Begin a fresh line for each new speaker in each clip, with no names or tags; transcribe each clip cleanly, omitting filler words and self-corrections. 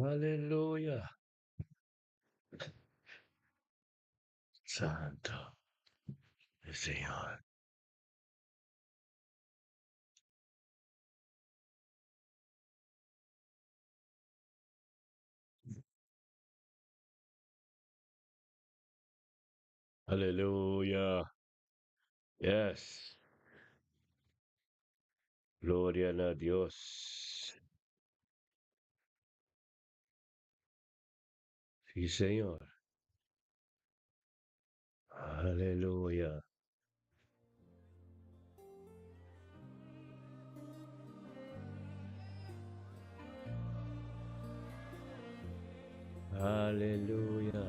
Aleluya. Santo el Señor. Aleluya. Yes. Gloria na Dios. Sí, Señor. Aleluya. Aleluya.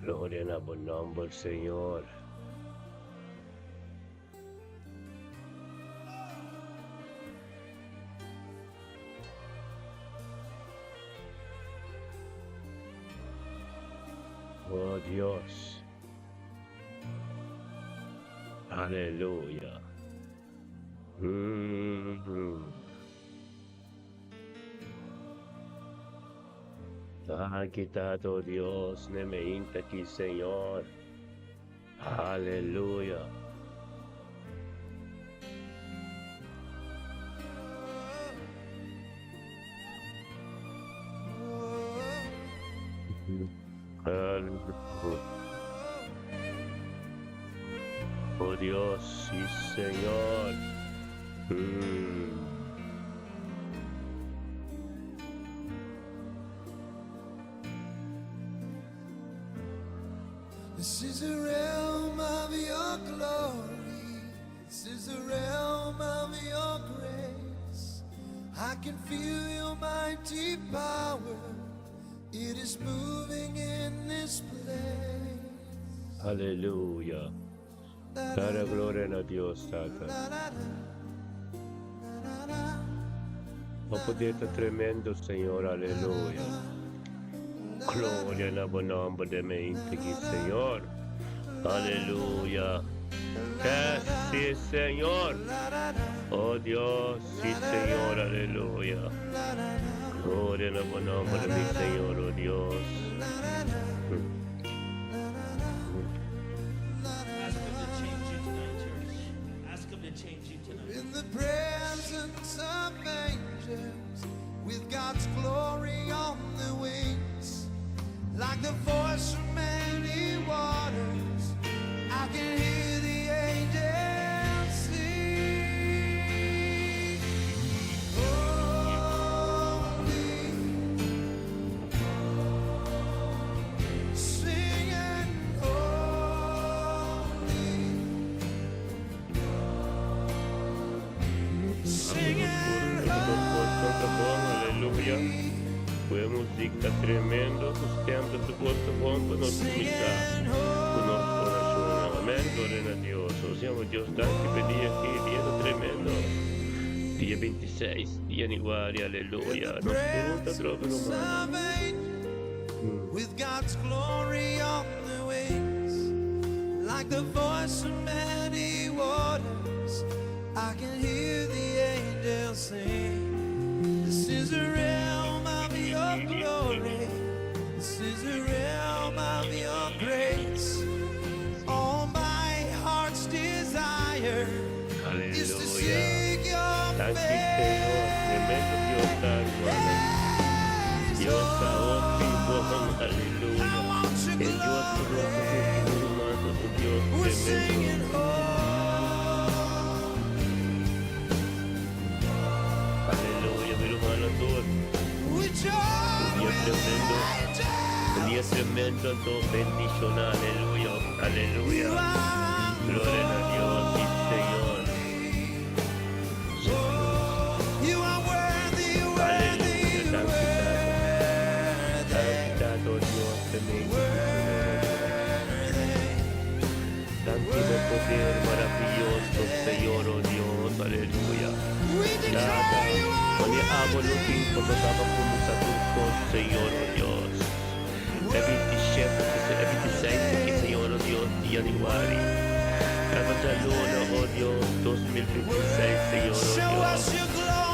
Gloria na bo nomber, Señor. Oh Dios. Aleluya. Danki Tata, oh Dios, ne meinta aki, Señor. Aleluya. Aleluya. Oh Dios, sí, Señor.
This is the realm of your glory. This is the realm of your grace. I can feel your mighty power. It is moving in this place.
Aleluya. Dale gloria na Dios, Tata. Bo poder ta tremendo, Señor. Aleluya. Gloria na bo nomber den mente aki, Señor. Aleluya. Yes, sí, Señor. Oh Dios, sí, Señor. Aleluya. Gloria na bo nomber, mi Señor, oh Dios.
Ask him to change you tonight, church. Ask him to change you tonight.
In the presence of angels, with God's glory on the wings, like the voice of many waters, I can hear the angels sing. Holy, singing holy, singing
Aleluya.
holy.
Ku e músika tremendo, ku stèm ta tur kos ta bon pa nos kuminsá ku nos orashonnan. Amèn. Gloria na Dios. Nos yama Dios danki pa e dia aki, dia ta tremendo. Dia 26 di yanüari, aleluya. Nos pregunta atrobe rumannan.
With God's glory on the wings, like the voice of many waters, I can hear the angels sing. This is the realm of your glory. This is the realm of your grace. All my heart's desire is to
Aleluya.
seek your
Danki Señor. Tremendo Dios ta, rumannan.
face.
Dios ta hopi bon.
I
Aleluya.
want your
E Dios ku nos ta
glory.
sirbi, ruman, ta un Dios
We're
tremendo.
singing holy.
Aleluya, mi rumannan tur.
We
Un
join
dia
with the
tremendo. Un dia
angels.
tremendo, anto bendishoná. Aleluya.
You
Aleluya.
are
Gloria na Dios, sí, Señor.
holy. You are worthy, worthy,
Aleluya. Danki, Tata.
worthy,
Danki, Tata, oh Dios, tremendo, Señor, oh Dios.
worthy.
Danki bo poder maravioso, Señor, oh Dios. Aleluya.
We
Tata,
declare you are
mane abo no tin
worthy,
ku tabata kuminsá tur kos, Señor, oh Dios. E 27, e 26 aki, Señor, oh Dios, di yanüari. Tata djaluna, oh Dios, 2026, Señor, oh Dios.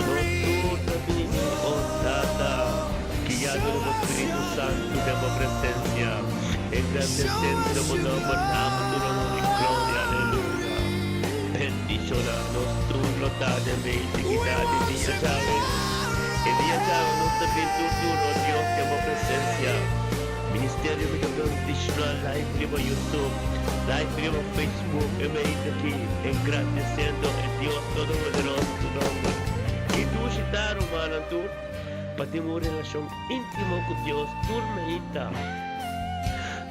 Nos tur ta bini, oh Tata, guiado di bo Spiritu Santu den bo presencia, engrandecendo bo nomber na bo tur honor y gloria, aleluya. Bendiciona nos tur lo ta den medio di kita di dia djawe. E dia djawe nos ta bin tur tur, oh Dios, den bo presencia. Ministerio mi ta bendiciona live riba YouTube, live riba Facebook e medio aki, engrandeciendo e Dios Todopoderoso su nomber. Y dushi ta, rumannan tur, pa tin un relacion intimo cu Dios tur meinta.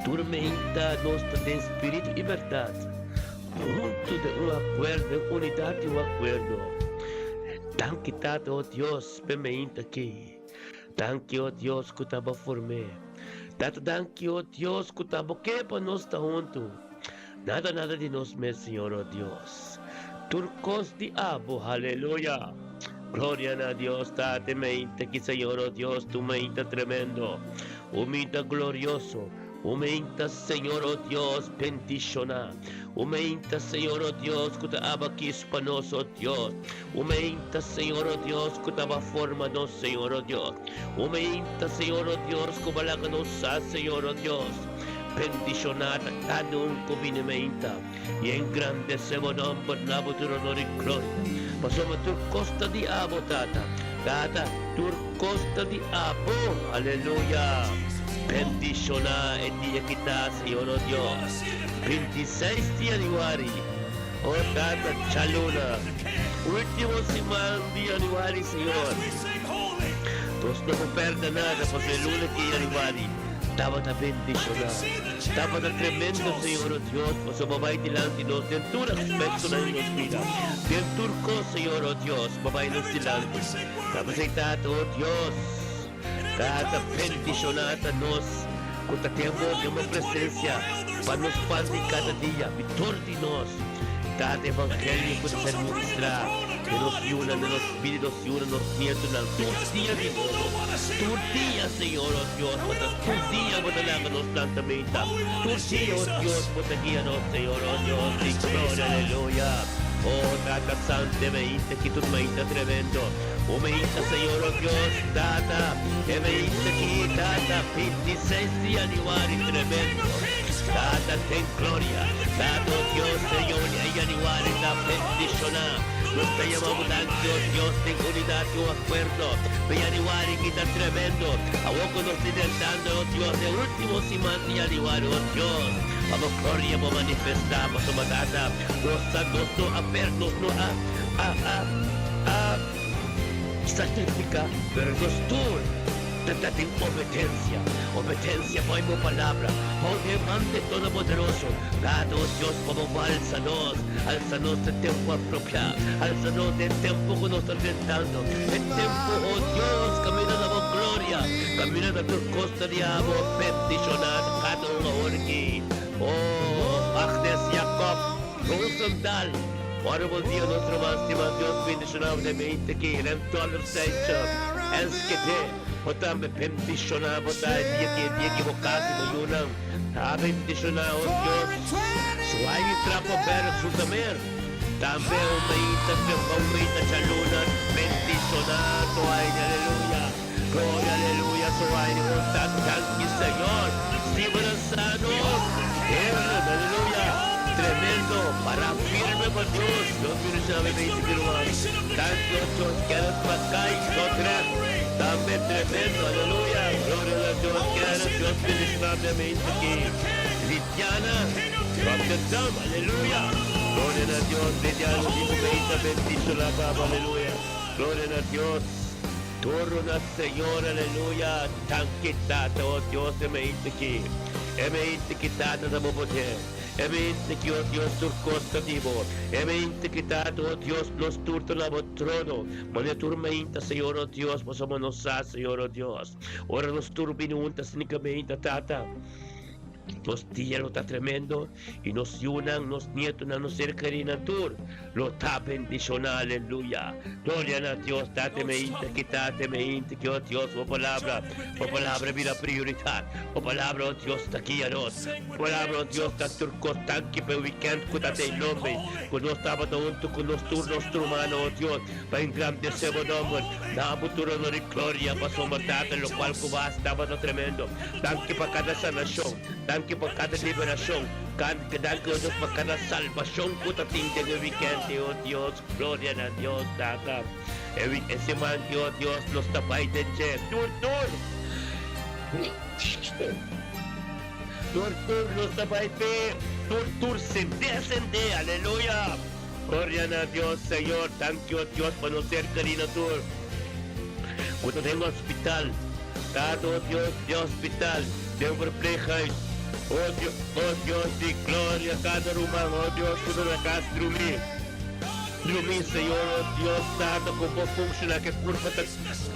Tur meinta nos ta den spiritu y berdad, hunto den un acuerdo, den unidad di un acuerdo. Danki Tata, oh Dios, p'e meinta aki. Danki, oh Dios, cu ta bo form'é. Tata, danki, oh Dios, cu ta bo ke pa nos ta huntu. Nada, nada di nos mes, Señor, oh Dios. Tur cos di abo, haleluya. Gloria na Dios, Tata, e meinta ki, Señor, oh Dios, tu meinta tremendo, un meinta glorioso, un meinta, Señor, oh Dios, bendiciona, un meinta, Señor, oh Dios, cu ta aba kis pa nos, oh Dios. Umeinta, Señor, oh Dios, ku ta ba forma nos, Señor, oh Dios. Umeinta, Señor, oh Dios, ku ba laga nos sa, Señor, oh Dios. Bendishoná ta kada un ku bini meinta, i engrandesé bo nòmber na bo tur honor i gloria. Pasobra tur kos ta di abo, Tata. Tata, tur kos ta di abo. Aleluya! Bendishoná e dia ki ta, Señor, oh Dios. 26 di yanüari. Oh Tata djaluna, ultimo siman di januari Señor. Nos no por perde nada pasobra e luna ki januari tabata bendiciona. Tabata tremendo Señor oh Dios pasobra bo bai dilanti nos den tur aspectonan di nos bida. Den tur cos Señor oh Dios bo bai nos dilanti. Tabata Tata oh Dios. Tata bendiciona ta nos cu ta ten bo den bo presencia pa nos pan di cada dia mi tur di nos Tata evangelio cu ta ser ministra den nos yunan den nos bida nos yunan nos nietonan tur dia di nobo tur dia Señor oh Dios bo ta tur dia bo ta laga nos planta meta tur dia oh Dios bo ta guia nos Señor oh Dios di gloria aleluya oh Tata santo e meita ki tur meita tremendo. O meita Señor o Dios Tata e meita ki Tata 26 di januari tremendo Tata ten gloria Tata o Dios Señor e januari ta bendiciona nos ta yama bo danki o Dios den unidad y un acuerdo pe januari ki ta tremendo awor cu nos ta intentando o Dios e ultimo siman di januari o Dios pa bo gloria bo manifesta pasobra Tata nos sa nos no a per nos no a a a a sacrifica, pero nos tur ta ta den obedencia, obedencia pa bo palabra, pa bo demanda e Todopoderoso, Tata o Dios, pa bo alsa nos, alsa nos den tempo apropiá, alsa nos den tempo cu nos ta enfrentando, e tempo, o Dios, camina na bo gloria, camina na tur cos ta di abo, bendiciona cada un awor aki, o Agnes Jacob Rosenthal. Ora bon dia nos ruman stima Dios bendiciona bo den mente aki Rem Dollar Sancho Enschede bo tambe bendiciona bo ta e dia ki e dia ki bo casa y bo yunan ta bendiciona oh Dios Suai di Trapo Berg Zoetermeer tambe un mainta trempa un mainta djaluna bendiciona Suai di aleluya Gloria aleluya Suai di un ta danki Señor Steven Ansano Heerlijk aleluya tremendo para firme pa Dios Dios bendiciona mi mente mi ruman danki oh Dios Kenneth Mackay Dordrecht tambe tremendo aleluya gloria na Dios Kenneth Dios bendiciona mi mente aki Lidiana Rotterdam aleluya gloria na Dios Lidiana di bo mente bendiciona papa aleluya gloria na Dios. Toro na Señor aleluya danki tata oh Dios e mente ki e mente ki tata ta bo poder e mente ki oh Dios tur cos ta di bo e mente ki tata oh Dios nos tur ta na bo trono mane tur meinta Señor oh Dios pasobra nos sa Señor oh Dios ora nos tur bini hunta sinikamente tata. Nos dia lo ta tremendo i nos yunan, nos nietonan, nos ser kerinan tur lo ta bendishoná. Aleluya! Gloria na Dios. Tate me inta ki tate me inta ki, oh Dios, bo palabra, bo palabra bira prioridat. Bo palabra, oh Dios, ta guia nos. Bo palabra, oh Dios, ta tur kos. Danki pa e wikènt ku ta den nomber, ku nos tabata huntu ku nos tur nos rumannan, oh Dios, pa engrandesé bo nomber. Na bo tur honor i gloria, pasobra Tata, lokual ku bo hasi tabata tremendo. Danki pa kada sanashon. Danki pa kada liberashon. Danki, o Dios, pa kada salbashon ku ta tin den e wikènt, o Dios. Gloria na Dios, Tata. E wik, e siman ki, o Dios, nos ta bai den dje. Tur, tur! Tur, tur nos ta bai p'e. Tur, tur sendé, sendé. Aleluya! Gloria na Dios, Señor. Danki, o Dios, pa nos ser kerí na tur ku ta den hospital. Tata, o Dios, den hospital, den verpleeghuis. O Dios, o Dios di gloria, kada ruman, o Dios, ku ta na kas drumí. Drumí, Señor, o Dios, Tata, ku bo funshoná ku e kurpa ta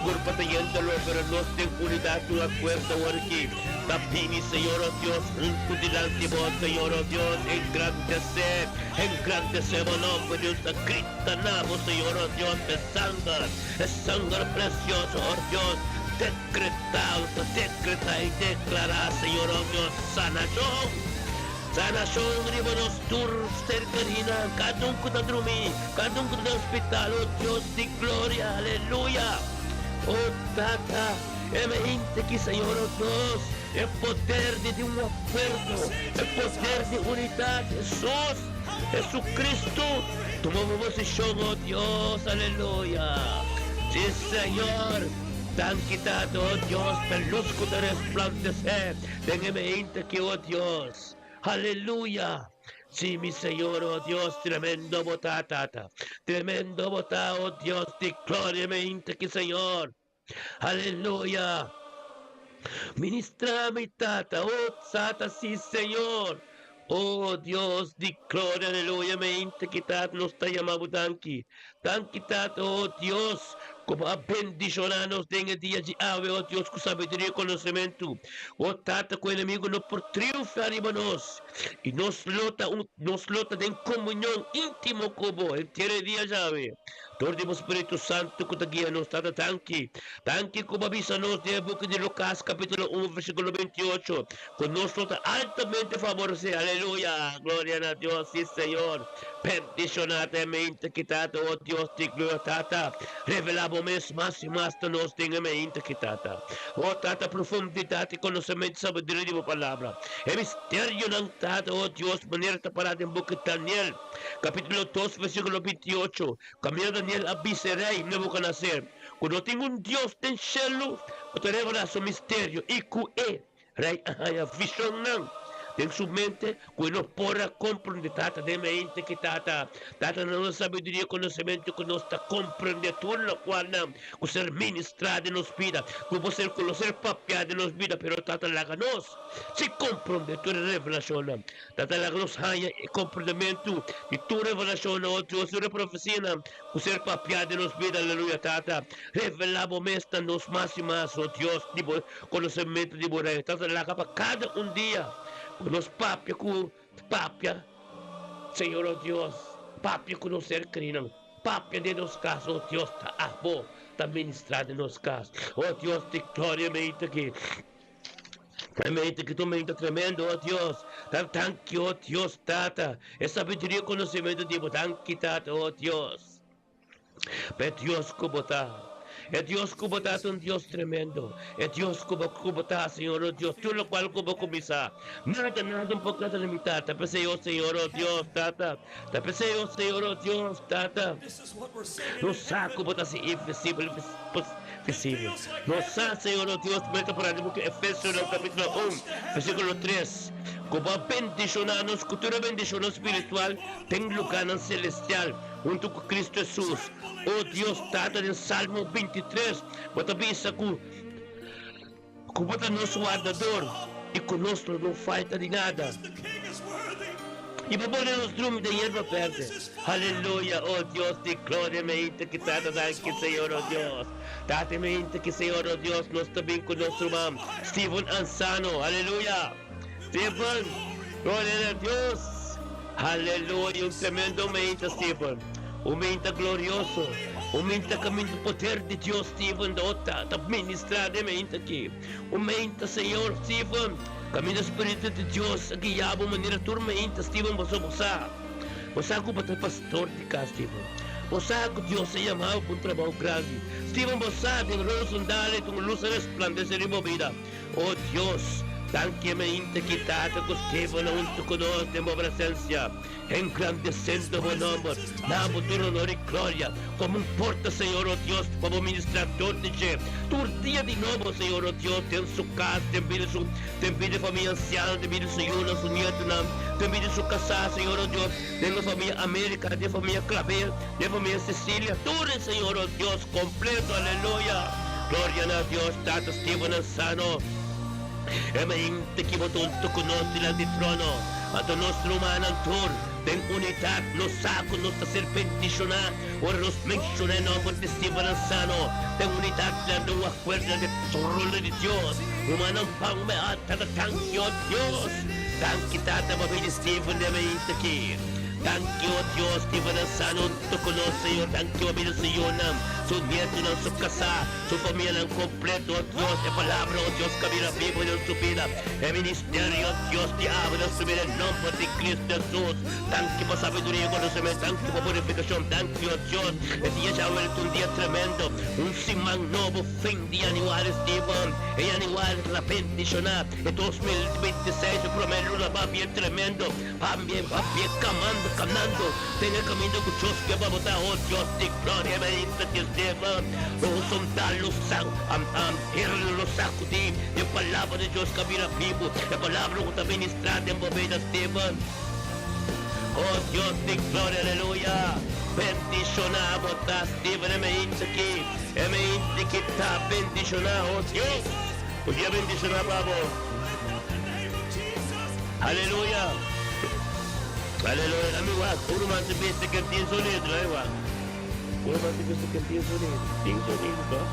kurpa ta yen dolor, pero nos den unidat un akuerdo awor aki. Ta bini, Señor, o Dios, huntu dilanti bo, Señor, o Dios, engrandesé, engrandesé bo nomber, Dios ta grita na bo, Señor, o Dios, p'e sanger, e sanger precioso, o Dios, decretá, ta decretá i declará, Señor, o Dios, sanashon, sanashon riba nos tur ser kerinan, kada un ku ta drumí, kada un ku ta den hospital, o Dios di gloria, aleluya, o Tata. E mente ki Señor o Dios, e poder di di un akuerdo, e poder di unidat, Hesus, Jesucristo, tuma bo posishon o Dios, aleluya. Si Señor, danki Tata o Dios p'e lus ku ta resplandesé den e mente aki o Dios, aleluya. Si mi Señor o Dios, tremendo bo ta Tata, tremendo bo ta o Dios di gloria e mente aki Señor. Aleluya! Ministra mi Tata, oh Tata, si Señor. Oh Dios di gloria, aleluya, me inta ki Tata nos ta yama bo danki. Danki Tata, oh Dios, ku bo a bendishoná nos den e dia di awe, oh Dios, ku sabiduria i konosementu. Oh Tata, ku enemigu no por triunfá riba nos, i nos lo ta un, nos lo ta den komunion íntimo ku bo henter e dia djawe. Dor di bo Spiritu Santu ku ta guia nos, Tata, danki. Danki ku bo a bisa nos den e buki di Lukas, kapítulo un, versíkulo bintiocho, ku nos lo ta altamente faboresé. Aleluya! Gloria na Dios! Sí, Señor. Bendishoná ta e mente ki, Tata, o Dios di gloria, Tata. Revelá bo mes mas i mas na nos den e mente ki, Tata. O Tata, profundidat i konosementu i sabiduria di bo Palabra. E misterionan, Tata, o Dios, manera ta pará den buki Daniel. Capítulo dos, versículo 28, Caminda Daniel a bisa e rey Nebuchadnezzar cu no tin un Dios den shelu cu ta revelá su misterio i cu e rey a haña visionnan den su mente cu e no por a comprende. Tata, den mente ki Tata, Tata na nos sabiduria i conocimento cu nos ta comprende tur locualnan cu ser ministrá den nos bida, cu bo ser cu lo ser papiá den nos bida, pero Tata laga nos si comprende tur e revelacionnan. Tata laga nos haña e komprendementu di tur revelashonnan, o Dios, tur e profesianan ku ser papiá den nos bida. Aleluya, Tata, revelá bo mes na nos mas i mas, o Dios, di bo konosementu di bo Reino. Tata, laga pa kada un dia ku nos papia ku papia, Señor, o Dios, papia ku nos ser kerinan, papia den nos kas, o Dios, ta abo ta ministrá den nos kas. O Dios di gloria, mi ta aki. Tremendo, ki tormenta tremendo, oh Dios. Tan danki, oh Dios, Tata. E sabiduria y conocimiento di bo. Danki, Tata, oh Dios. Pa e Dios cu bo ta. E Dios cu bo ta ta un Dios tremendo. E Dios cu bo, cu bo ta, Señor, oh Dios. Tur locual cu bo cuminsa. Nada, nada un por keda limita. Ta p'esey, oh Señor, oh Dios, Tata. Ta p'esey, oh Señor, oh Dios, Tata. Nos sa ku bo ta hasi invisibel visibel. Nos sa, Señor nos Dios, mester por den buki Efesionan kapítulo un, versíkulo tres, ku bo a bendishoná nos ku tur e bendishonnan spiritual den lugánan selestial huntu ku Kristu Hesus. O Dios Tata, den Salmo bintitres bo ta bisa ku ku bo ta nos wardador i ku nos lo no falta di nada. I bo pone nos drumi den yerba berde. Aleluya! O Dios di gloria, mi hinta ki Tata danki Señor, o Dios. Tata, mi hinta ki Señor, o Dios, nos ta bin ku nos ruman Steven Ansano. Aleluya! Stephen, gloria na Dios. Aleluya, un tremendo meinta, Stephen. Un meinta glorioso. Un meinta kaminda poder di Dios, Stephen, ta ota, ta ministrá den meinta aki. Un meinta, Señor, Stephen, kaminda Spiritu di Dios a guia bo manera tur meinta, Stephen, boso bo sa. Bo sa ku bo ta pastor di kas, Stephen. Bo sa ku Dios a yama bo pa un trabou grandi. Stephen, bo sa den Rosendal ta un lus a resplandesé riba bo bida. O Dios, danki mainta ki Tata ku Stephen a huntu ku nos den bo presensia, engrandesendo bo nomber, na bo tur honor i gloria. Komo un porta, Señor, o Dios, pa bo ministrá tur di dje, tur dia di nobo, Señor, o Dios, den su kas, den bida su, den bida e famia ansiano, den bida su yunan, su nietunan, den bida su kasá, Señor, o Dios, den nos famia America, den famia Clavel, den famia Cecilia, tur e Señor, o Dios, completo, aleluya. Gloria na Dios, Tata Steven Ansano. E mente ki bo ta hunto ku nos dilanti trono, anto nos rumannan tur den unidat nos sa ku nos ta ser bendishoná ora nos menshoná e nòmber di Steven Ansano den unidat dilanti un akuerdo dilanti trono di Dios. Rumannan pan me a Tata danki o Dios. Danki Tata pa bini Steven den mente aki. Danki o Dios Steven Ansano hunto ku nos Señor. Danki pa bini su yunan, su nietunan, su kasá. Su famianan completo, oh Dios, e palabra, oh Dios, ca bira bibo den su bida, e ministerio, oh Dios, di abo den su bida, en nomber di Cristo Jesus. Danki pa sabiduria y conocemento, danki pa purificacion, danki, oh Dios, e dia djawe ta un dia tremendo, un siman nobo, fin di januari, Steven, e januari ta bendiciona, e 2026, e prome luna ba bien tremendo, ba bien, ba bien camando, canando den e caminda cu Dios ke pa bo ta, oh Dios di gloria, e mainta di Steven. Lo son lo san, am, am, hierro lo sacudí. E palabra di Dios ka bira bibu. E palabra ku ta ministrá den bo bida, Steven. Oh Dios di gloria, aleluya. Bendishoná bo ta, Steven, e mainta aki. E mainta ki ta bendishoná, oh Dios. Un dia bendishoná pa bo. Aleluya. Aleluya. Ami wak, un ruman ta bisa ke tin sonido, eh, wak. Ora bo ta bisa ke tin sonido, tin sonido toch?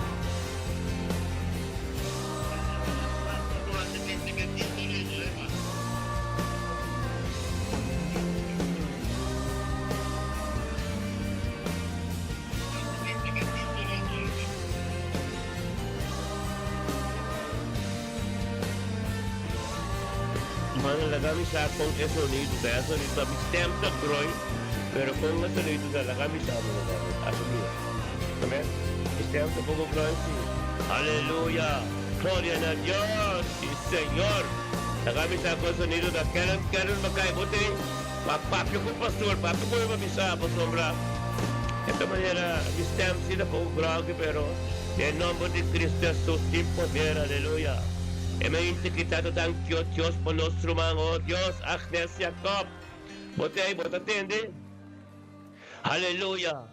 Mano laga mi sa kon e sonido ta, e sonido ta mi stem ta groei. Pero con e sonido ta laga mi sa mi asumir. Amen. Mi stem ta poco groei si. Aleluya. Gloria na Dios. Si Señor. Laga mi sa con e sonido ta Karen Karen Mackay bo tin pa papia cu pastor papia cu mi pa bisa pasobra esta manera mi stem si ta poco groei pero den nomber di Cristo Jesus tin poder aleluya. E mente ki ta ta danki o Dios pa nos ruman o Dios Agnes Jacob. Bo ta ei, bo ta tende? Aleluya!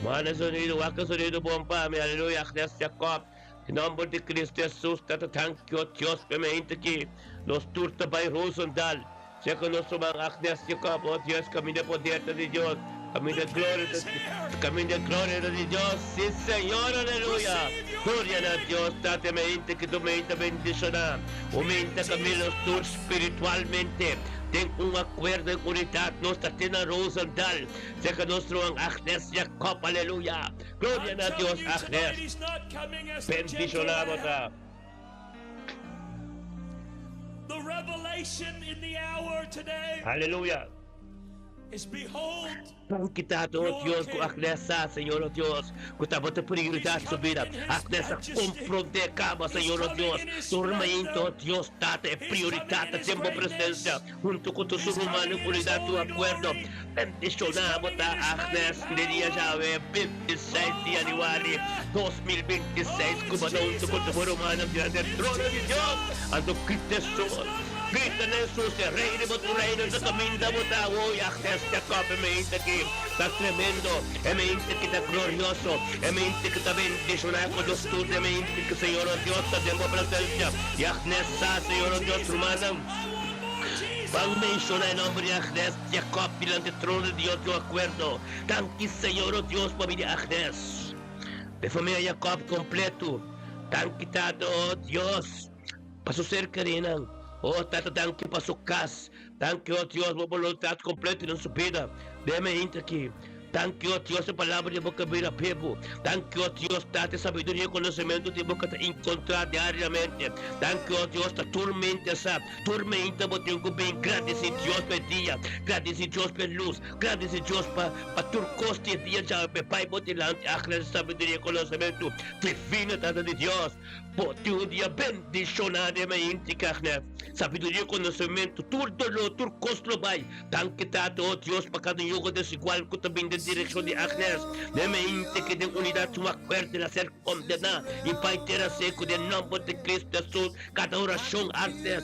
Manda sonido, wak e sonido bon pa mi. Aleluya! Agnes Jacob, den nomber di Cristo Jesus, Tata danki o Dios p'e mente aki. Nos tur ta bai Rosendal. Sea ku nos ruman Agnes Jacob, o Dios, kaminda e poder ta di Dios, kaminda e gloria ta, kaminda e gloria ta di Dios. Si Señor, aleluya! Gloria na Dios, Tata, e mente ki tu mente bendiciona. Un mente kaminda nos tur spiritualmente. Den un akuerdo en unidat nos ta te na Rosendal, serka nos ruman Agnes Jacob, aleluya! Gloria na Dios, Agnes! Bendishoná bo ta. Aleluya! Danki Tata, o Dios, ku Agnes sa, Señor, o Dios, ku tabata prioridat su bida. Agnes a komprondé kaba, Señor, o Dios, tur mainta, o Dios, Tata, e prioridat ta den bo presensia, huntu ku tur su rumannan ku unidat tur akuerdo. Bendishoná bo ta, Agnes, den dia djawe, 26 di yanüari, 2026, ku bo ta huntu ku tur bo rumannan dilanti e trono di Dios. Anto grita Hesus. Grita na Hesus, e Rei riba tur reino ta kaminda bo ta awo, Yahweh Jacob, e mente aki ta tremendo, e mente aki ta glorioso, e mente aki ta bendishoná ku nos tur, e mente aki, Señor o Dios, ta den bo presensia. Yahweh sa, Señor o Dios, rumannan, ban menshoná e nomber di Agnes Jacob dilanti e trono di Dios di un akuerdo. Danki, Señor o Dios, pa mi di Agnes, e famia Jacob kompleto. Danki, Tata o Dios. Pa su ser kerinan. Oh Tata danki pa su kas. Danki oh Dios bo boluntat kompleto den su bida. Den mi hinta aki. Danki oh Dios e palabra di bo ka bira bibu. Danki oh Dios Tata e sabiduria i konosementu di bo ka ta inkontrá diariamente. Danki oh Dios ta tur mente sa. Tur mi hinta bo tin ku bin gradisí Dios pa e dia. Gradisí Dios pa e lus. Gradisí Dios pa pa tur kos di e dia djawe pa e bai bo dilanti. Agradesé sabiduria i konosementu divino Tata di Dios. Bo tin un dia bendishoná den mainti, Kagner. Sabiduria i konosementu, tur doló, tur kos lo bai. Danki, Tata, o Dios, pa kada yugo desigual ku ta bin den direkshon di Agnes. Den mainti ki den unidat un akuerdo el a ser kondená i bai tera seku den nòmber di Kristu Hesus. Kada orashon, Agnes,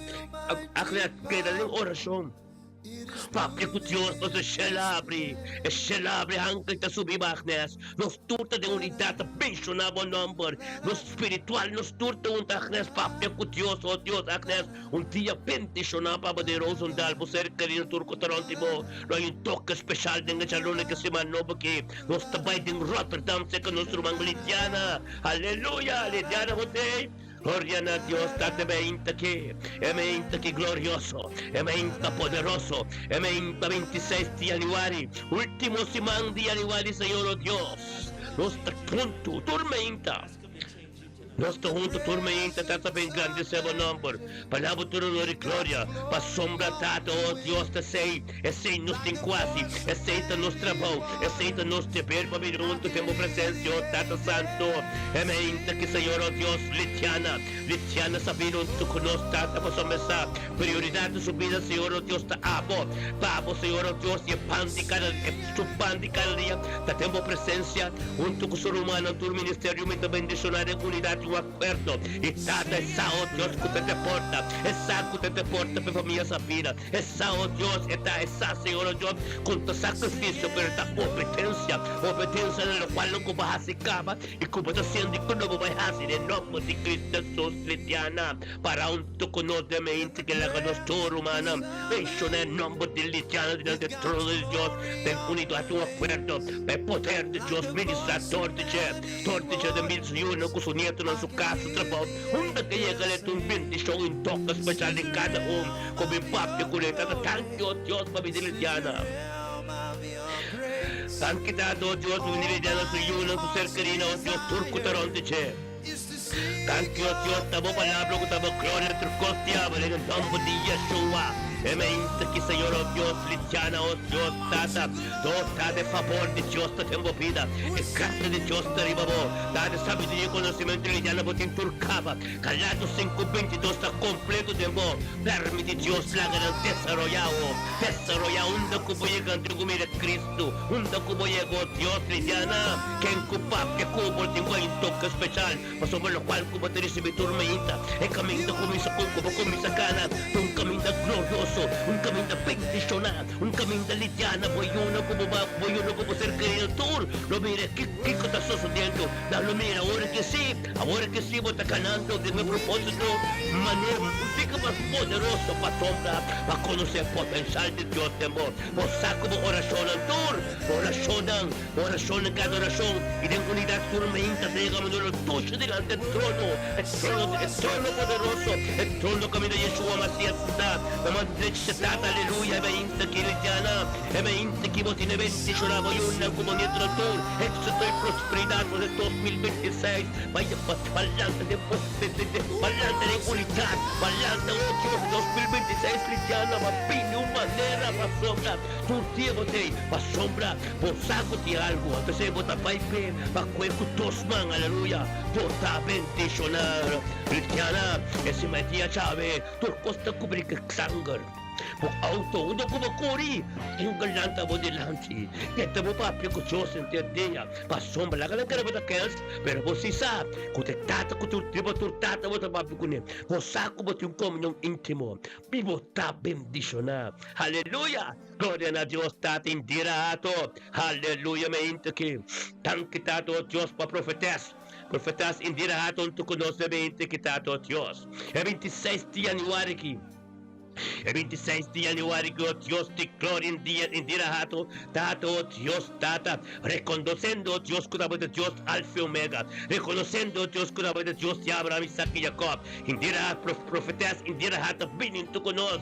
Agnes, keda den orashon. Papia ku Dios nos e shel abri, e shel abri angel ta subi Agnes, nos tur ta den unidat ta menshoná bo nòmber, nos spiritual nos tur ta hunta Agnes, papia ku Dios, oh Dios Agnes, un dia bendishoná pa bo den Rosendal, bo ser kerido tur ku ta rònt di bo, lo hay un toke speshal den e djaluna ke siman nobo aki, nos ta bai den Rotterdam serka nos ruman Lidiana, aleluya, Lidiana Jose. Gloria na Dios Tata e meinta ki, e meinta ki glorioso, e meinta poderoso, e meinta 26 di januari, ultimo siman di januari Señor o Dios, nos ta huntu tur meinta, nos ta huntu tur meinta Tata pa engrandece bo nomber, pa na bo tur honor y gloria, pasobra Tata o Dios ta esey, esey nos tin cu haci, esey ta nos trabou, esey ta nos deber pa bini huntu den bo presencia, o Tata Santo. E meinta ki Señor, o Dios, Litiana, Litiana sa bini huntu cu nos, Tata, pasobra e sa prioridad di su bida, Señor, o Dios, ta abo, pa abo, Señor, o Dios, y e pan di cada, e su pan di cada dia ta den bo presencia, huntu cu su rumannan, tur ministerio mi ta bendiciona den unidad y un akuerdo. Y Tata, e sa, o Dios, cu ta te porta, e sa cu ta te porta pa e famia Sabina. E sa, o Dios, e ta e sa, Señor, o Dios, con ta sacrificio, pero ta obedencia, obedencia na locual lo cu bo haci caba y cu bo ta haciendo y cu lo bo bay haci den nomber di Cristo Jesus. Lidiana, para un toco nos den mente que laga nos tur rumannan menciona e nomber di Lidiana dilanti e trono di Dios den unidad y un acuerdo pa e poder di Dios ministra dor di dje, dor di dje den bida su yunan cu su nietonan, su cas, su trabao, unda ke yega le ta un bendicion y un toque special den cada un. Ku mi papia ku le tata Danki o Dios pa mi Liliana. Danki tata o Dios pa mi Liliana su yunan su ser kerina o Dios tur ku ta rònt di dje. Danki o Dios ta bo palabra ku ta bo gloria tur kos diabel en e nòmber di Yeshua. E meinta ki Señor o Dios Liliana o Dios tata Dos tata e fabor di Dios ta den bo bida e grasia di Dios ta riba bo tata e sabiduria i konosementu Liliana bo tin tur kaba. Galatos 5, 22 ta completo den bo. Permiti Dios laga nan desaroya bo. Desaroya unda cu bo yega anto cu mira Cristo. Unda cu bo yega, oh Dios, lidiana ken cu papia cu bo tin cu hay un toke special pasobra locual cu bo ta ricibi tur mainta. E caminda cuminsa con cu bo cuminsa cana ta un caminda glorioso, un caminda bendiciona, un caminda lidiana. Bo yuna cu bo ba, bo yuna cu bo ser querido tur lo mira kico ta sosodiendo. Nan lo mira ora ki si. Awor ki si bo ta kanando den e propósito manera un tiki mas poderoso pa sombra pa konosé potensial di Dios den bo. Bo sa ku bo orashonnan tur, bo orashonnan, bo orashonnan kada orashon i den unidat tur mainta ta yega manera lo dushi dilanti e trono, e trono, e trono poderoso, e trono kaminda Yeshua Masias sinta na man drechi di Tata. Aleluya! E mainta ki Lidiana, e mainta ki bo tene bendishoná bo yunan ku bo nietunan tur. Éxito i prosperidad nos e 2026 Vaya pa palanta den palanta den unidad palanta oh Dios 2026 Cristiano pa bini un manera pasobra tur dia bo tei pasobra bo sa cu tin algo anto bo ta bay pe pa coe cu dos man aleluya bo ta bendiciona Cristiana esima e dia chave tur cos ta cubri cu sanger. Bo auto unda ku bo kuri, tin ku lanta bo dilanti. Keda bo papia ku Dios henter dia. Pasobra laga nan kere bo ta kens, pero bo si sa ku ta e Tata ku tur riba tur tata bo ta papia kuné. Bo sa ku bo tin un komunion íntimo i bo ta bendishoná. Aleluya! Gloria na Dios Tata Indira Hato. Aleluya! Mi a inta aki. Danki Tata, o Dios, pa profetes. Profetas Indira Hato huntu ku nos mi a inta aki, Tata, o Dios. E 26 di januari aki. E 26 di januari ku Dios di gloria in dia Indira Hato Tata o Dios Tata rekonosendo Dios ku tabata Dios Alfa i Omega rekonosendo Dios ku tabata Dios di Abraham, Isaac i Jacob Indira Hato profetes Indira Hato bini huntu ku nos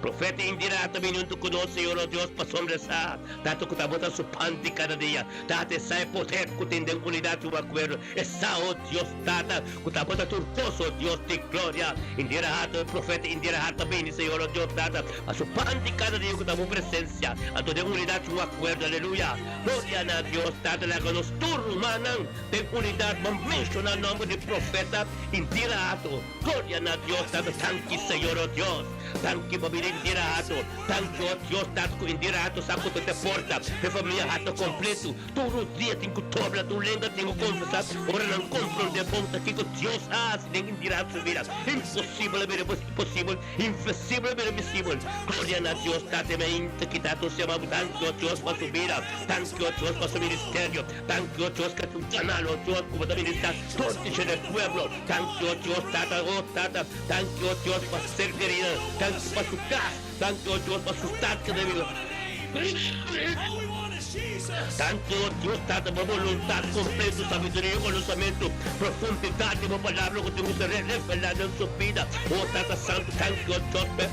Profeta Indira Hato bini huntu ku nos Señor o Dios pasobra sa Tata ku tabata su pan di kada dia Tata e sa e poder ku tin den unidat i un akuerdo e sa o Dios Tata Ku tabata tur kos, o Dios di gloria. Indira Hato, e profeta Indira Hato a bini, Señor, o Dios Tata, pa su pan di kada dia ku ta bo presensia. Anto den unidat un akuerdo, aleluya. Gloria na Dios Tata, laga nos tur rumannan den unidat ban menshoná nòmber di profeta Indira Hato. Gloria na Dios Tata, danki Señor, o Dios. Danki pa bini Indira Hato. Danki, o Dios Tata, ku Indira Hato sa ku ta te porta p'e famia Hato kompletu. Tur dia tin ku dobla tur lenga tin ku konfesá ora nan komprondé bon ta kiko Dios a hasi den intidat su bida. Imposibel a bira posibel, invisibel a bira visibel. Gloria na Dios Tata e mainta kita tur sema danki o Dios pa su bida, danki o Dios pa su ministerio, danki o Dios ke ta un kanal o Dios ku bo ta ministrá tur dicha den pueblo, danki o Dios Tata o Tata, danki o Dios pa su ser kerido, danki pa su kas, danki o Dios pa su stancia den bida. Tantu, o Dios Tata, bo boluntat kompleto, sabiduria i konosamentu, profundidat di bo palabra ku tin ku ser revelá den su bida. O Tata Santu, tantu, o Dios, p'e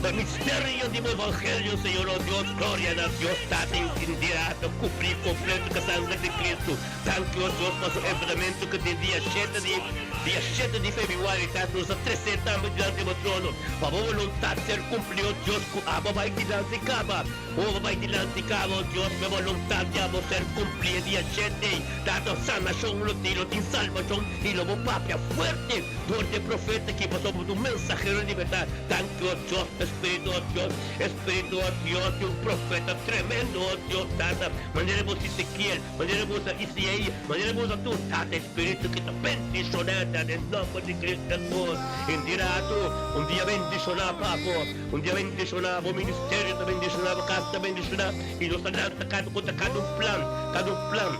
p'e misterio di bo evangelio, Señor, o Dios, gloria na Dios Tata intindirá ta kubrí kompleto ku e sangre di Kristu. Tantu, o Dios, pa su enfrenamentu ku den dia shete di dia shete di febrüari ta nos a tresé tambe dilanti bo trono, pa bo boluntat ser kumplí, o Dios, ku abo bai dilanti kaba. O bo bai dilanti kaba, o Dios, pa e boluntat di abo ser kumplí e dia shete ei. Tata, sanashon lo tin, lo tin salbashon, i lo bo papia fuerte dor di e profeta aki, pasobra bo ta un mensahero di libertat. Danki, o Dios, pa e Spiritu, o Dios, e Spiritu, o Dios, di un profeta tremendo, o Dios, Tata, manera bo Ezekiel, Manera bo usa Isaías, manera bo usa tur Tata Espíritu ki ta bendishoná ta den nomber di Cristo Jesus. Indiratu, un dia bendishoná pa bo, un dia bendishoná bo ministerio ta bendishoná, bo kas ta bendishoná, i nos ta lanta kada ku ta kada un plan, kada un plan,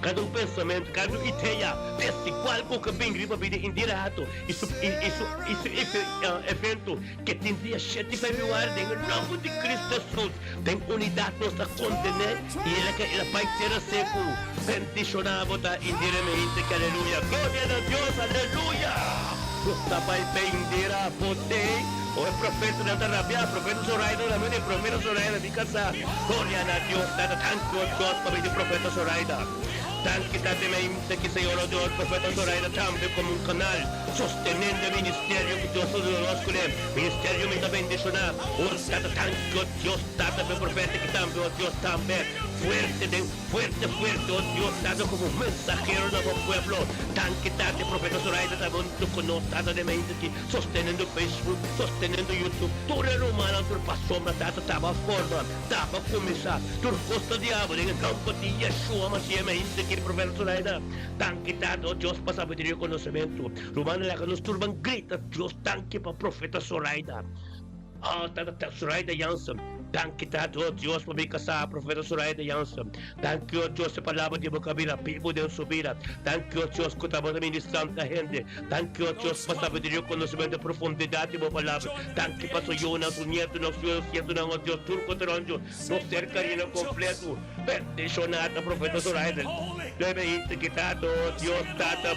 kada un pensamentu, kada un idea desigual ku ke bin riba bida indiratu i su i su i su evento Ke tin dia shete febrüari den e nomber di Cristo Jesus den unidat nos ta kontené i el a ke el a bai tera seku. Bendishoná bo ta Indira mi hende ke aleluya gloria na Dios aleluya nos ta bai pe Indira bo tei o e profetanan ta rabia profeta Zoraida na mi promé Zoraida mi kasá gloria na Dios tata tanki o Dios pa mi di profeta Zoraida tanki tata mi hende ke Señor o Dios profeta Zoraida tambe komo un kanal Sostenendo e ministerio ku Dios a duna nos kuné ministerio mi ta bendishoná un tata tanki o Dios tata p'e profeta ki tambe o Dios tambe fuerte den fuerte fuerte o Dios tata komo un mensahero na bo pueblo tanki tata e profeta Zoraida ta huntu ku nos tata den mente ki sostenendo Facebook sostenendo YouTube tur e rumannan tur pasobra tata taba forma taba kuminsá tur kos ta diablo den e nomber di Yeshua Masiah mente ki profeta Zoraida. Danki Tata, o Dios, pa sabiduria i konosementu. Rumannan, laga nos tur ban grita Dios danki pa Profeta Zoraida. Oh, Tata Zoraida Jansen. Danki Tata, o Dios, pa mi kasá, Profeta Zoraida Jansen. Danki, o Dios, e palabra di bo kabira bibu den su bida. Danki, o Dios, ku tabata ministrando hende. Danki, o Dios, pa sabiduria i konosementu e profundidat di bo palabra. Danki pa su yunan, su nietunan, su nietunan, o Dios, tur ku ta rònt djo. Nos ser karina kompletu. Bendishoná ta Profeta Zoraida. Debe inta ki ta do Dios Tata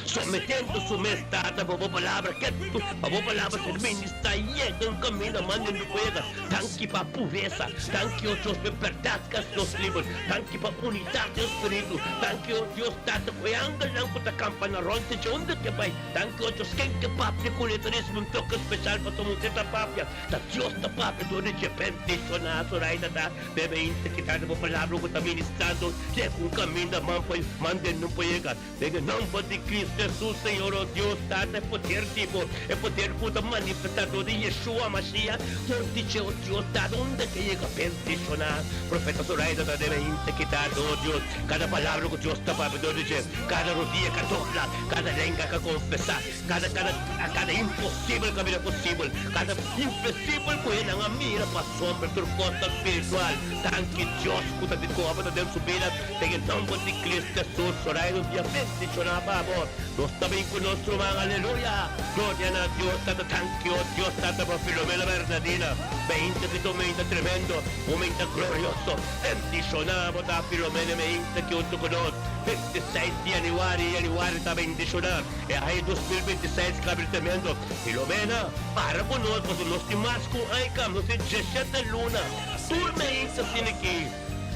sometendo su mes Tata pa bo palabra ketu pa bo palabra ser ministrá yega un kaminda manda no yega. Danki pa puresa. Danki o Dios p'e bèrdat ku hasi nos liber. Danki pa unidat den spiritu. Danki o Dios Tata ku e angelnan ku ta kampa na rònt dje unda ke bai. Danki o Dios ken ke papia ku ne ta risibi un toke speshal pasobra un ta papia. Ta Dios ta papia dor di dje bendishoná Zoraida ta bebe inta kita di bo palabra ku ta ministrando dje ku un kaminda man pa manden no por yega den e nomber di Cristo Jesus Señor o Dios Tata e poder di bo e poder ku ta manifesta dor di Yeshua Mashiach dor di dje o Dios. Tata unda ke yega bendishoná. Profeta Zoraida ta debe hinte kita dor Dios kada palabra ku Dios ta papia dor di dje, kada rodia ka dobla, kada lenga ka konfesá, kada kada kada imposibel ka bira posibel, kada invisibel ku hendenan a mira pa asombra tur kos ta spiritual. Danki Dios ku ta di koba ta den su bida den e nomber di Cristo Jesus. Zoraida un dia bendishoná pa bo. Nos ta bin ku nos ruman aleluya. Gloria na Dios Tata danki o Dios Tata pa Filomena Bernadina meinta ki ta un meinta tremendo un meinta glorioso bendiciona bo ta Filomena meinta ki hunto ku nos 26 di januari januari ta bendiciona e aña 2026 kabri tremendo Filomena para ku nos pasobra nos tin mas ku un aña kam nos tin 17 luna tur meinta asina ki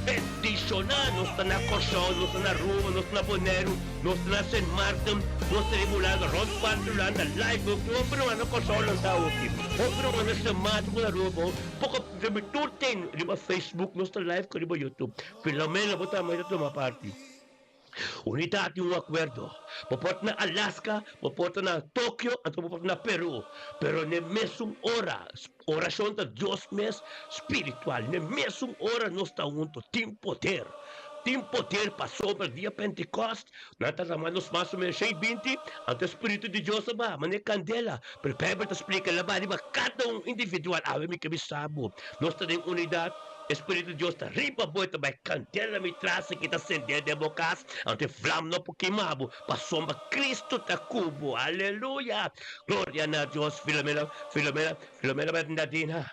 bendiciona nos ta na Kòrsou nos ta na Aruba nos ta na Boneiru. Nos ta na Sint Maarten, nos ta riba Hulanda, rond parti Hulanda, live, nos tin hopi ruman na Kòrsou nan ta awoki, hopi ruman na Sint Maarten ku na Aruba, poko riba tur tin riba Facebook, nos ta live ku riba YouTube. Filomena bo tambe ta tuma parti. Unidat di un akuerdo. Bo por ta na Alaska, bo por ta na Tokio, anto bo por ta na Peru, pero n'e mesun ora, orashon ta Dios mes spiritual, n'e mesun ora nos ta hunto, tin poder. Tin poder pasobra dia Pentekost nan ta rama nos mas o menos 120, anto e Spiritu di Dios a baha manera kandela. Pero Beibel ta splika el a baha riba kada un individual. Awe mi ke bisa bo, nos ta den unidat, e Spiritu di Dios ta riba bo, e ta bai kandela mi tras aki ta sende den bo kas, anto e vlam no por kima bo, pasobra Cristo ta ku bo. Aleluya! Gloria na Dios! Filomena, Filomena, Filomena Bernadina.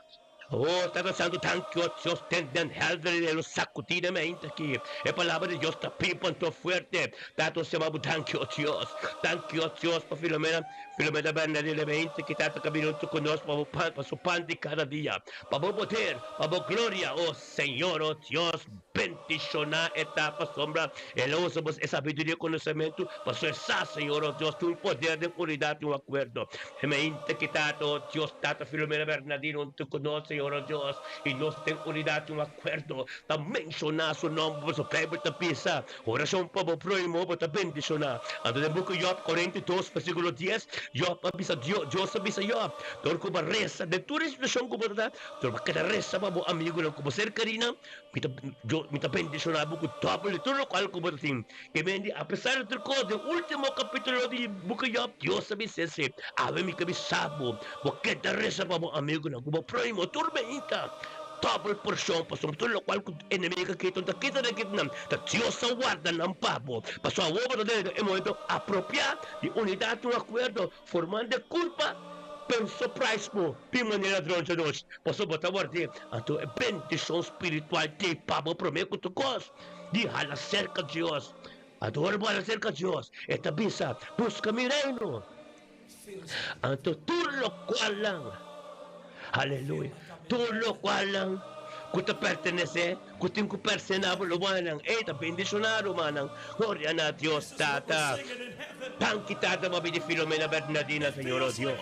O Tata Santu, danki o Dios den den helder i lo sakudí den mente aki. E palabra di Dios ta bibu anto fuerte. Tata nos yama bo danki o Dios. Danki o Dios pa Filomena, Filomena Bernardina mente ki Tata ka bini huntu ku nos pa bo pan, pa su pan di kada dia. Pa bo poder, pa bo gloria, o Señor, o Dios, bendishoná e ta pasobra el a usa bo e sabiduria i konosementu pasobra e sa, Señor, o Dios, tin un poder den unidat i un akuerdo. E mente ki Tata, o Dios, Tata Filomena Bernardino huntu ku nos, Señor, o Dios, i nos den unidat i un akuerdo ta menshoná su nòmber pasobra Beibel ta bisa, Orashon pa bo próhimo bo ta bendishoná. Anto den buki Jòb 42 versíkulo 10, Jòb a bisa Dios, Dios a bisa Jòb, Dor ku bo a resa den tur e situashon ku bo ta ta, Dor bo keda resa pa bo amigunan ku bo ser kerinan, mi ta mi ta bendishoná bo ku dòbel di tur lokual ku bo ta tin. Ke men di, apesar di tur kos, den último kapítulo di buki Jòb, Dios a bis'é si, Awe mi ke bisa bo, bo keda resa pa bo amigunan ku bo próhimo tur meinta dòbel porshon, pasobra tur lokual ku enemigu a kita, no ta kita den kita nan, ta Dios a warda nan pa bo. Pasobra awor bo ta den e momento apropiá di unidat i un akuerdo. Formando e culpa pero surprise bo tin manera droncha nochi pasobra bo ta ward'é anto e bendicion spiritual t'ei pa bo prome cu tur cos di hala cerca Dios. Anto ora bo hala cerca Dios e ta bisa busca mi reino anto tur locualnan aleluya tur locualnan cu ta pertenece Ku tin ku persená bo rumannan, e ta bendishoná rumannan. Gloria na Dios Tata. Danki Tata pa bini Filomena Bernadina Señor o Dios.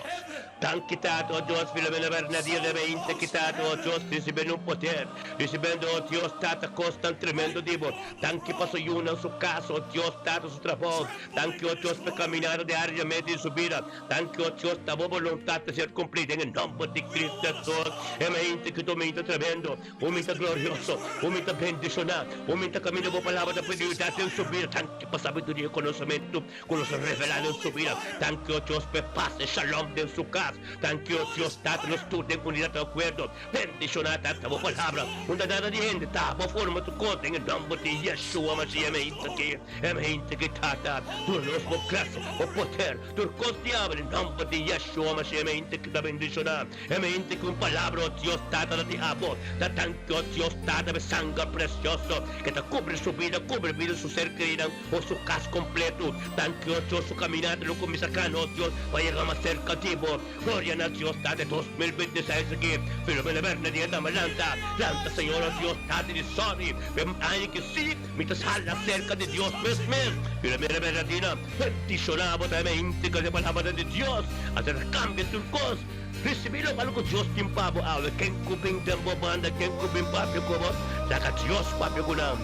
Danki Tata o Dios Filomena Bernadina debe inta ki Tata o Dios risibiendo un poder, risibiendo o Dios Tata kos tan tremendo di bo. Danki pa su yunan, su kas o Dios Tata su trabou. Danki o Dios pa e kaminada diariamente di su bida. Danki o Dios ta bo boluntat ta ser kumplí den e nomber di Cristo Jesus. E mainta ki ta un mainta tremendo. Un mi ta glorioso, un mi ta bendishoná, un mi ta kaminda bo palabra ta pidi yuda den su bida. Danki pa sabiduria i konosementu ku nos a revelá den su bida. Danki, o Dios, pa e pas i shalom den su kas. Danki, o Dios, Tata, nos tur den unidat i akuerdo. Bendishoná, Tata, bo palabra. Unda nada di hende ta, bo forma tur kos den e nòmber di Yeshua Mashiach. E hende aki, e hende aki, Tata, duna nos bo grasia, bo poder, tur kos diabel, e nòmber di Yeshua Mashiach. E hende aki ta bendishoná. E mente cu un palabra, o Dios Tata, ta di abo. Ta danki, o Dios Tata, p'e sanger precioso ke ta cubri su bida, cubri bida su ser kerinan, o su cas completo. Danki, o Dios, su caminata lo cuminsa cana, o Dios, pa yega mas cerca di bo. Gloria na Dios Tata, e 2026 aki, Filomena Bernadina tambe lanta. Lanta, Señor, o Dios Tata di sorry p'e aña ki si mi ta sala cerca di Dios mes mes. Filomena Bernadina, bendiciona bo ta e mente cu e palabra di Dios a ser cambia tur cos. Risibí lokual ku Dios tin pa bo awe. Ken ku bin den bo banda, ken ku bin papia ku bo, laga Dios papia ku nan.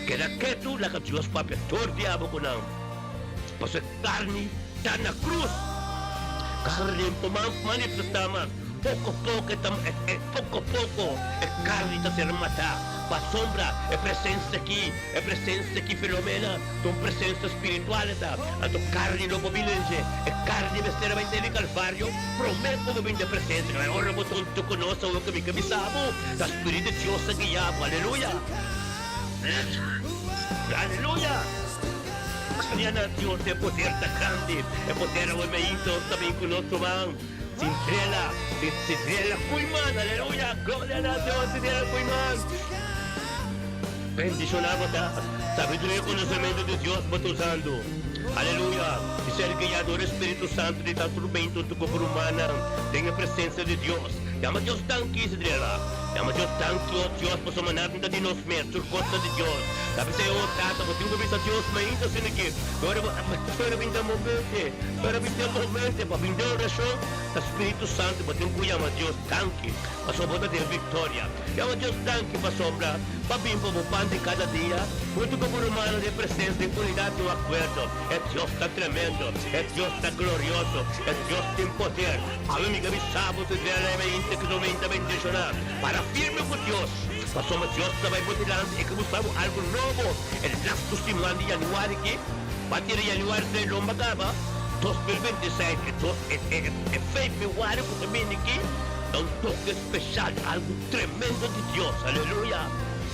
Keda ketu, laga Dios papia tur di abo ku nan. Pasobra e karni ta na krus. Karni por manifestá mas. Poko poko e ta e poko poko e karni ta ser matá. Pasobra e presensia aki, e presensia aki Filomena, ta un presensia spiritual e ta. Anto karni no por bini den dje. E karni mester a bai te di Kalvario promé ku bo bini den presensia. Kla ora bo ta huntu ku nos awor ku mi ke bisa bo, ta Spiritu di Dios ta guia bo. Aleluya! Aleluya! Gloria na Dios, e poder ta grandi, e poder awor meinto ta bin ku nos ruman. Cinderella, Cinderella Koeiman, aleluya, gloria na Dios, Cinderella Koeiman. Bendiciona bo ta, sabiduria y conocemento di Dios bo ta usando. Aleluya, y ser guia door e Spiritu Santo di ta tormento tu como rumannan den e presencia di Dios. Yama Dios danki, Cinderella. Yama Dios danki, oh Dios, pasobra nada ta di nos mes, tur cos ta di Dios. Ta bisa e, oh Tata, bo tin cu bisa Dios mainta asina aki. Ora bo, ora bin den bo mente. Pero mi den momente pa bin den orashon ta Spiritu Santu bo tin ku yama Dios danki pasobra bo ta den viktoria. Yama Dios danki pasobra pa bin pa bo pan di kada dia huntu ku bo rumannan den presensia den unidat di un akuerdo. E Dios ta tremendo, e Dios ta glorioso, e Dios tin poder. Awe mi ta bisa bo si den e mente ku mi ta bendishoná. Para firme ku Dios pasobra Dios ta bai bo dilanti e ke busca bo algu nobo e lastu siman di yanuari aki. Pa tira yanuari ta e lomba kaba, 2026 e dos e e e februari ku ta bini aki ta un toke speshal, algu tremendo di Dios, aleluya!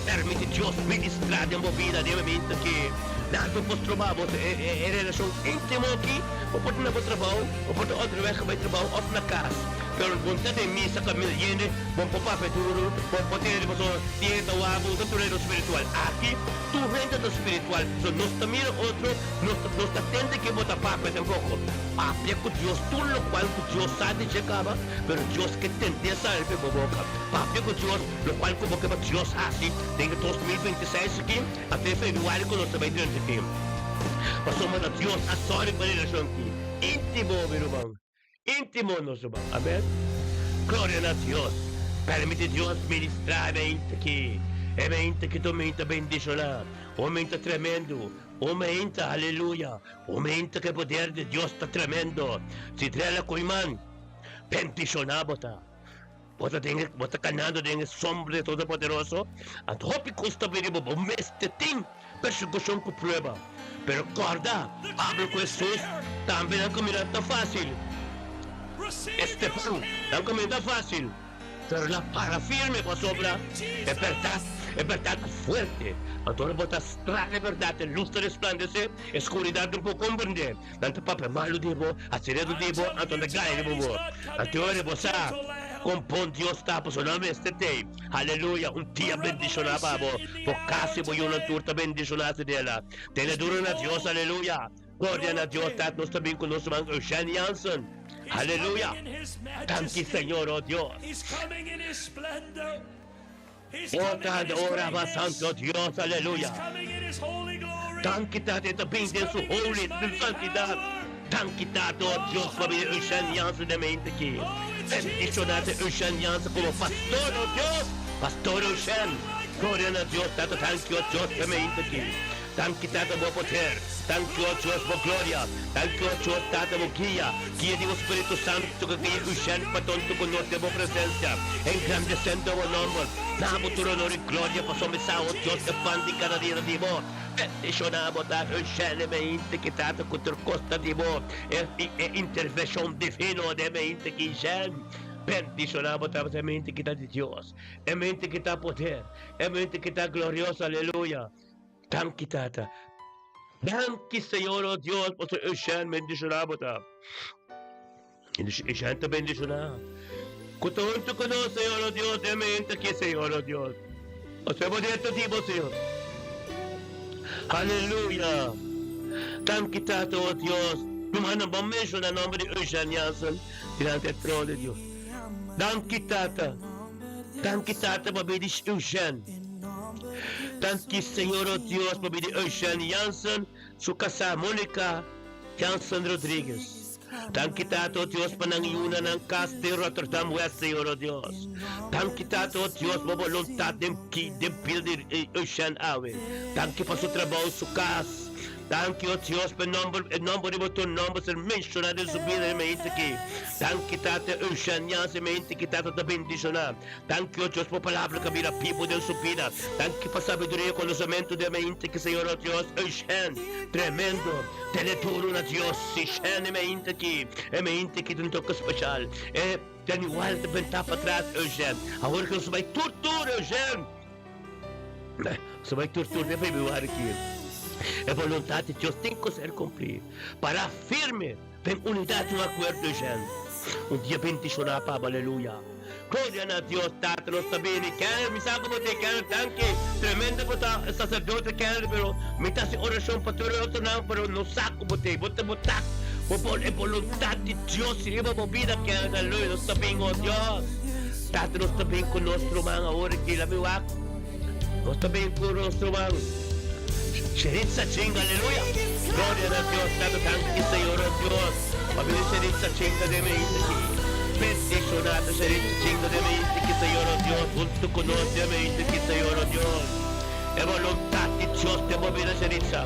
Permiti Dios ministra den bo bida den momento aki. Nada por stroba bo e e e relashon intimo aki, bo por ta na bo trabou, bo por ta onderweg bai trabou of na kas. Pero bon ta den misa kaminda yende, bon por papia duru, bon por tene pasobra tin hende ta wak bo, ta tur hende spiritual. Aki Tur hende ta spiritual, so nos ta mira otro, nos ta nos ta tende ke bo ta papia tampoco. Papia ku Dios tur lokual ku Dios sa di dje kaba, pero Dios ke tende sali pe bo boka. Papia ku Dios lokual ku bo ke pa Dios hasi den e 2026 aki, ata e februari ku nos ta bai drenta aki. Pasobra na Dios a sòri pa relashon aki intimo, mi ruman. Intimo nos ruman. Amen. Gloria na Dios. Permiti Dios ministra e mente aki. E mente ki ta un mente bendiciona. Un mente tremendo. Un mente, aleluya. Un mente ku e poder di Dios ta tremendo. Sidrela Koeiman, bendiciona bo ta. Bo ta den e, bo ta kanando den e sombra di Todopoderoso. Anto hopi kos ta bini bo, bo mester tin persekushon ku prueba. Pero kòrda, Pablo ku Hesus tambe nan kaminda ta fásil. Esteban nan kaminda ta fásil, pero nan para firme pasobra e bèrdat, e bèrdat ta fuerte. Anto ora bo ta straha e bèrdat, e lus ta resplandesé, e skuridat no por komprendé. Nan ta papia malu di bo, hasi redu di bo, anto nan ta gana riba bo. Anto ora bo sa kon bon Dios ta, pasobra nan mester t'ei. Aleluya! Un dia bendishoná pa bo. Bo kas i bo yunan tur ta bendishoná si dela. Tene duru na Dios, aleluya! Gloria na Dios! Tata nos ta bin ku nos ruman Eugène Jansen. Aleluya! Danki Señor, o Dios! O Tata, o Raba Santo Dios, aleluya. Danki Tata, e ta bin den su holy, den su santidad. Danki Tata, o Dios, pa bini Eugène Jansen den mente aki. Bendiciona te Eugène Jansen como pastor, o Dios. Pastor Eugène, gloria na Dios, Tata, danki, o Dios, pa e mente aki. Danki Tata bo poder, danki o Dios bo gloria, danki o Dios Tata bo guia, guia di bo Spiritu Santo cu guia Eugène pa tonto cu nos den bo presencia, engrandecendo bo nomber, na bo tur honor y gloria pasobra mi sa o Dios e pan di cada dia ta di bo, bendiciona bo ta Eugène e meinte ki Tata cu tur cos ta di bo, e e intervencion divino den meinte ki Eugène, bendiciona bo ta e meinte ki ta di Dios, e meinte ki ta poder, e meinte ki ta glorioso, aleluya. Danki Tata. Danki Señor oh Dios pasobra Eugène bendishoná bo ta. Eugène ta bendishoná. Ku ta huntu ku nos Señor oh Dios den mente aki Señor oh Dios. Pasobra bo dentro di bo Señor. Aleluya. Danki Tata oh Dios. Rumannan bo menshoná nomber di Eugène Jansen dilanti e trono di Dios. Danki Tata. Danki Tata pa bidi Eugène. Danki Señor o Dios pa bidi Eugène Jansen su kasá Monica Jansen Rodriguez. Danki Tata o Dios pa nan yuna nan kas den Rotterdam West Señor o Dios. Danki Tata o Dios pa boluntad den den bida di Eugène awe. Danki pa su trabou su kas. Danki, o Dios, pa e nomber, e nomber di bo tur nomber ser menshoná den su bida e mente aki. Danki, Tata, Eugène Jansen e mente aki, Tata, ta bendishoná. Danki, o Dios, pa bo palabra ku a bira bibu den su bida. Danki pa sabiduria i konosementu den e mente aki, Señor, o Dios. Eugène, tremendo. Tene duru na Dios. Eugène, e mente aki, e mente aki ta un toke speshal. E Januari ta bentá patras, Eugène. Awor ku nos bai tur tur, Eugène. Nos bai tur tur den februari aki. E boluntat di Dios tin ku ser kumplí. Pará firme den unidat i un akuerdo, Eugène. Un dia bendishoná pa bo, aleluya. Gloria na Dios Tata nos ta bini. Kenneth, mi sa ku bo tin Kenneth, danki. Tremendo bo ta sacerdote Kenneth, pero mi ta hasi orashon pa tur e otronan, pero no sa ku bo tin. Bo ta bo tak bo por e boluntat di Dios riba bo bida Kenneth, aleluya. Nos ta bin, oh Dios. Tata nos ta bin ku nos ruman awor aki, laat mi wak. Nos ta bin ku nos ruman. Sheritza chinga, aleluya. Gloria na Dios, Tata danki Señor, oh Dios. Pa bini Sheritza chinga den mi hende aki. Bendiciona ta Sheritza chinga den mi hende aki, Señor, oh Dios. Hunto cu nos den mi hende aki, Señor, oh Dios. E voluntad di Dios den bo bida, Sheritza.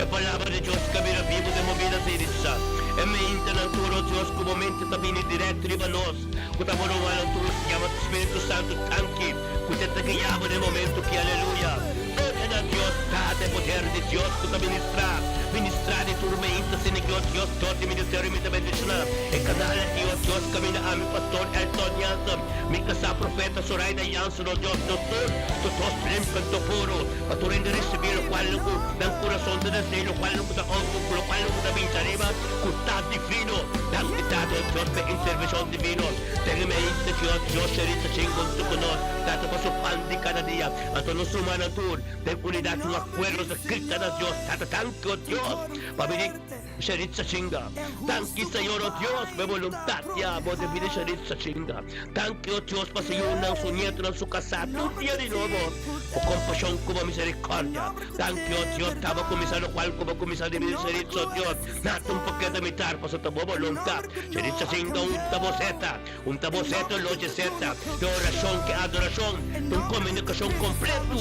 E palabra di Dios ka bira bibu den bo bida, Sheritza. E mentenan tur, oh Dios, cu bo mente ta bini directo riba nos, cu ta bo rumannan tur, yama Spiritu Santo, danki. Cu te ta guia bo den momento ki, aleluya! Gloria na Dios Tata, e poder di Dios cu ta ministra, ministra di tur meinta, sine ki o Dios dor di ministerio mi ta bendiciona e canal aki, o Dios caminda ami Pastor Elton Jansen, mi casa Profeta Soraida Jansen, o Dios nos tur ta dos limpi anto puro, pa tur hende ricibi locual cu nan curason ta desea, locual cu ta ocu, locual cu ta bincha riba, cu ta divino. Danki Tata, o Dios, pa e intervencion divino. Den e mente di Dios, Dios a risa sin huntu ku nos, Tata pa su pan di kada dia. Anto nos rumannan tur, den unidat un akuerdo ta grita na Dios, Tata, danki, o Dios, pa bini Sheritsa Chinga. Danki, Señor, o Dios, pa e boluntat di abo den bini Sheritsa Chinga. Danki, o Dios, pa su yunan, su nietonan, su kasá, tur dia di nobo, bo kompashon ku bo miserikòrdia. Danki, o Dios, ta bo kuminsá lokual ku bo kuminsá den bini Sheritsa, o Dios. Nada un poquito mitar paso ta bo voluntad. Se dice asinda un ta boceta, un ta boceta lo ceseta. E oracion ke adoracion ta un comunicacion completo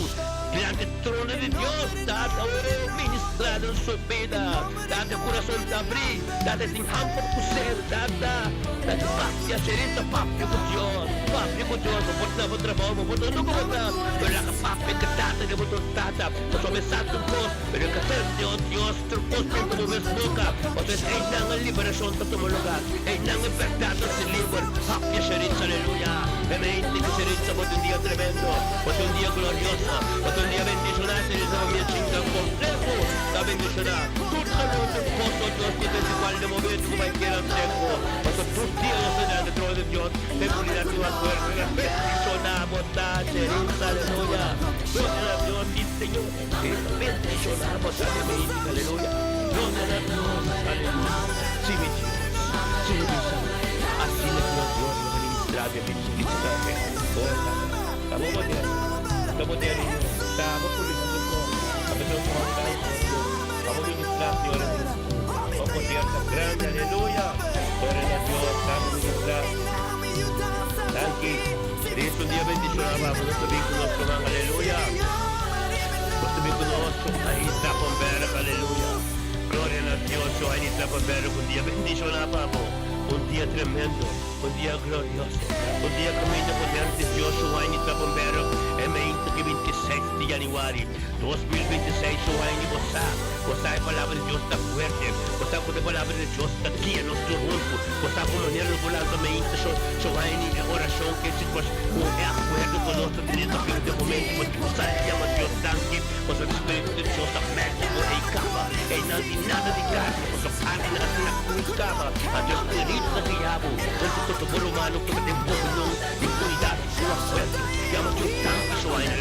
delante trono di Dios. Tata, oh, ministra den su bida. Tata, e curason ta abri. Tata, e tin hamber cu sed. Tata, tata, papia, Sherita, papia cu Dios. Papia cu Dios. Bo por ta na bo trabao, bo por ta unda cu bo ta. Pero laga papia cu Tata den bo tur Tata. Pasobra e sa tur cos. Pero e ka tende, oh Dios, tur kos bin pa bo mes boka. Pasobra einan e liberashon ta tuma lugá, einan e bèrdat ta ser liber. Papia Sheritz, aleluya! E mente ku Sheritz bo ta un dia tremendo, bo ta un dia glorioso, bo ta un dia bendishoná. Sheritz bo mia chinga kompleto ta bendishoná. Tur salú, tur kos, oh Dios, ku ta igual den momento ku bai keda seku. Pasobra tur dia nos ta delante trono di Dios, den unidat di un akuerdo. Bendishoná bo ta, Sheritz, aleluya! Gloria na Dios, si Señor. E ta bendiciona bo grandemente, aleluya. Gloria na Dios, aleluya. Si mi Dios, si mi Señor. Asina cu nos Dios lo ministra den mi spiritu tambe. Oh, Tata, ta bo poder, ta bo poder, ta bo purificacion con, ta bo Dios con tanto, Dios. Ta bo ministra, Señor Jesus. Bo poder ta grande, aleluya. Gloria na Dios, ta bo ministra. Danki. Risto un dia bendiciona pa bo. Nos ta bin cu nos ruman, aleluya. Nos ta bin cu nos Johanny Trappenberg, aleluya. Gloria na Dios, Johanny Trappenberg, un dia bendiciona pa bo. Un dia tremendo, un dia glorioso, un dia caminda poder di Dios, Johanny Trappenberg, e meinta di 26 di januari 2026, Johanny, bo sa, bo sa e palabra di Dios ta fuerte, bo sa cu e palabra di Dios ta guia nos tur hunto. Bo sa ku manera lo por lanta meinta so so haña e orashon ke situashon ku e akuerdo ku nos ta tene ta bin den momento pa tur sali yama Dios danki pasobra e spiritu di Dios ta mèkta ku ei kaba einan tin nada di karni pasobra karni nan tin na krus kaba anto e spiritu ta guia bo huntu ku bo rumannan ku ta den komunion di unidat ku akuerdo yama Dios danki so haña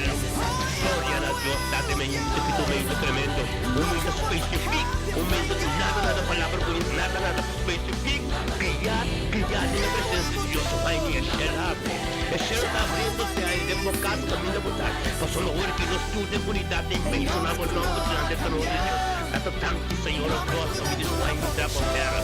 Gloria na Dios Tata meinta ki ta un meinta tremendo un meinta spesifik un meinta ku nada nada palabra ku nada nada Specifiek, guiá, guiá den e presencia di Dios. Bai ni e shel habri. E shel ta abriendo te ai den bo cas caminda bo ta. Pasobra ora ki nos tur den unidad ta inmenciona bo nomber dilanti e trono di Dios. Tata danki Señor o Dios pa mi di su wai mi tra bo tera.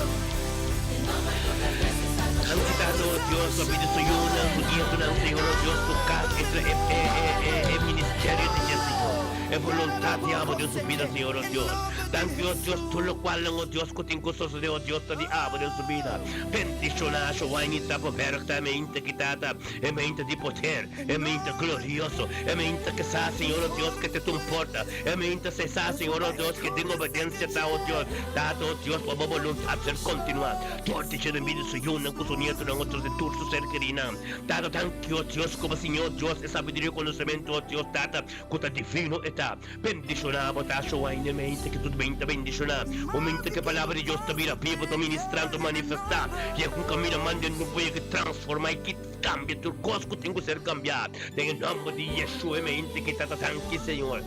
Danki Tata o Dios pa mi di su yunan, su nietonan Señor o Dios, su cas, e e e e e ministerio di dje Señor. E voluntad di abo den su bida Señor o Dios. Danki, o Dios, tur lokualnan, o Dios, ku tin ku sosodé, o Dios, ta di abo den su bida. Bendishoná Showaini Tapoberg ta e meinta ki Tata, e meinta di poder, e meinta glorioso, e meinta ke sa, Señor, o Dios, ke te tun porta, e meinta se sa, Señor, o Dios, ke den obedensia ta, o Dios, Tata, o Dios, pa bo boluntat ser kontinuá. Dor di dje den bida su yunan ku su nietonan, o Dios, den tur su ser kerinan. Tata, danki, o Dios, ku bo siña, o Dios, e sabiduria i konosementu, o Dios, Tata, ku ta divino e ta. Bendishoná bo ta Shoaine mente ku tur ben ta bendishoná. Un mente ku e palabra di Dios ta bira bibu, ta ministrá, ta manifestá. Yega un kaminda manda den bo yega transformá i kit kambia tur kos ku tin ku ser kambiá. Den e nòmber di Yeshua e mente ki ta ta danki Señor.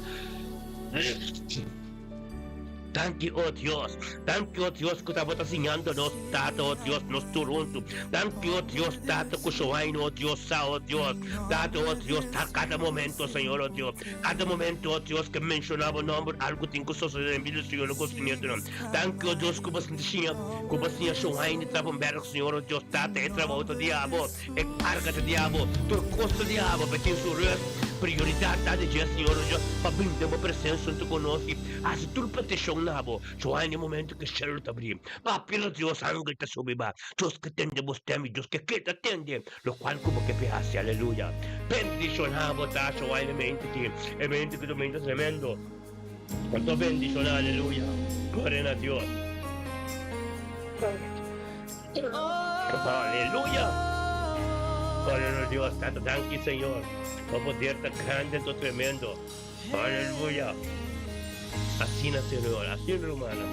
Danki, o Dios. Danki, o Dios, ku tabata siñando nos, Tata, o Dios, nos tur huntu. Danki, o Dios, Tata, ku Shoaino, o Dios, sa, o Dios. Tata, o Dios, ta kada momento, Señor, o Dios. Kada momento, o Dios, ke menshoná bo nòmber, algu tin ku sosodé den bida di Señor, ku su nietonan. Danki, o Dios, ku bo siña, ku bo siña Shoaino Trapenberg, Señor, o Dios, Tata, e trabou ta di abo. E karga ta di abo, tur kos ta di abo, pa tin su rus. Prioridat ta di dje, Señor nos Dios, pa bini den bo presensia huntu ku nos i hasi tur petishon na bo. Joan e momentu ku e shelu ta bri, papia nos Dios, angel ta subi ba. Dios ke tende bo stem i Dios ke keda tende lokual ku bo ke pe hasi. Aleluya! Bendishoná bo ta, Joan, e mente ki, e mente ki ta mente tremendo. Anto bendishoná, aleluya! Gloria na Dios! Aleluya! Gloria na Dios. Tata, danki Señor. Bo poder ta grandi anto tremendo. Aleluya! Asina, Señor, asina, rumannan.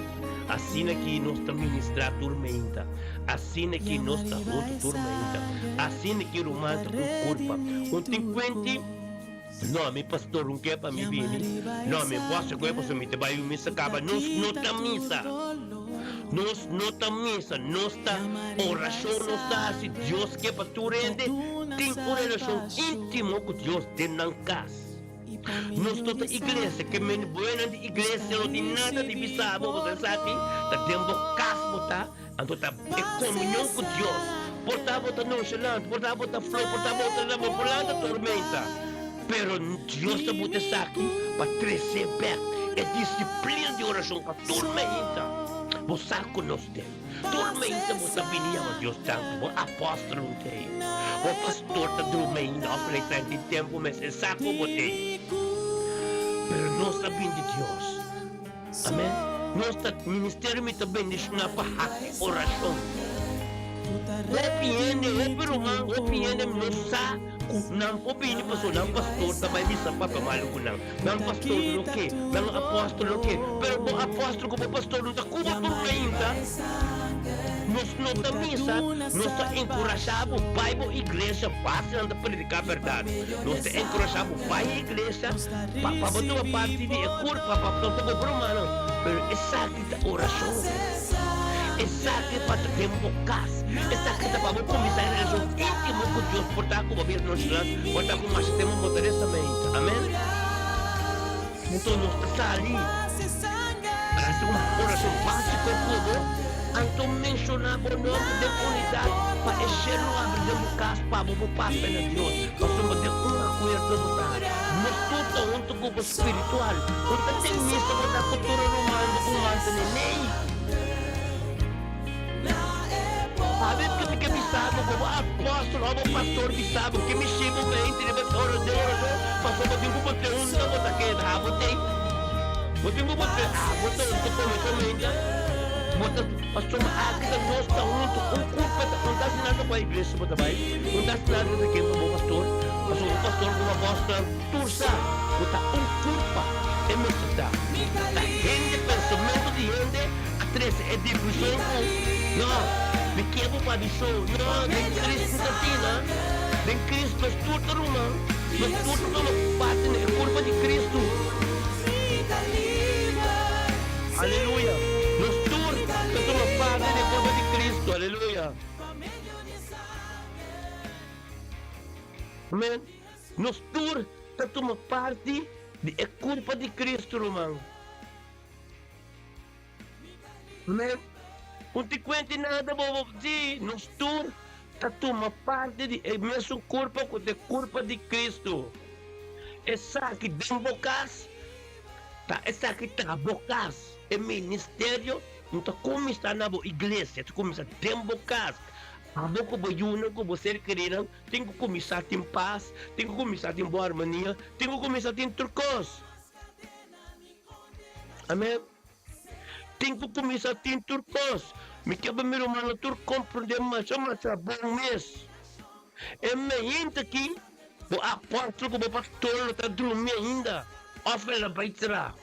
Asina ki nos ta ministrá tur meinta. Asina ki nos ta huntu tur meinta. Asina ki ruman ta un kurpa. Un tin kuenti? No, mi pastor un ke pa mi bini. No, mi boso koe pasobra mi ta bai un misa kaba. Nos no ta misa. Nos no ta misa. Nos ta orashon nos ta hasi. Dios ke pa tur hende tin un relashon íntimo ku Dios den nan kas. Nos no ta iglesia. Ke men buenan di iglesia no tin nada di bisa bo pasobra esaki ta den bo kas bo ta. Anto ta e komunion ku Dios. Por ta bo ta nonchalant, por ta bo ta flow, por ta bo ta na bo por lanta tormenta. Pero Dios ta buta esaki pa trese bek e disiplina di orashon pa tur meinta bo sa ku nos den. Tur meinta bo ta bini yama Dios danki. Bo apòstel un tei, bo pastor ta drumi ainda òf lei trenta i tempu mes e sa ku bo tei. Pero nos ta bini di Dios. Amen. Nos ta ministerio mi ta bendiciona pa haci oracion. Hopi hende, hopi ruman, hopi hende no sa cu nan por bini pasobra nan pastor ta bay bisa papia malu cu nan. Nan pastor no ke, nan apostel no ke. Pero bo apostel cu bo pastor no ta cuba tur mainta. Nos no ta misa, nos ta enkurashá bo bai bo iglesia, basta nan ta prediká bèrdat. Nos ta enkurashá bo bai e iglesia pa pa bo tuma parti di e kurpa, pa bo ta bo rumannan. Pero esaki ta orashon. Esaki pa ta den bo kas. Esaki ta pa bo kuminsá e relashon íntimo ku Dios por ta ku bo bira nonchalant, por ta ku masha tempu bo ta resa meinta. Amèn. Anto nos ta sali hasi un orashon básiko ku bo, anto menshoná bo nòmber den unidat pa e shelu abri den bo kas pa bo por papia na Dios, pasobra den un akuerdo bo ta. Nos tur ta huntu ku bo spiritual. Un ta den misa bo ta ku tur e rumannan ku mantene lei. Pabia ku mi ke bisa bo ku bo apòstel òf bo pastor bisa bo ke mishi bo mente riba e ora den orashon, pasobra bo tin ku bo te hunta bo ta keda abo tei. Bo tin ku bo te abo ta hunta kome komenta. Bo ta pasobra aki ta nos ta huntu un kurpa ta un ta hasi nada ku a iglesia bo ta bai, un ta hasi nada ta ken pa bo pastor, pasobra bo pastor ku bo apòstelnan tur sa ku ta un kurpa e mester ta. Ta hende pensamentu di hende. A trese e difusion ku, No, mi ke bo pa di so. No, den Cristo ta asina. Den Cristo nos tur ta ruman. Nos tur ta tuma parti na e kurpa di Cristo. Aleluya! Nos tur ta tuma parti na e kurpa di Cristo. Aleluya! Amen. Nos tur ta tuma parti di e kurpa di Cristo, ruman. Amen. Un ti cuenti nada bobo. Si, nos tur ta tuma parti di e mesun curpa cu ta e curpa di Cristo. Esaki den bo cas. Ta esaki ta bo kas. E ministerio no ta kuminsá na bo iglesia, e ta kuminsá den bo kas. Abo ku bo yunan ku bo ser kerinan tin ku kuminsá tin pas, tin ku kuminsá tin bon armonia, tin ku kuminsá tin tur kos. Amen. Tin ku kuminsá tin tur kos. Mi ke pa mi rumannan tur komprondé masha masha bon mes. E meinta aki bo apòstel ku bo pastor lo ta drumi ainda òf el a bai traha.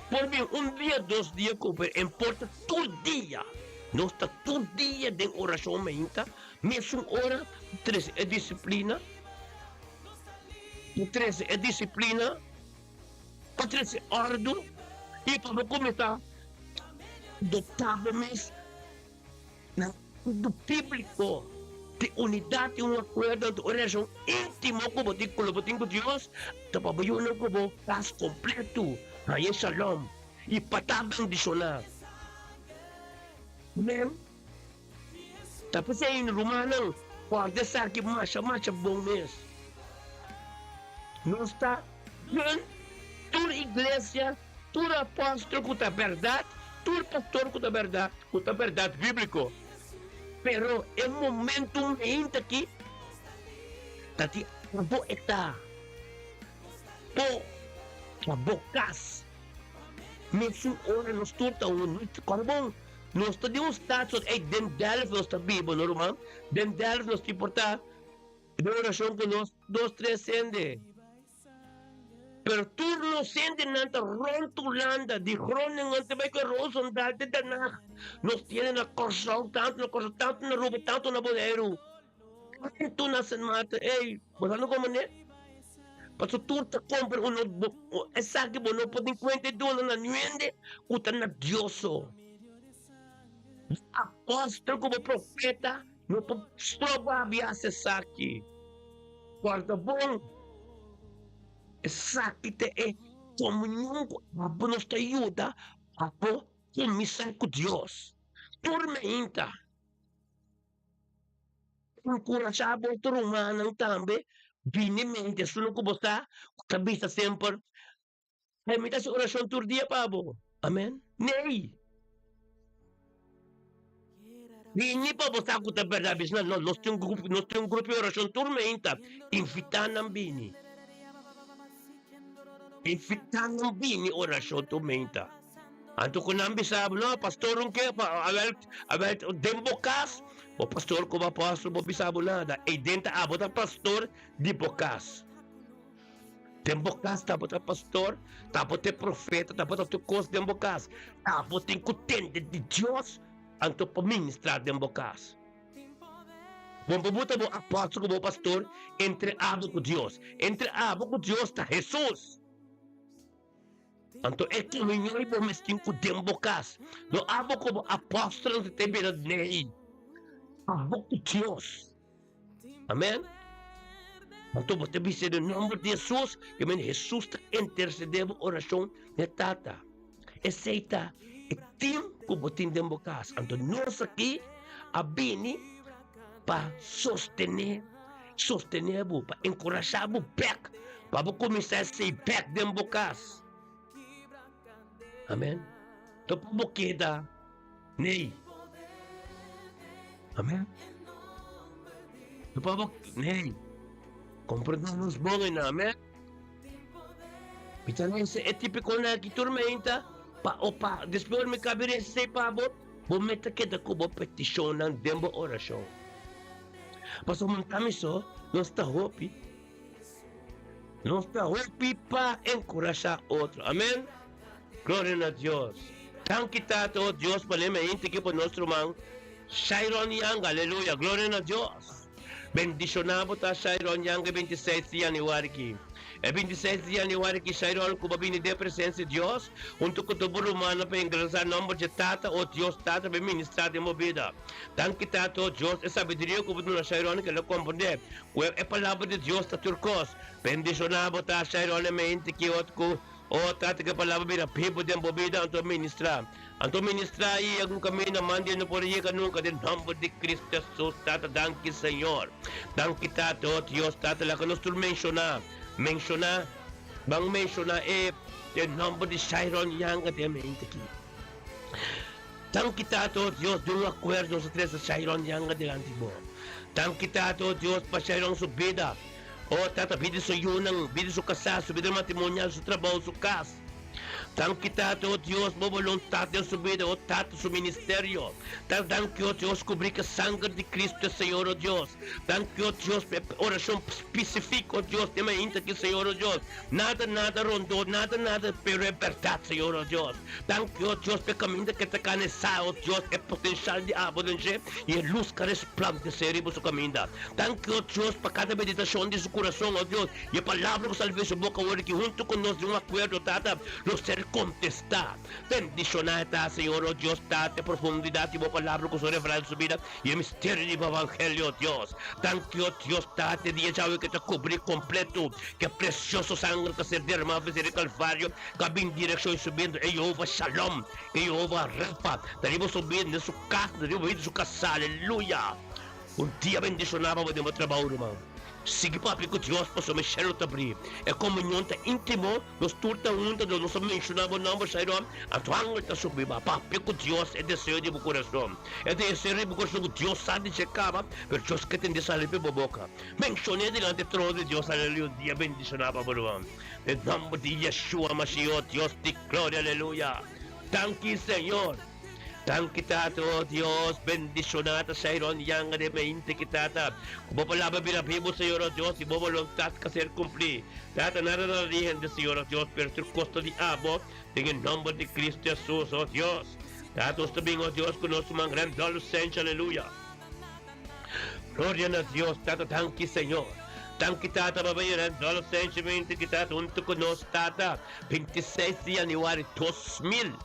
Por bin un dia, dos dia ku pero importa tur dia. Nos ta tur dia den orashon meinta, mesun ora pa trese e disiplina, pa trese e disiplina, pa trese òrdu i pa bo kuminsá adoptá bo mes. Na estudio bíbliko, di unidat i un akuerdo anto un relashon íntimo ku bo tin ku lo bo tin ku Dios ta pa bo yunan ku bo kas kompletu haña shalom i pa ta bendishoná. Amen. Ta p'esei, rumannan, kòrda esaki masha masha bon mes. Nos ta den tur iglesia. Tur apòstel ku ta bèrdat, tur pastor ku ta bèrdat, ku ta bèrdat bíbliko. Pero e momentu meinta aki ta di abo e ta. Bo ta bo kas. Mesun ora nos tur ta un. Kòrda bon, nos ta den un status ey den Delft nos ta biba, no ruman? Den Delft nos tin por ta den orashon ku nos dos tres hende. Pero tur nos hendenan ta rond Hulanda, di Groningen te bai ku Roosendaal te Den Haag. Nos tiene na Kòrsou, tantu na Kòrsou, tantu na Aruba, tantu na Boneiru, tantu na Sint Maarten. Ey, bo sa no komo ne? Pasobra tur ta kompra un esaki bo no por tin kuenta e duna na niun hende ku ta na Dios so. Bo apòstel ku bo profeta no por stroba bias esaki. Guarda bon, esaki ta e komunion ku abo nos ta yuda pa bo kuminsá ku Dios. Tur meinta, enkurashá bo otro rumannan tambe bini mente esun ku bo sa ku ta bisa semper, Ay, mi ta hasi orashon tur dia pa bo. Amen. Nee. Bini pa bo sa ku ta bèrdat. Bisa nan, no, nos tin un grupo, nos tin un grupo di orashon tur meinta. Invitá nan bini. Invitá nan bini orashon tur meinta. Anto ku nan bisa bo, no, pastor un ke, pa, awel, awel, den bo kas, bo pastor ku bo apòstel bo bisa bo nada. Ei den ta abo ta pastor di bo kas. Den bo kas tabata pastor, tabata e profeta, tabata tur kos den bo kas. Abo tin ku tende di Dios anto pa ministrá den bo kas. Bon pa bo ta bo apòstel ku bo pastor entre abo ku Dios. Entre abo ku Dios ta Hesus. Anto e komunion ei bo mes tin ku den bo kas. No abo ku bo apòstelnan ta bira nei. Abo ku Dios. Amen. Anto bo ta bisa den nomber di Hesus, ke men Hesus ta intercede bo oracion n'e Tata. Esey ta e team ku bo tin den bo kas. Anto nos aki a bini pa sostene, sostene bo, pa enkurashá bo bek, pa bo kuminsá esey bek den bo kas. Amen. No pa bo keda Nee. Amen. No pa bo, nee. Comprende nos bon en amen. Mi ta resa e típico na aki tormenta pa o pa despues mi cabe resa pa bo, bo meta keda ku bo peticionnan den bo oracion. Pasobra mi ta mi so, nos ta hopi. Nos ta hopi pa enkurashá otro. Amen. Gloria na Dios. Danki Tata o Dios pa lema hende ki pa nos ruman Shairon Young. Aleluya. Gloria na Dios. Bendishoná bo ta Shairon Young e 26 di yanüari ki. E 26 di yanüari ki Shairon ku bo bini den presensia di Dios huntu ku tur bo rumannan pa engrandesá nòmber dje Tata o Dios Tata pa e ministrá den bo bida. Danki Tata o Dios e sabiduria ku bo duna Shairon ke lo komprendé Ku e palabra di Dios ta tur kos. Bendishoná bo ta shaironemente ki ot ku o trata ku e palabra bira bibu den bo bida anto ministrá. Anto ministrá i yega un kaminda mandi e no por yega nunka den nòmber di Kristu Hesus Tata danki Señor. Danki Tata o Dios Tata laga nos tur menshoná menshoná ban menshoná e. Den nòmber di Shairon Yanga den mente aki. Danki Tata o Dios den un akuerdo nos a trese Shairon Yanga dilanti bo. Danki Tata o Dios pa Shairon su bida. O Tata bida di su yunan, bida di su kasá, su bida matrimonial, su trabou, su kas. Danki Tata o Dios bo boluntat den su bida, o Tata su ministerio. Tata danki o Dios kubrí ku e sanger di Cristo e Señor o Dios. Danki o Dios pa e orashon spesifiko o Dios den mainta aki Señor o Dios. Nada nada rondó, nada nada pero e bèrdat Señor o Dios. Danki o Dios pa e kaminda ke ta kana e sa o Dios e potenshal di abo den dje i e lus ka resplandesé riba su kaminda. Danki o Dios pa kada meditashon di su kurason o Dios i e palabra ku sali for di su boka awor aki huntu ku nos den un akuerdo Tata lo ser kontestá. Bendishoná e ta Señor o Dios Tata e profundidat di bo palabra ku su revelá den su bida i e misterio di bo evangelio o Dios. Danki o Dios Tata e dia djawe ke ta kubrí kompleto ku e presioso sanger ku a ser dermá for di Kalvario ku a bin direkshon i subiendo e Jehová Shalom, e Jehová Rafa ta riba su bida den su kas, ta riba bida di su kasá. Aleluya! Un dia bendishoná pa bo den bo trabou, ruman. Sigui papia ku Dios pasobra e shelu ta bri. E komunion ta íntimo, nos tur ta hunta, dor nos a menshoná bo nòmber, Shairon, anto angel ta subi ba. Papia ku Dios e deseo di bo kurason. E deseo di bo kurason ku Dios sa di dje kaba, pero Dios ke tende sali pa bo boka. Menshon'é dilanti e trono di Dios, aleluya. Un dia bendishoná pa bo, ruman. Den nòmber di Yeshua Mashiach, Dios di gloria, aleluya. Danki, Señor. Danki Tata, oh Dios, bendiciona ta Shairon Yanga den mente ki Tata, cu bo palabra bira bibo Señor oh Dios y bo boluntad ka ser cumpli. Tata nada nada di hende Señor oh Dios, pero tur cos ta di abo, den e nomber di Cristo Jesus oh Dios. Tata nos ta bin oh Dios cu nos man Randolph Sench aleluya. Gloria na Dios Tata danki Señor. Danki Tata pa bay Randolph Sench mente ki Tata hunto cu nos Tata 26 di januari 2000.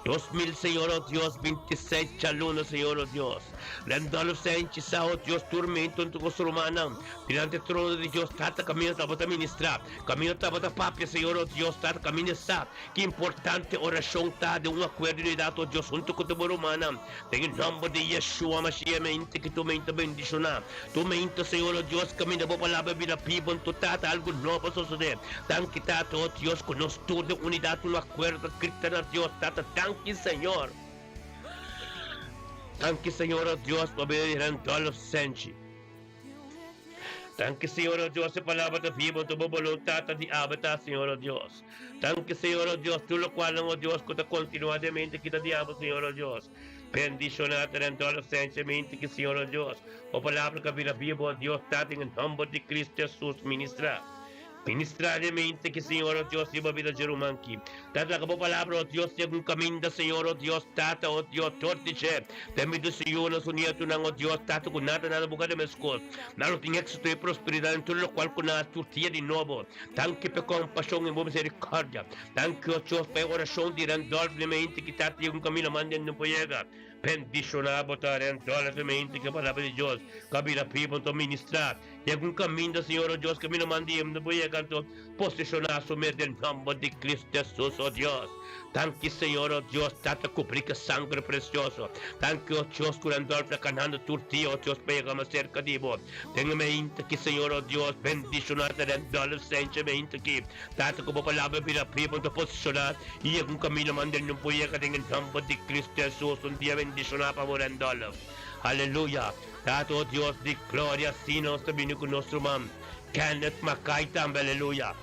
2000 Señor oh Dios 26 djaluna Señor oh Dios Randolph Sanchez sa oh Dios tur mento hunto cu su rumannan dilanti e trono di Dios Tata caminda tabata ministra caminda tabata papia Señor oh Dios Tata caminda sa ki importante oracion ta den un acuerdo di unidad oh Dios hunto cu tur bo rumannan den e nomber di Yeshua Mashiach mente ki tur mento bendiciona tur mento Señor oh Dios caminda bo palabra bira bibo anto Tata algo nobo a sosode Danki Tata oh Dios cu nos tur den unidad un acuerdo grita na Dios Tata danki Señor. Danki Señor oh Dios pa bida di Randolph Senchi. Danki Señor oh Dios e palabra ta bibo anto bo boluntad ta di abo ta Señor oh Dios. Danki Señor oh Dios tur locualnan oh Dios cu ta continua den mente kita di abo Señor oh Dios. Bendiciona ta Randolph Senchi mente ki Señor oh Dios bo palabra ka bira bibo oh Dios Tata en nomber di Cristo Jesus ministra. Ministrá den mente ki Señor, o Dios, riba bida dje ruman ki. Tata, laga bo palabra, o Dios, yega un kaminda, Señor, o Dios, Tata, o Dios, dor di dje, den bida su yunan, su nietunan, o Dios, Tata, ku nada, nada buka den meskos. Nan lo tin éksito i prosperidat den tur lokual ku nan hasi tur dia di nobo. Danki pa e kompashon i bo miserikòrdia. Danki, o Dios, pa e orashon di Randolph den mente ki Tata yega un kaminda manda den por yega. Bendishoná bo ta Randolph den mente ki e palabra di Dios ka bira bibu anto ministrá. I algun kaminda, Señor, o Dios, kaminda mandi e no por yega, anto posishoná su mes den nòmber di Cristo Jesus, o Dios. Danki, Señor, o Dios, Tata, kubrí ku e sangre presioso. Danki, o Dios, ku Randolph ta kanando tur dia, o Dios, pa yega mas serka di Bo. Den e meinta aki, Señor, o Dios, bendishoná ta Randolph Senche e meinta aki. Tata, ku Bo palabra bira bibu, anto posishoná i yega un kaminda mandi e no por yega den e nòmber di Cristo Jesus. Un dia bendishoná pa bo, Randolph. Aleluya! Tata, o Dios di gloria, asina nos ta bini ku nos ruman Kenneth Mackay tambe, aleluya.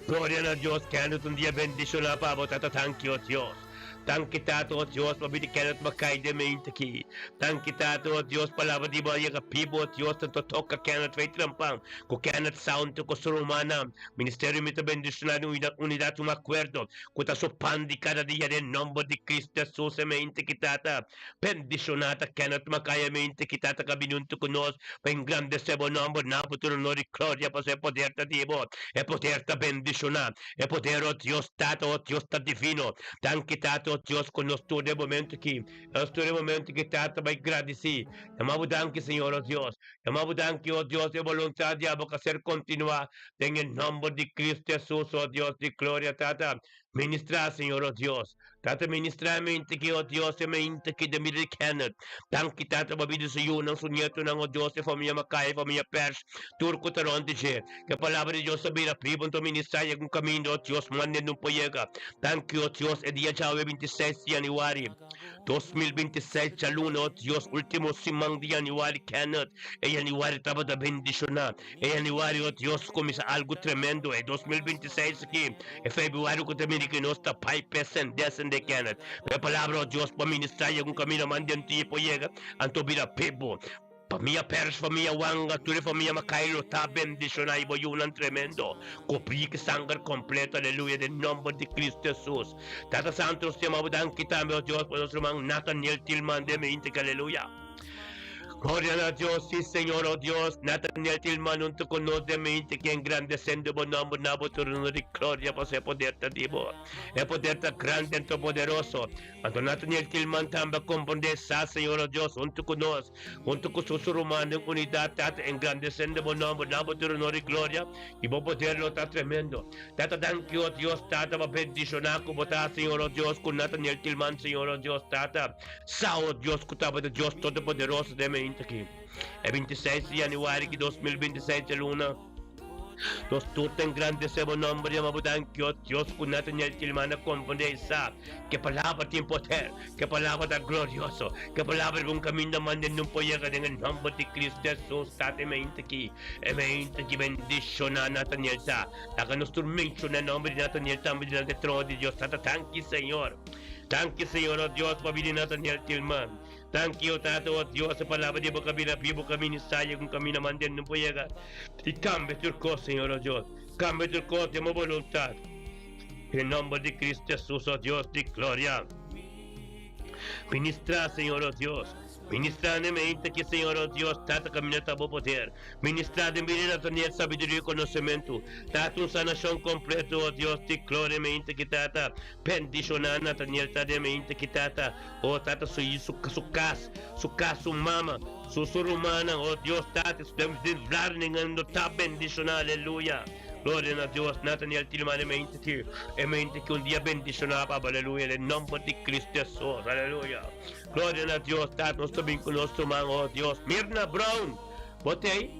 Gloria na Dios, Kenneth, un dia bendishoná pa bo, Tata, tanki, o Dios. Tanki, Tata, o Dios, pa bini Kenneth Mackay den mente aki. Tanki, Tata, o Dios, palabra di bo a yega pibo, o Dios, tanto toka Kenneth fei trampan ku Kenneth Sound ku su rumannan. Ministerio mi ta bendishoná den unidat un akuerdo ku ta su pan di kada dia den nomber di Cristo Jesus, e mente ki, Tata. Bendishoná ta Kenneth Makaya mente ki tata ka bini huntu ku nos pa engrandesé bo nòmber na bo tur honor i gloria pasobra e poder ta di bo, e poder ta bendishoná, e poder o Dios Tata o Dios ta divino. Danki Tata o Dios ku nos tur den momento aki, nos tur den momento aki Tata bai gradisí. Yama bo danki Señor o Dios, yama bo danki o Dios e boluntat di abo ka ser kontinuá den e nòmber di Cristo Jesus o Dios di gloria Tata. Ministrá, Señor, o Dios. Tata, ministrá e mente ki, o Dios, e mente ki den bida di Kenneth. Danki, Tata, pa bida di su yunan, su nietonan, o Dios, e famia Mackay, e famia Pers, tur ku ta rònt di dje. Ku e Palabra di Dios ta bira bibu, anto ministrá yega un kaminda, o Dios, manda e nun por yega. Danki, o Dios, e dia djawe, 26 di yanüari. 2026 djaluna, o Dios, ultimo siman di yanüari, Kenneth, e yanüari tabata bendishoná. E yanüari, o Dios, kuminsá algu tremendo. E 2026 aki, e febrüari ku ta bini aki, nos ta bai p'e sendé, sendé, Kenneth. P'e palabra, o Dios, pa ministrá yega un kaminda mas den ti por yega, anto bira bibu. Famia Pérez, famia Wanga, tur e famia Macairo ta bendishoná i bo yunan tremendo. Kubrí ku sanger kompleto, aleluya, den nòmber di Kristu Hesus. Tata Santu, nos ta yama bo danki tambe, o Dios, pa nos ruman Nathaniel Tilman den mi inti, aleluya. Gloria na Dios, sí Señor, o Dios, Nathaniel Tilman huntu ku nos den mi inti, ki engrandesendo bo nòmber na bo trono di gloria, pasobra e poder ta di bo. E poder ta grandi anto poderoso. Anto Nathaniel Tilman tambe a komprondé sa, Señor, o Dios, huntu ku nos. Huntu ku su rumannan den unidat, Tata, engrandesendo bo nòmber, na bo tur honor i gloria, i bo poder lo ta tremendo. Tata, danki, o Dios, Tata, pa bendishoná ku bo ta, Señor, o Dios, ku Nathaniel Tilman, Señor, o Dios, Tata, sa, o Dios, ku tabata Dios Todopoderoso den mainta aki. E 26 di yanüari ki 2026 djaluna. Nos tur ta engrandesé bo nòmber i ama bo danki, o Dios, ku Nathaniel Tilman a komprondé i sa ku e Palabra tin poder, ku e Palabra ta glorioso, ku e Palabra riba un kaminda manda e nun por yega den e nòmber di Cristo Hesus. Tata, e mainta aki, e mainta aki bendishoná Nathaniel ta. Laga nos tur menshoná e nòmber di Nathaniel tambe dilanti e trono di Dios. Tata, danki, Señor. Danki, Señor, o Dios, pa bini Nathaniel Tilman. Danki, o Tata, o Dios, e palabra di bo kabina bibu kaminda saya ku kaminda mantende no por yega. I kambia tur kos, Señor, o Dios. Kambia tur kos den bo boluntat. Den nomber di Cristo Jesus, o Dios di gloria. Ministra, Señor, o Dios. Ministra na e mente aki, Señor, o Dios, Tata, kaminda ta bo poder. Ministra den bida di Nathaniel sabiduria i konosementu. Tata, un sanashon kompleto, o Dios di gloria, e mente aki, Tata. Bendishoná Nathaniel ta den mente aki, Tata. Oh Tata su yi su su kas su kas su mama su su rumannan oh Dios Tata su den den Vlaardingen no ta bendishoná aleluya gloria na Dios Nathaniel Tilman e mente ki e mente ki un dia bendishoná papa aleluya den nomber di Cristo Jesus aleluya gloria na Dios Tata nos ta bin ku nos ruman oh Dios Mirna Brown bo t'ei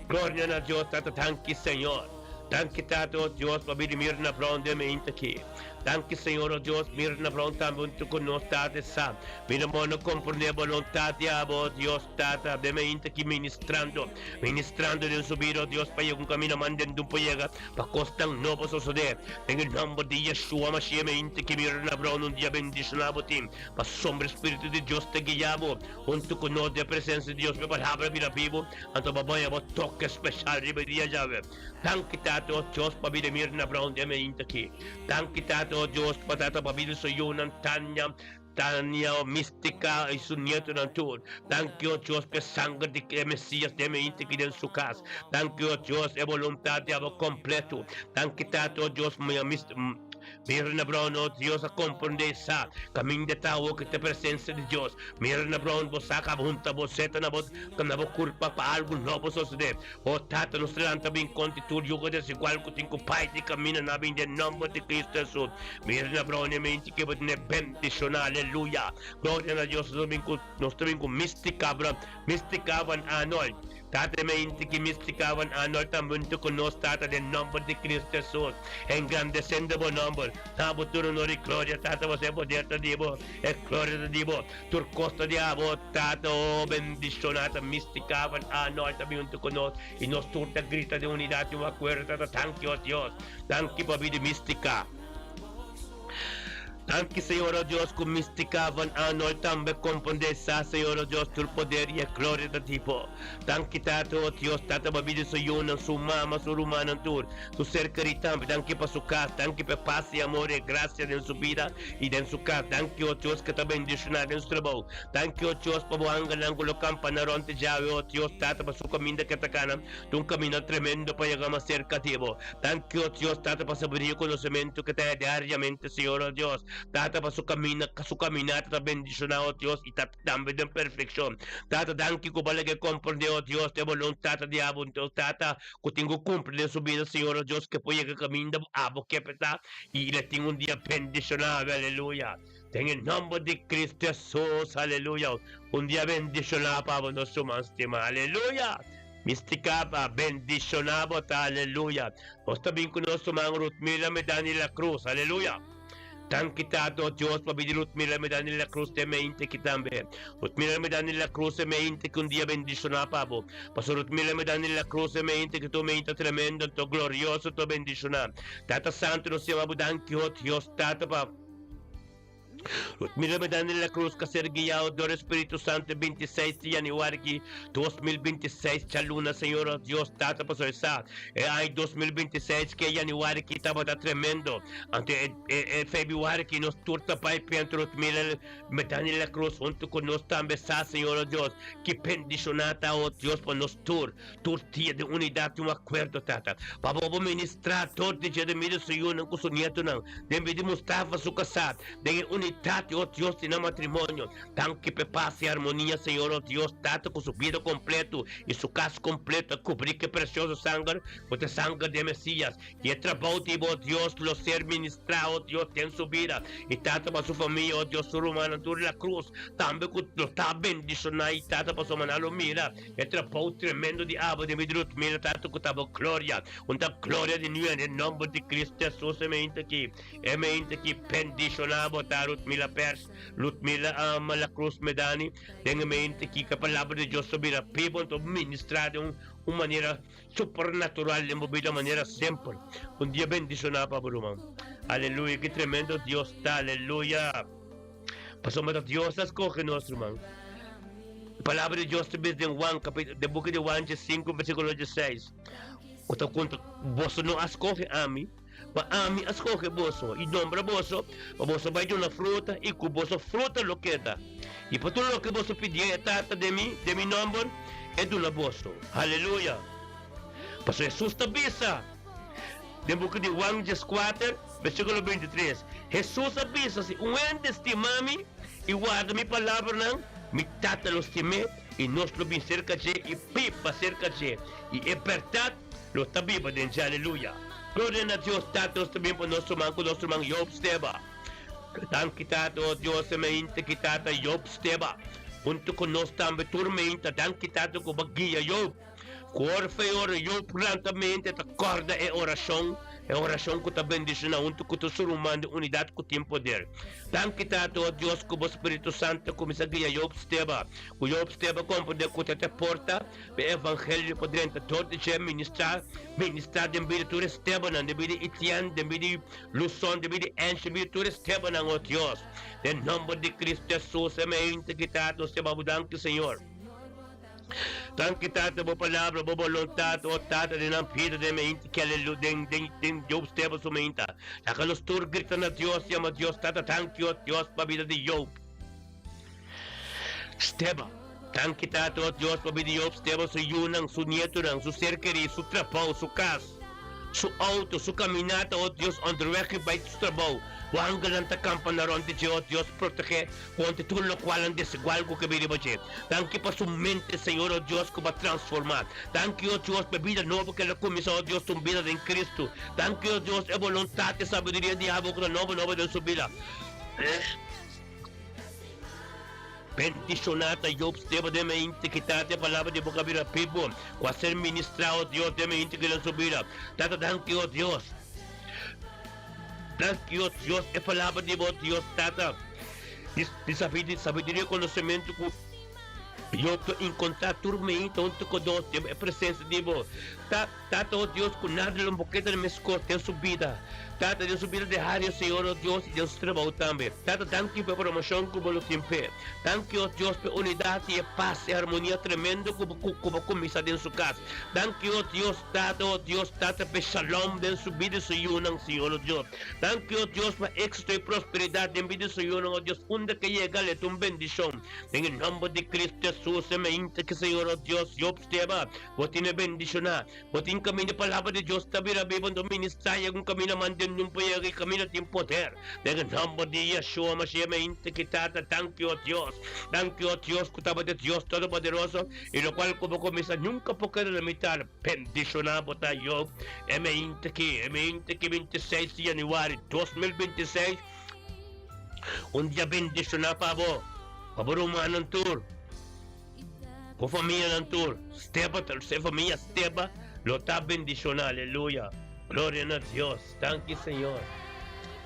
gloria na Dios Tata danki Señor danki Tata oh Dios pa bini Mirna Brown den mente ki. Danki Señor o Dios, Mirna Brown tambe hunto cu nos Tata sa. Mi no por no comprende boluntad di abo, o Dios Tata, den mi inta aki ministrando, ministrando den su bida, o Dios, pa yega un camino manda den por yega, pa cosnan nobo sosode. Den e nomber di Yeshua Mashiach mi inta aki Mirna Brown un dia bendiciona bo tin, pasobra e Spiritu di Dios ta guia bo hunto cu nos den e presencia di Dios, pa e palabra bira bibo, anto bo baña bo toke special riba e dia djawe. Danki Tata o Dios pa bida Mirna Brown den mainta aki. Danki Tata o Dios pa Tata pa bida su yunan Tania, Tania o Mistica y su nietonan tur. Danki o Dios pa e sanger di e Mesias den mainta aki den su cas. Danki o Dios e boluntad di abo completo. Danki Tata o Dios Mirna Brown o Dios a comprende y sa caminda ta awo ki ta e presencia di Dios. Mirna Brown bo sa caba hunta bo seta na bo na bo curpa pa algo nobo sosode. O Tata, nos ta lanta bin kontra tur yugo desigual ku tin ku pai di kaminda na bin den nòmber di Kristu Hesus. Mirna Brown e menti ke bo tene bendishoná. Aleluya! Gloria na Dios. Nos ta bin ku nos ta bin ku Mistica Brown, Mistica Van Arnold. Tata e menti ki Mistica Van Arnold tambe huntu ku nos, Tata, den nòmber di Kristu Hesus. Engrandesendo bo nòmber. Na bo tur honor i gloria, Tata, pasobra e poder ta di bo, e gloria ta di bo. Tur kos ta di abo, Tata, oh, bendishoná ta Mistica Van Arnold ta bin huntu ku nos, i nos tur ta grita den unidat i un akuerdo, Tata, danki, oh Dios, danki pa bida Mistica. Danki, Señor, oh Dios, ku Mistica Van Arnold tambe komprondé sa, Señor, oh Dios, tur poder i e gloria ta di bo. Danki, Tata, oh Dios, Tata, pa bida su yunan, su mama, su rumannan tur, su ser kerí tambe. Danki pa su kas, danki pa e pas i amor i e grasia den su bida. I den su kas. Danki, o Dios, ke ta bendishoná den su trabou. Danki, o Dios, pa bo angelnan ku lo kampa na rònt djawe, o Dios, Tata, pa su kaminda ke ta kana ta un kaminda tremendo pa yega mas serka di bo. Danki, o Dios, Tata, pa sabiduria i konosementu ke ta haya diariamente, Señor, o Dios. Tata, pa su camina, su caminata ta bendiciona, oh Dios, y ta tambe den perfeccion. Tata, danki cu bo a laga e comprende, oh Dios, e boluntad di abo, oh Tata, cu tin cu cumpli den su bida, Señor, oh Dios, ke por yega caminda abo ke p'e ta, y le tin un dia bendiciona, aleluya. Den e nomber di Cristo Jesus, aleluya. Un dia bendiciona pa abo, nos ruman stima, aleluya. Mistica pa bendiciona bo ta, aleluya. Nos ta bin cu nos ruman Ruthmila Medani La Cruz, aleluya. Danki Tata, oh Dios, pa bidi Ruthmila Medani La Cruz den mente aki tambe. Ruthmila Medani La Cruz den mente ki un dia bendiciona pa bo. Pasobra Ruthmila Medani La Cruz den mente ki tu mente tremendo, to glorioso, to bendiciona. Tata Santo, nos yama bo danki, oh Dios, Tata, pa Mira Medani La Cruz ka ser guiado dor Espíritu Santo 26 di januari ki 2026 djaluna Señor nos Dios Tata pasobra e sa e aña 2026 ki e januari ki tabata tremendo anto e e februari ki nos tur ta bai pientra Mira Medani La Cruz hunto ku nos tambe sa Señor nos Dios ki bendiciona ta oh Dios pa nos tur tur dia den unidat di un akuerdo Tata pa bo bo ministrá dor di dje den medio su yunan ku su nietonan den bida di Mustafa su kasá den e unidat di oh Dios di nan matrimonio. Danki p'e pas i armonia Señor oh Dios Tata ku su bida kompleto i su kas kompleto a kubrí ku e presioso sanger ku ta e sanger di e Mesias i e trabou di bo oh Dios lo ser ministrá oh Dios den su bida i Tata pa su famia oh Dios su rumannan tur la krus tambe ku lo ta bendishoná i Tata pasobra nan lo mira E trabou tremendo di abo den mi drut mira tantu ku ta bo gloria. Un ta gloria di nua den nomber di Cristo Jesus e mente aki. E mente aki bendiciona bo ta Rutmila Pers, Rutmila ama la Cruz Medani den e mente aki ku e palabra di Dios ta bira bibo anto ministra den un manera supernatural den bo bida manera semper. Un dia bendiciona pa bo ruman. Aleluya ki tremendo Dios ta aleluya. Pasobra ta Dios a scoge nos, ruman. E palabra di Dios ta bisa den Juan, den buki di Juan 5, versiculo 16, cu ta conta, Boso no a scoge ami, ma ami a scoge boso y nombra boso pa boso bay duna fruta y cu boso fruta lo keda. Y pa tur loke boso pidié e Tata den mi, den mi nomber, e duna boso. Aleluya! Pasobra Hesus ta bisa. Den buki di Juan dieskuater, versíkulo bintitres, Hesus a bisa, Si un hende stima mi i warda mi palabranan, mi Tata lo stim'é i nos lo bin serka dje i biba serka dje, i e bèrdat lo ta biba den dje. Aleluya! Gloria na Dios Tata, nos ta bin pa nos ruman ku nos ruman Job Steba. Danki Tata, o Dios, e meinta ki Tata Job Steba huntu ku nos tambe tur meinta. Danki Tata ku bo a guia Job. Ku ora fe ora yo prontamente ta kòrda e orashon, e orashon ku ta bendishoná huntu ku tur su ruman den unidat ku tin poder. Danki Tata, o Dios, ku bo Spiritu Santu a kuminsá guia Job Steba, ku Job Steba komprendé ku ta te porta pa e evangelio por drenta dor di dje ministrá, ministrá den bida tur e Stebanan, den bida Etienne, den bida Luson, den bida Ange, den bida tur e Stebanan, o Dios. Den nòmber di Cristo Hesus, amen. Danki Tata, nos ta yama bo danki, Señor. Danki Tata bo palabra bo bolontat o Tata den nan bida den meinta ki alelu den den den Job Steba su meinta laga nos tur grita na Dios yama Dios Tata danki o Dios pa bida di Job Steba danki Tata o Dios pa bida di Job Steba su yunan su nietonan su ser keri su trabou su kas su auto su kaminata o Dios onderweg i bai su trabou bo angelnan ta kampa na rond di dje o Dios protege Kontra tur lokualnan desigual ku ke bin riba dje. Danki pa su mente, Señor, o Dios, ku bo a transformá. Danki, o Dios, pa e bida nobo ku el a kuminsá, o Dios, un bida den Kristu. Danki, o Dios, e boluntat i sabiduria di abo ku ta nobo nobo den su bida. Bendishoná ta Job Steba den mente ki tata e palabra di bo ka bira bibu, ku a ser ministrá, o Dios, den mente ki den su bida. Tata, danki, o Dios. Danki, o Dios, e palabra di bo, Dios, Tata, di sabiduria i konosementu ku Job ta enkontrá tur meinta huntu ku nos den e presensia di bo. Tata, o Dios, ku nada lo keda meskos den su bida. Tata, den su bida diario, Señor, o Dios, i den su trabou tambe. Tata, danki pa e promoshon ku bo lo tin p'e. Danki, o Dios, pa e unidat i e pas i harmonia tremendo ku bo kuminsá den su kas. Danki, o Dios, Tata, o Dios, Tata, p'e shalom den su bida i su yunan, Señor, o Dios. Danki, o Dios, pa éxito i prosperidat den bida i su yunan, o Dios. Unda ke yega, le ta un bendishon. Den e nòmber di Cristo. Hesus e mente ki Señor o Dios Job Steba bo tine bendiciona bo tin caminda palabra di Dios ta bira biba nto ministra y algun caminda manden un pa yega y caminda tin poder den e nomber di Yeshua Mashiach mente ki Tata danki o Dios danki o Dios cu tabata Dios todopoderoso y locual cu bo cuminsa nunca por keda na mitar bendiciona bo ta Job e mente ki e mente ki 26 di januari 2026 Un dia bendishoná pa bo, pa bo rumannan tur, bo famianan tur. Steba ta, e famia Steba lo ta bendishoná. Aleluya! Gloria na Dios! Danki Señor!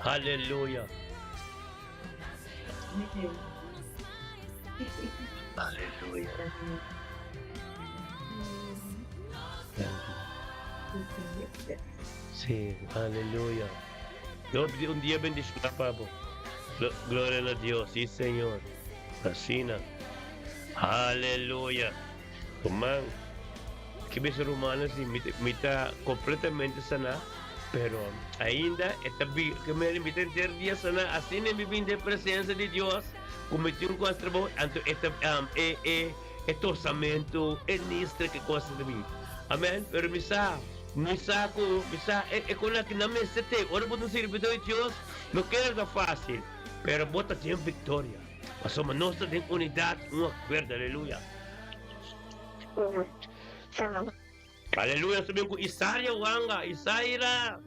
Aleluya! Aleluya! Danki. Sí, aleluya. Lo pidi un dia bendiciona pa bo. Gloria na Dios, si Señor. Asina. Aleluya. Ruman, ki bes rumannan si mi mi ta completamente sana, pero ainda e ta bi ke mi mi ta henter dia sana, asina mi bin den presencia di Dios ku mi tin ku hasi trabou, anto e ta e e e tosamento, e nistra ke cosa ta bin. Amen. Pero mi sa. Mi sa ku mi sa e e kon aki nan mester te ora bo ta sirbidó di Dios no keda ta fásil pero bo ta tin viktoria pasobra nos ta den unidat un akuerdo aleluya aleluya nos ta bin ku Isaria wanga Isaira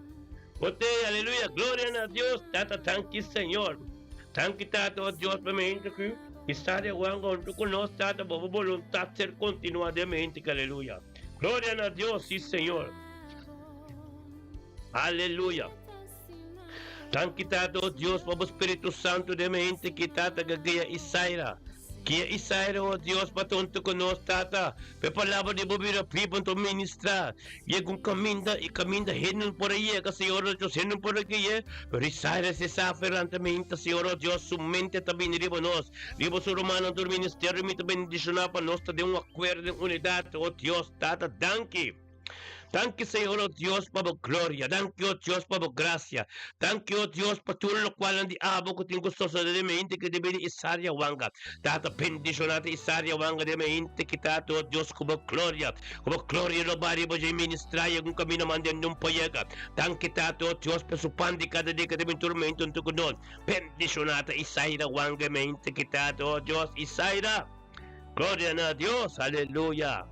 bo te aleluya gloria na Dios tata tanki Señor tanki tata o Dios pa mi hende aki Isaria wanga huntu ku nos tata bo bo boluntat ser kontinuá den mi hende aleluya. Gloria na Dios, sí Señor. Aleluya. Danki Tata, oh Dios, pa bo Spiritu Santu den mi hente ki Tata ka guia Isaira. Guia Isaira, oh Dios, pa tonto ku nos, Tata. Pa e palabra di bo bira biba anto ministra. Yega un kaminda i kaminda hende no por a yega, Señor, oh Dios, hende no por a guia. Pero Isaira si sa ferante mi hente, Señor, oh Dios, su mente ta bini riba nos. Riba su rumannan tur ministerio mi ta bendishoná pa nos ta den un akuerdo den unidat, o Dios Tata, danki. Danki Señor, o Dios, pa bo gloria, danki, o Dios, pa bo grasia, danki, o Dios, pa tur lokualnan di abo ku tin ku sosodé den mi hende ku debe di Isaria wanga. Tata, bendishoná ta Isaria wanga den mi hende ki Tata, o Dios, ku bo gloria, ku bo gloria lo bai riba dje ministrá i algun kaminda manda den un payega. Danki, Tata, o Dios, pa su pan di kada dia ku ta bin tur mente huntu ku nos. Bendicioná ta Isaira wangemente kitado, oh Dios, Isaira. Gloria na Dios, aleluya.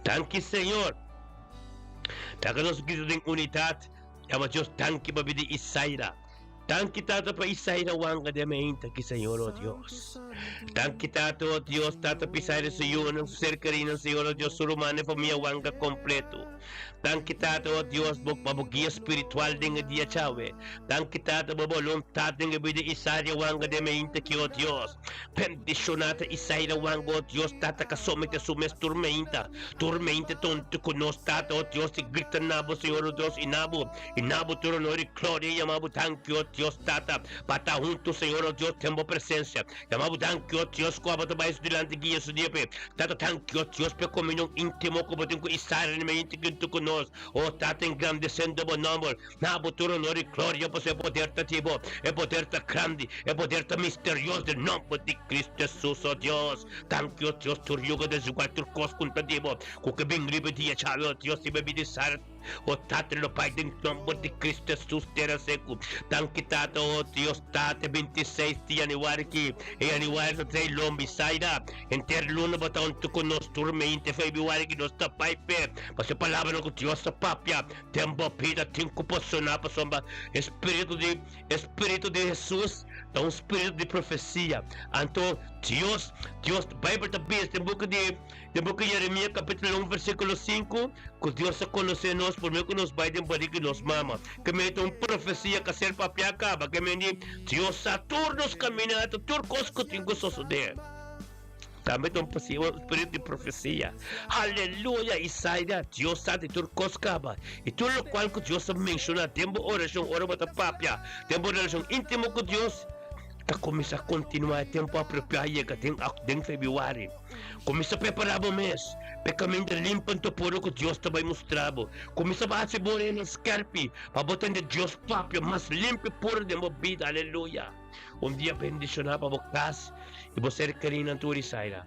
Danki Señor. Danki nos grito den unidad. Yama Dios danki pa bida Isaira. Danki Tata pa Isaira wanga de mente ki Señor, oh Dios. Danki Tata, oh Dios, Tata pa Isaira su yunan, su ser querido, Señor, oh Dios, su ruman y familia wanga completo. Danki Tata, oh Dios, bo pa bo guia spiritual den e dia djawe. Danki Tata bo boluntat den e bida Isaria wanga den e mainta aki, oh Dios. Bendishoná ta Isaira wanga, oh Dios, Tata ka somete su mes tur mainta, tur mainta tonto ku nos, Tata, oh Dios, i grita na bo, Señor, oh Dios, i na bo, i na bo tur honor i gloria, i yama bo danki, oh Dios, Tata, pa ta hunto, Señor, oh Dios, den bo presensia. Yama bo danki, oh Dios, ku abo ta bai su dilanti guia su dia p'e. Tata, danki, oh Dios, p'e komunion íntimo ku bo tin ku Isaria na medio junto ku nos. Oh Tata, engrandesendo bo nòmber. Na bo tur honor i gloria, pasobra e poder ta di bo. E poder ta grandi, e poder ta misterioso den nòmber di Cristo Jesus, oh Dios. Danki, oh Dios, tur yugo desigual, tur kos ku ta di bo, ku ke bin riba dia djawe, oh Dios, riba bida Isaria. O Tata lo bai den nomber di Cristo Jesus tera seku. Danki Tata, o Dios Tata, 26 di januari ki e januari ta trae lombi saida. Henter luna bo ta huntu ku nos tur mente februari ki nos ta bai pe. Pasobra e palabranan ku Dios ta papia den bo bida tin ku por sona pasobra e spiritu di e spiritu di Jesus ta un spiritu di profesia. Anto Dios Dios Bijbel ta bisa den buki di Den boka Jeremia kapitulo un versíkulo sinku, ku Dios a konosé nos promé ku nos bai den barika di nos mama. Ke mei ta un profesia ku a ser papiá kaba, ke mei di Dios sa tur nos kaminata, tur kos ku tin ku sosodé. Tambe ta un spiritu di profesia. Aleluya! Isaida, Dios sa di tur kos kaba, i tur lokual ku Dios a menshoná den bo orashon ora bo ta papia, den bo relashon íntimo ku Dios. Ta kuminsá kontinuá e tempu apropiá yega den den febrüari. Kuminsá prepará bo mes pa e kaminda limpi anto puru ku Dios ta bai mustra bo. Kuminsá pa hasi bo oreanan skèrpi pa bo tende Dios papia mas limpi puru den bo bida. Aleluya! Un dia bendishoná pa bo kas i bo ser kerínan tur i Saira.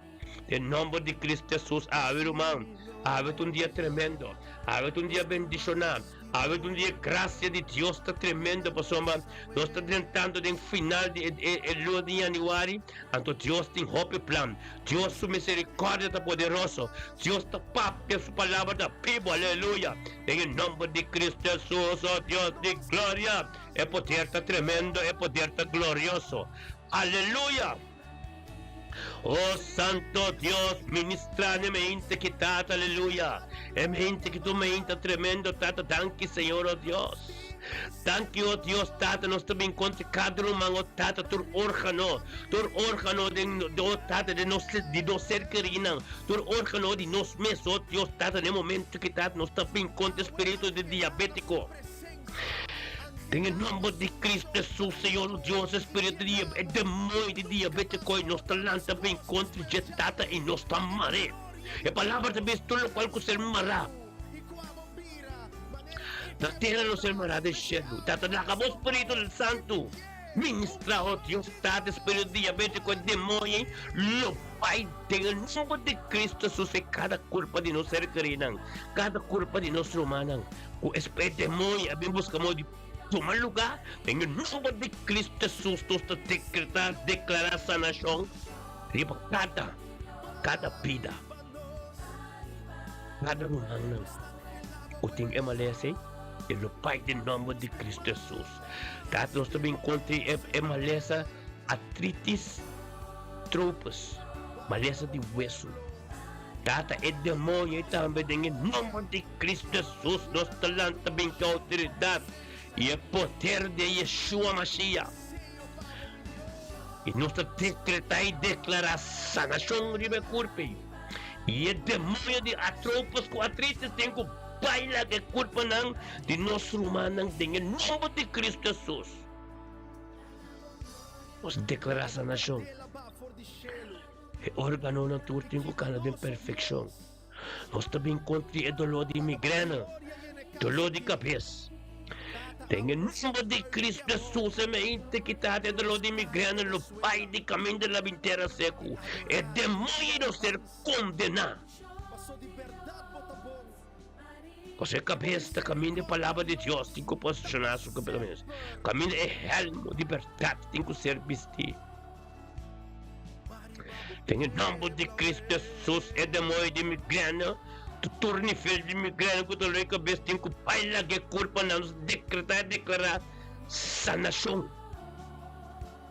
Den nòmber di Cristo Jesus, awe ruman, awe ta un dia tremendo, awe ta un dia bendishoná, awe ta un dia grasia di Dios ta tremendo pasobra nos ta drentando den final di e e luna di yanüari, anto Dios tin hopi plan, Dios su miserikòrdia ta poderoso, Dios ta papia, su palabra ta bibu, aleluya, den e nòmber di Cristo Jesus, oh Dios di gloria, e poder ta tremendo, e poder ta glorioso, aleluya. Oh Santo Dios, ministra n'e mente ki Tata, aleluya. E mente ki tu mente tremendo, Tata, danki Señor, oh Dios. Danki, oh Dios, Tata, nos ta bin kontra kada ruman, oh Tata, tur organo, tur organo den, oh Tata, den nos, di nos ser kerinan, tur organo di nos mes, oh Dios, Tata, n'e momento ki Tata, nos ta bin kontra spiritu di diabetiko. Den e nomber di Cristo Jesus, Señor nos Dios, e spiritu di e demoño di diabetico y nos ta lanta bin contra dje Tata y nos ta mar'é. E palabra ta bisa tur locual cu ser mará na tera lo ser mará den shelu. Tata, laga bo Spiritu Santu ministra, oh Dios Tata, e spiritu di diabetico, e demoño lo bai den e nomber di Cristo Jesus e cada curpa di nos ser kerinan, cada curpa di nos rumannan. Ku e demoño a bin buska modo di tuma lugá, den e nomber di Cristo Jesus nos ta dekretá, deklará sanashon riba kada, kada bida, kada rumannan ku tin e malesa ei, e lo bai den nomber di Cristo Jesus. Tata nos ta bin kontra e malesa artritis, tropes, malesa di wesu. Tata e demoño i tambe den e nomber di Cristo Jesus nos ta lanta bin ku outoridat i e poder di e Yeshua Mashiach i nos ta dekretá i deklará sanashon riba e kurpa ei i e demoño di atropos ku atritis tin ku bai laga e kurpanan di nos rumannan den e nomber di Cristo Jesus nos ta deklará sanashon. E órganonan tur tin ku kana den perfekshon. Nos ta bin kontra e doló di migrena, doló di kabes. Den e nomber di Kristu Hesus e mente kita e doló di migrena lo bai di kaminda la bin tera seku. E demoño lo ser kondená. Pasobra e kabes ta kaminda e palabra di Dios tin ku posishoná su kabes. Kaminda e hèlmu di bèrdat tin ku ser bistí. Den e nòmber di Kristu Hesus e demoño di migrena, tur nivel di migrena ku dolor di kabes tin ku bai laga e kurpa nan. Nos dekretá i deklará sanashon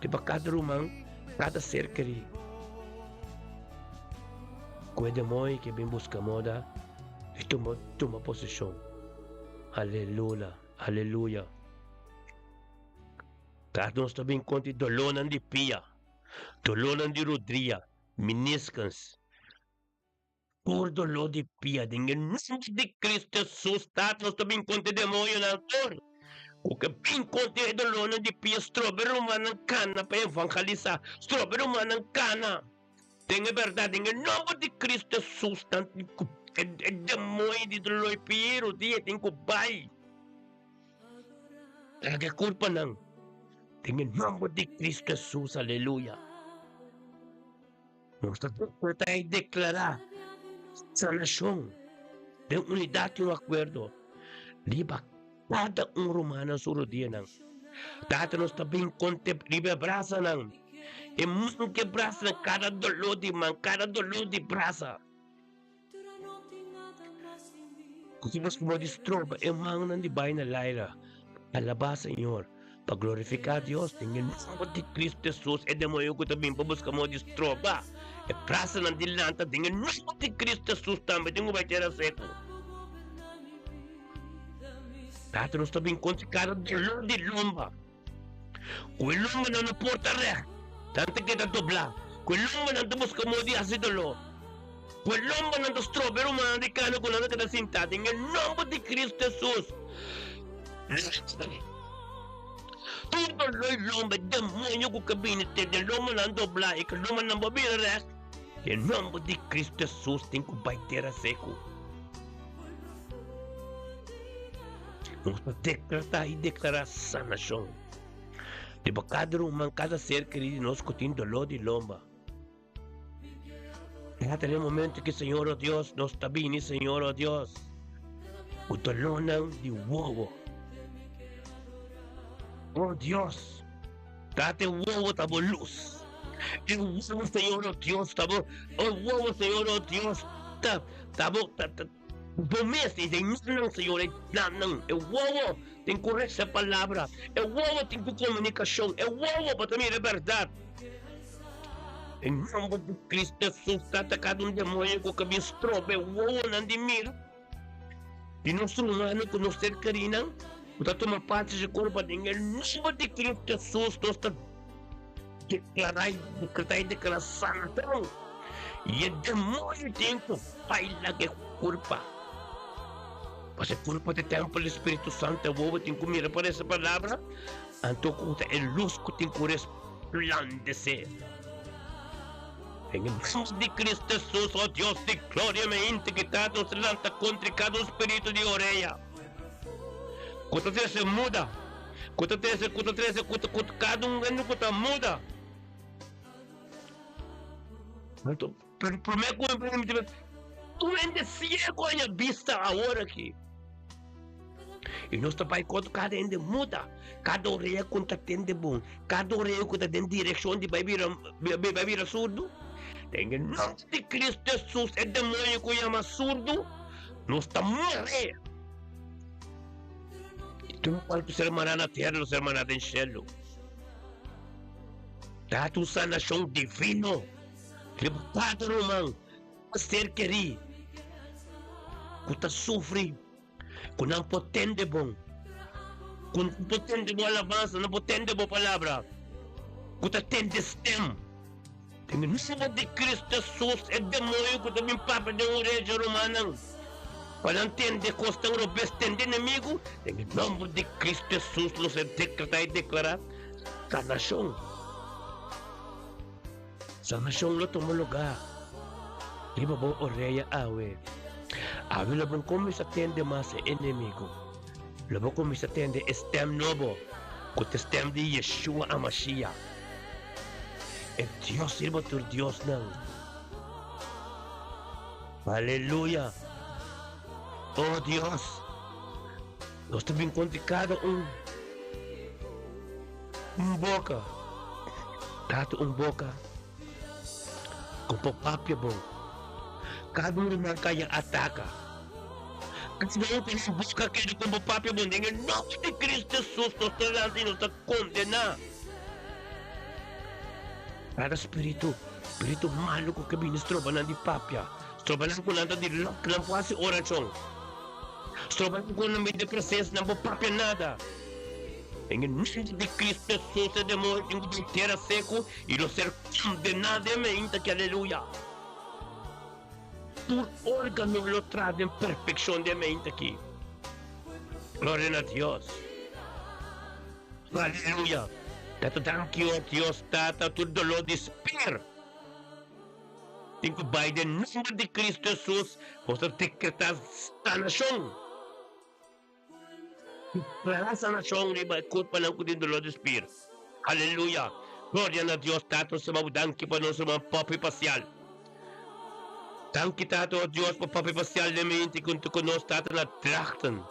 riba kada ruman, kada ser kerí. Ku e demoño ke bin buska moda di tuma tuma poseshon. Alelula, aleluya. Tras nos ta bin kontra e dolónan di pia, dolónan di rodria, miniskens, tur doló di pia den e nòmber di Kristu Hesus. Tras nos ta bin kontra e demoñonan tur ku ke bin kontra e dolónan di pia, strobe rumannan kana pa evangelisá, strobe rumannan kana den e bèrdat den e nòmber di Kristu Hesus. Nan tin ku e demoño di doló di pia i rodia tin ku bai. Traga e culpanan den e nomber di Cristo Jesus, aleluya. Nos ta decreta y declara sanacion den unidad y un acuerdo riba cada un rumannan su rodianan. Tata nos ta bin conte riba e brasanan, e man ke brasanan, cada dolor di man, cada dolor di brasa. Ku si nos por di stroba e mannan di bai na laira, alabá Señor, pa glorifiká Dios den e nòmber di Kristu Hesus, e demoño ku ta bin pa buska moda di stroba e brasanan di lanta den e nòmber di Kristu Hesus tambe tin ku bai tera seku. Tata nos ta bin kontra kada dolor di lomba. Ku e lombanan no por ta règt, nan ta keda doblá. Ku e lombanan ta buska moda di hasi doló. Ku e lombanan ta stroba e rumannan di kana ku nan ta keda sintá. Den e nòmber di Kristu Hesus, Tur doló i lomba, e demonio ku ka bini te den lomanan doblá i ku lomanan bo bira rèst, den nòmber di Kristu Hesus tin ku bai tera seku. Nos ta dekretá i deklará sanashon riba kada ruman, kada ser kerí di nos ku tin doló di lomba. Ya ta e momento ki Señor o Dios nos ta bini Señor o Dios ku dolónan di wowo. O Dios, date wowo ta bo lus. E wowo Señor o Dios ta bo, o wowo Señor o Dios ta ta bo ta ta bo mes i den nan Señor e nan e wowo tin ku resa palabra, e wowo tin ku komunikashon, e wowo bo ta mira e bèrdat. Den nomber di Cristo Jesus ta ataca un demonio cu ka bin strobe wowonan di mira di nos rumannan cu nos ser kerinan cu ta tuma parti di su curpa. Den e nomber di Cristo Jesus nos ta declara y decreta y declara sanacion y e demonio tin cu baila cu e curpa. Pasobra e curpa ta e tempel di Spiritu Santo e wowo tin cu mira pa resa palabra anto cu ta e luz cu tin cu resplandece. Den e nomber di Cristo Jesus, o Dios di gloria, mi hende ki ta nos lanta contra cada un spiritu di orea cu ta trece muda, cu ta trece, cu ta trece, cu ta, cu cada un hende cu ta muda. Anto, pero prome cu mi prende mi ta bisa, tur hende ciego haña bista awor aki. I nos ta bai kontra kada hende muda, kada orea ku ta tende bon, kada orea ku ta den direkshon di bai bira bai bira surdu. Den e nòmber di Kristu Hesus e demoño ku yama surdu nos ta mor'é. I tur lokual ku ser mará na tera lo ser mará den shelu. Trata un sanashon divino riba kada ruman, ser kerí ku ta sufri. Ku nan por tende bon. Ku nan por tende bo alabansa, nan por tende bo palabra. Ku ta tende stem. Den e nomber di Cristo Jesus, e demoño ku ta bin papia den oreja rumannan, pa nan tende kosnan robes, tende enemigu, den e nomber di Cristo Jesus lo ser dekretá i deklará sanashon. Sanashon lo tuma lugá riba bo orea awe. Awe lo bo kuminsá tende mas e enemigu. Lo bo kuminsá tende e stèm nobo, ku ta e stèm di Yeshua HaMashiach, e Dios riba tur diosnan. Aleluya! O Dios, nos ta bin kontra kada un. Un boka ta un boka ku por papia bon. Kada un ruman ka ya ataka. Kada un ku nan boka keda ku por papia bon. Den e nòmber di Kristu Hesus nos ta lanta i nos ta kondená kada spiritu, spiritu malu ku ke bini stroba nan di papia, stroba nan ku nan ta di lòk nan por hasi orashon, stroba nan ku nan bini den presensia nan por papia nada. Den e nomber di Cristo Jesus e demonio tin cu bay tera seco y lo ser condena den meinta ki aleluya. Tur organo lo traha den perfeccion den meinta ki. Gloria na Dios. Aleluya. Tata danki o Dios Tata tur dolor di spier tin cu bay den nomber di Cristo Jesus bo ta decreta sanacion. Declará sanashon riba e kurpanan ku tin doló di spir. Aleluya! Gloria na Dios Tata nos ta babu danki pa nos ruman Poppy Pasial. Danki Tata o Dios pa Poppy Pasial den mente kuntu ku nos Tata na Drachten.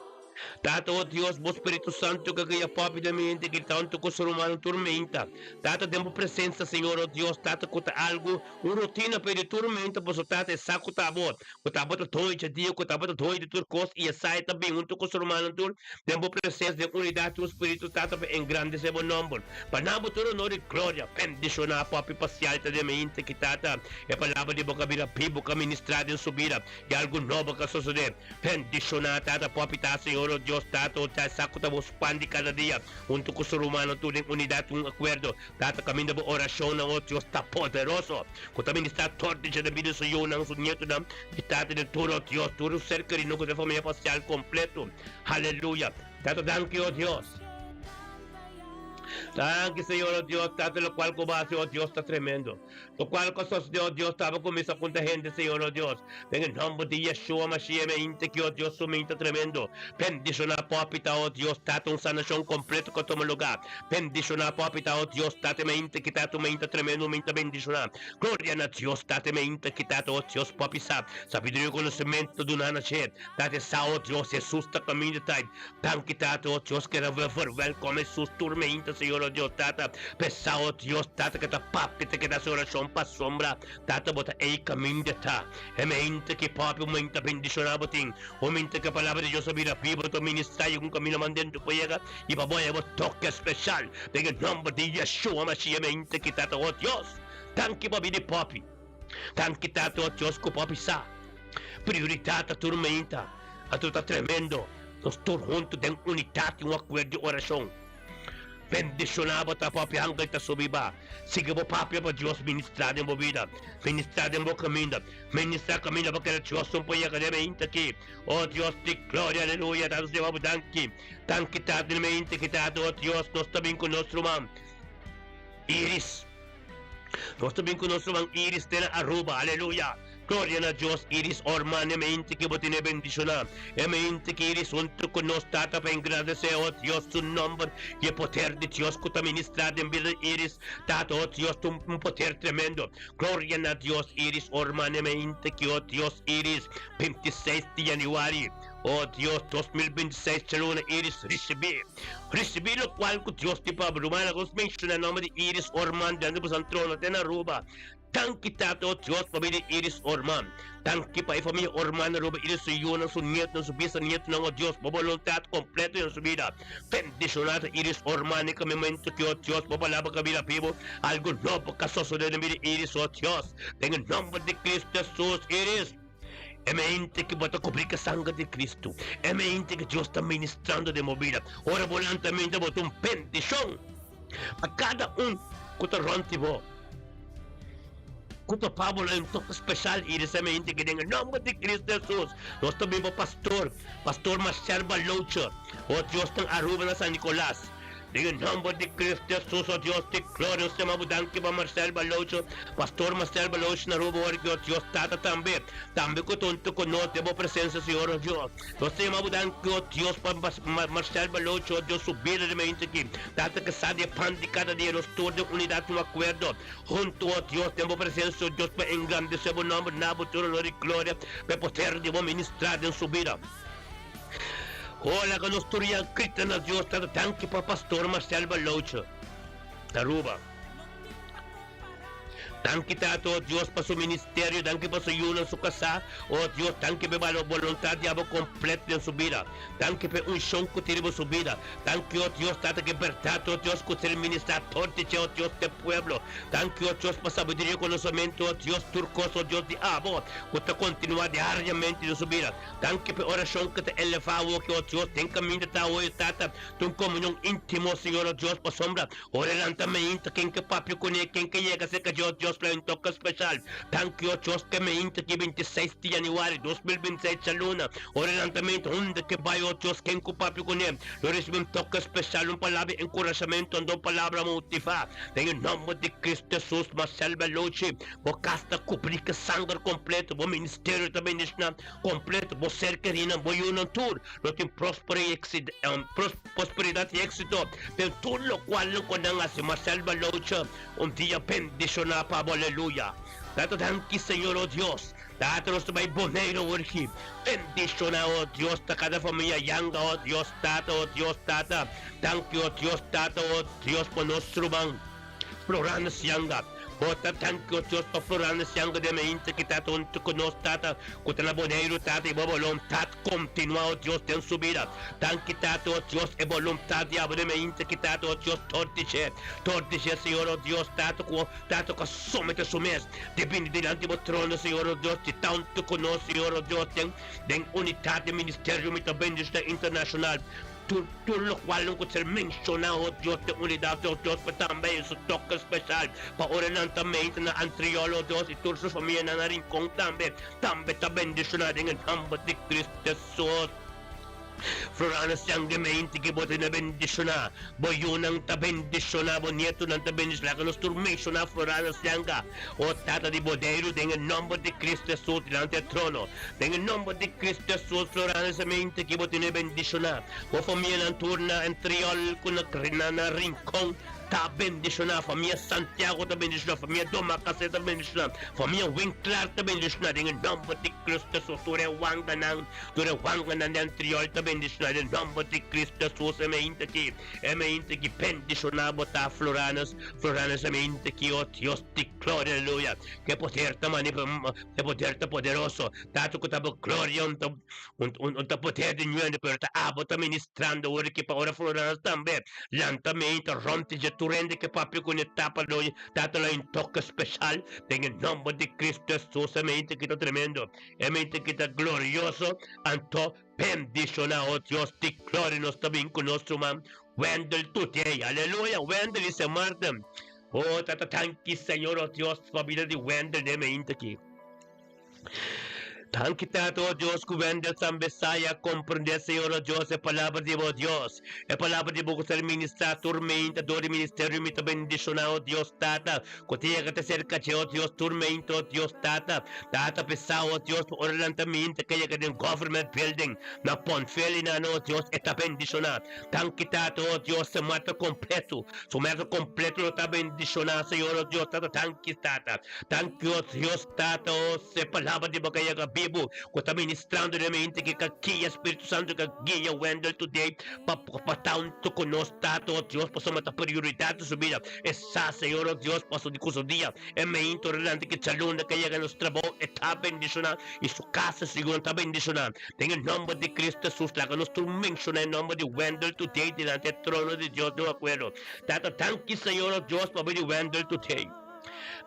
Tata o Dios bo Spiritu Santu ka guia Poppy den mente ki tantu ku su rumannan turmenta. Tata den bo presensa Señor o Dios Tata ku ta algu un rutina pa e di turmenta paso Tata e sa ku ta abo. Ku tabata doño dje dia, ku tabata doño di tur kos, i esai ta bin huntu ku su rumannan tur den bo presensia den unidat di un spiritu Tata pa engrandesé bo nòmber. Pa nan bo tur onor i gloria. Bendishoná Papi Pasial ta den mi hinte ki Tata e palabra di bo ka bira bibu ka ministrá den su bida i algu nobo ka sosodé. Bendishoná Tata Papi ta Señor o Dios Tata o ta sa ku ta bo spandi kada dia huntu ku su rumannan tur den unidat i un akuerdo Tata kaminda bo orashonnan o Dios ta poderoso. Ku ta ministrá tur di dje den bida su yunan, su nietunan, di tata di tur, o Dios, tur su ser kerido ku su famia parsial kompleto. Haleluya! Tata danki, o Dios. Danki Señor, oh Dios, Tata, locual cu bo haci, oh Dios, ta tremendo. Locual cu a sosode, oh Dios, taba cuminsa punta hende, Señor, oh Dios. Den e nomber di Yeshua Mashiach, mi a hinta aki, oh Dios, su minta tremendo. Bendiciona Poppy ta, oh Dios, Tata, un sanacion completo cu a tuma lugar. Bendiciona Poppy ta, oh Dios, Tata, mi a hinta aki, Tata, un minta tremendo, un minta bendiciona. Gloria na Dios, Tata, mi a hinta aki, Tata, oh Dios, Poppy sa, sabiduria y conocimento duna na dje. Tata sa, oh Dios, Jesus ta caminda ta. Danki Tata, oh Dios, keda verwelkom Jesus tur meinta, Señor, oh Dios, Tata. P'esá, oh Dios, Tata, ke ta papia ta keda hasi orashon pasobra, Tata, bo ta ei kaminda ta. E meinta ki papia un meinta bendishoná bo tin, un meinta ku e Palabra di Dios a bira biba, ta ministrá i un kaminda mandento por yega i pa bo haña bo toke speshal. Den e nòmber di Yeshua Mashiach, e meinta ki Tata, oh Dios, danki pa bida di papi. Danki Tata, oh Dios, ku papi sa. Prioridat ta tur meinta, anto ta tremendo nos tur huntu den unidat i un akuerdo di orashon. Bendishoná bo ta papia angel ta subi ba. Sigui bo papia pa Dios ministrá den bo bida, ministrá den bo kaminda, ministrá kaminda pa keda Dios un por yega den meinta aki. O Dios di gloria, aleluya, Tata nos yama bo danki. Danki Tata den meinta aki Tata, o Dios nos ta bin ku nos ruman Iris. Nos ta bin ku nos ruman Iris te na Aruba. Aleluya! Gloria na Dios, Iris Orman, e mente ki bo tene bendishoná. E mente ki Iris huntu ku nos Tata pa engrandesé, o Dios, su nòmber i e poder di Dios ku ta ministrá den bida di Iris. Tata, o Dios, ta un poder tremendo. Gloria na Dios, Iris Orman, e mente ki, o Dios, Iris, 26 di yanüari, o Dios, 2026, djaluna, Iris risibí. Risibí lokual ku Dios tin pa bo. Rumannan, nos menshoná nòmber di Iris Orman dilanti di boso trono te na Aruba. Danki Tata o Dios pa bida di Iris Orman. Danki pa e famia Orman na Aruba, Iris su yunan, su nietonan, su bisanietonan, o Dios, bo boluntat kompleto den su bida. Bendishoná ta Iris Orman den kamiamentu ki, o Dios, bo palabra ka bira bibu. Algu nobo ka sosodé den bida di Iris, o Dios. Den e nòmber di Kristu Hesus, Iris. E mente ki bo ta kubrí ku e sanger di Kristu. E mente ku Dios ta ministrando den bo bida. Ora bo lanta mente bo ta un bendishon pa kada un ku ta rònt di bo. Ku ta pa bo lo un toke speshal i resa mente ki den e nòmber di Kristu Hesus nos ta bin bo pastor, Pastor Marcel Baloche. O Dios ta Aruba na San Nicolas. Den e nomber di Cristo Jesus, o Dios di gloria, nos yama bo danki pa Marcel Balocho, Pastor Marcel Balocho na Aruba, ora ki o Dios Tata tambe, tambe cu ta hunto cu nos den bo presencia, Señor, o Dios. Nos ta yama bo danki, o Dios, pa Marcel Balocho, o Dios, su bida den mente aki. Tata, cu sa di e pan di cada dia, nos tur den unidad un acuerdo, hunto, o Dios, den bo presencia, o Dios, pa engrandece bo nomber, na bo tur honor y gloria, pa e poder di bo ministra den su bida. Hola ku nos tur ya grita na Dios tata danki pa Pastor Marcel Baloche Aruba. Danki tata oh Dios pa su ministerio danki pa su yunan su kasá oh Dios danki pa e boluntad di abo kompleto den su bida danki pa e unshon ku tin riba su bida danki oh Dios tata ku e bèrdat oh Dios ku ser ministrá tor di dje oh Dios den pueblo danki oh Dios pa sabiduria konosementu oh Dios tur kos oh Dios di abo ku ta kontinuá diariamente den su bida. Danki pa e orashon ku ta elevá awor ki, o Dios, den kaminda ta awor, Tata, ta un komunion íntimo, Señor, o Dios, pasobra ora e lanta meinta, ken ke papia kuné, ken ke yega serka dje, o Dios, lo hay un toke speshal. Danki, o Dios, ke meinta ki 26 di yanüari 2026 djaluna, ora e lanta meinta, unda ke bai, o Dios, ken ku papia kuné, lo risibí un toke speshal, un palabra di enkurashamentu, anto un palabra motivá. Den e nòmber di Kristu Hesus, Marcel Bellucci, bo kas ta kubrí ku sanger kompleto, bo ministerio ta bendishoná. Kompleto, bo ser kerinan, bo yunan tur lo tin prosperidat i éksito den tur lokual nan ku nan hasi. Marcel Baloche, un dia bendishoná pa bo, aleluya. Tata danki Señor, o Dios. Tata nos ta bai Boneiru awor aki. Bendishoná, o Dios, ta kada famia yanga, o Dios, Tata, o Dios, Tata. Danki, o Dios, Tata, o Dios, pa nos ruman. Florans Yanga, Bo ta danki o Dios pa Florans Yanga den mente ki ta huntu ku nos Tata ku ta na Boneiru Tata i bo boluntat kontinua o Dios den su bida. Danki Tata o Dios e boluntat di abo den mente ki Tata o Dios tor di dje tor di dje Señor o Dios Tata ku Tata ku a somete su mes di bini dilanti bo trono Señor o Dios di ta huntu ku nos Señor o Dios den den unitat den ministerio mi ta bendiciona internacional. Tur tur locual nan cu ser menciona, oh Dios, den unidad, oh Dios, pero tambe en su toque special pa ora nan ta meinte na Antriol, oh Dios, y tur su familianan na Rincon tambe, tambe ta bendiciona den e nomber di Cristo Jesus. Florana Siang gemeente ki bo tene bendishoná. Bo yunan ta bendishoná, bo nietonan ta bendishoná. Laga nos tur menshoná Florana Sianga, o Tata di Bodeiru, den e nòmber di Cristo Hesus dilanti e trono. Den e nòmber di Cristo Hesus, Florana gemeente ki bo tene bendishoná. Bo famianan tur na Antriol ku na na Rincon ta bendishoná. Famia Santiago ta bendishoná, famia Domacassé ta bendishoná, famia Winklaar ta bendishoná. Den e nòmber di Cristo Hesus tur e wanganan. Tur e wanganan di antriol ta bendishoná den nomber di Cristo Jesus. E mainta aki, e mainta aki bendishoná bo ta, Floranes, Floranes e mainta aki, oh Dios di gloria, aleluya. Ku e poder ta mani, e poder ta poderoso. Tata ku ta bo gloria un ta, un, un ta poder di ñuende, pero ta abo ta ministrando ora ki pa ora Floranes tambe. Lanta mainta rònt di dje tur hende ke papia ku ne tapa lo Tata lo un toke speshal den e nomber di Cristo Jesus. E mainta aki ta tremendo. E mente ki ta glorioso, anto bendiciona, o Dios di gloria, nos ta bin cu nos ruman Wendell today, aleluya, Wendell y Sint Maarten, o tata tanki Señor, o Dios, pa bida di Wendell den e mente aki. Tanki Tata, o Dios, cu Wendell tambe sa y a comprende, Señor, o Dios, e palabra di bo, Dios, e palabra di bo cu ser ministra tur mente dor di ministerio, mi ta bendiciona, o Dios, Tata, Ku ta yega ta serka dje, o Dios, turmento, o Dios, Tata. Tata pesa, o Dios, pa ora nan ta minta ke yega den Government Building na Pontfield i nan, o Dios, e ta bendishoná. Danki, Tata, o Dios, se mata kompleto. Su meta kompleto lo ta bendishoná, Señor, o Dios, Tata. Danki, Tata. Danki, o Dios, Tata, o se palabra di bo ka yega bibu, ku ta ministrando den mente ke ka guia Spiritu Santu ka guia Wendell today pa pa ta huntu ku nos, Tata, o Dios, pasobra ta prioridat di su bida. E sa, Señor, o Dios, paso di ku su dia e meinto relante ki djaluna ke yega nos trabou e ta bendishoná i su kasa sigur ta bendishoná. Den e nòmber di Cristo Jesus laga nos tur menshoná e nòmber di Wendell today dilanti e trono di Dios den akuerdo. Tata, danki, Señor, o Dios, pabia di Wendell today.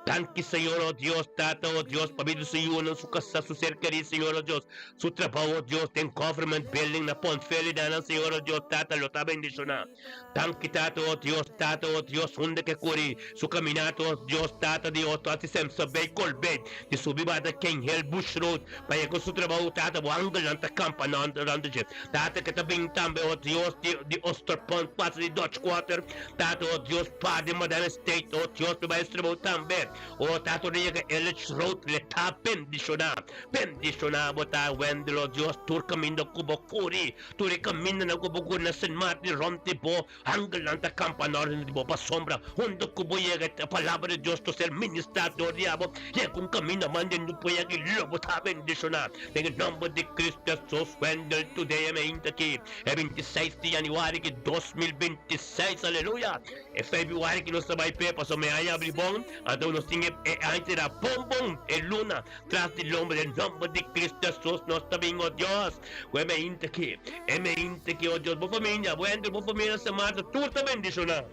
Danki, Señor, o Dios, Tata, o Dios, pabia di su yunan, su kasá, su ser kerí, Señor, o Dios, su trabou, o Dios, den Government Building na Pont Feli, danan, Señor, o Dios, Tata, lo ta bendishoná. Danki Tata, o Dios, Tata, o Dios, unda ke kuri su kaminata, o Dios, Tata di otro hasi semsa bay kolbe di subi bada Ken Hill Bush Road pa yega su trabou, Tata, bo angelnan ta kampa nan rond dje, Tata, ke ta bin tambe, o Dios, di di Osterpont pasa di Dutch Quarter, Tata, o Dios, pa di Madame Estate, o Dios, pa bai su trabou tambe, o Tata, ora yega Ellich Road le ta bendishoná, bendishoná bo ta Wendell, o Dios, tur kaminda ku bo kuri. Tur e kamindanan ku bo guna Sint Maarten rònt di bo, angelnan ta kampa na órden di bo pasobra huntu ku bo yega e palabra di Dios ta ser ministrá dor di abo. Yega un kaminda manda no por yega i lo bo ta bendishoná. Den e nòmber di Cristo Hesus Wendell today e meinta aki e 26 di januari ki 2026 aleluya e februari ki nos ta bai p'e pasobra mi aña abri bon anto nos tin e aña sera bon bon e luna Tras di lomba den nomber di Cristo Jesus nos ta bin, oh Dios, cu e meinte aki, e meinte aki, oh Dios, bo familia, bo henter, bo familia na Marta, tur ta bendiciona.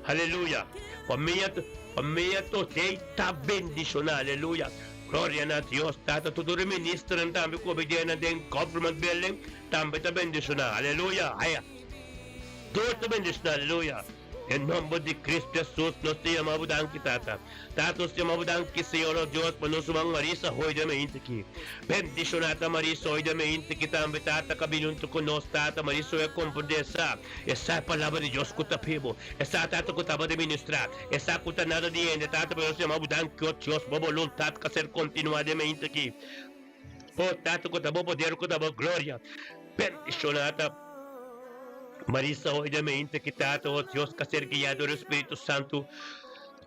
Aleluya. Familia, familia Totey ta bendiciona. Aleluya. Gloria na Dios, Tata, tur tur e ministernan tambe cu obedie den Government Building tambe ta bendiciona. Aleluya. Aya. Tur ta bendiciona. Aleluya. Den nomber di Cristo Jesus nos ta yama bo danki, Tata. Tata, nos ta yama bo danki, Señor nos Dios, pa nos ruman Marisa hoy den mainta aki. Bendiciona ta Marisa hoy den mainta aki tambe, Tata, ka bini hunto cu nos, Tata. Marisa hoy a comprende esa, esa e palabra di Dios cu ta pibo, esa, Tata, cu tabata ministra, esa cu ta nada di hende, Tata, pero nos ta yama bo danki, oh Dios, bo boluntad ka ser continua den mainta aki. Oh Tata, cu ta bo poder, cu ta bo gloria. Bendiciona ta Marisa hoy den mente ki Tata, oh Dios, ka ser guia dor e Spiritu Santu.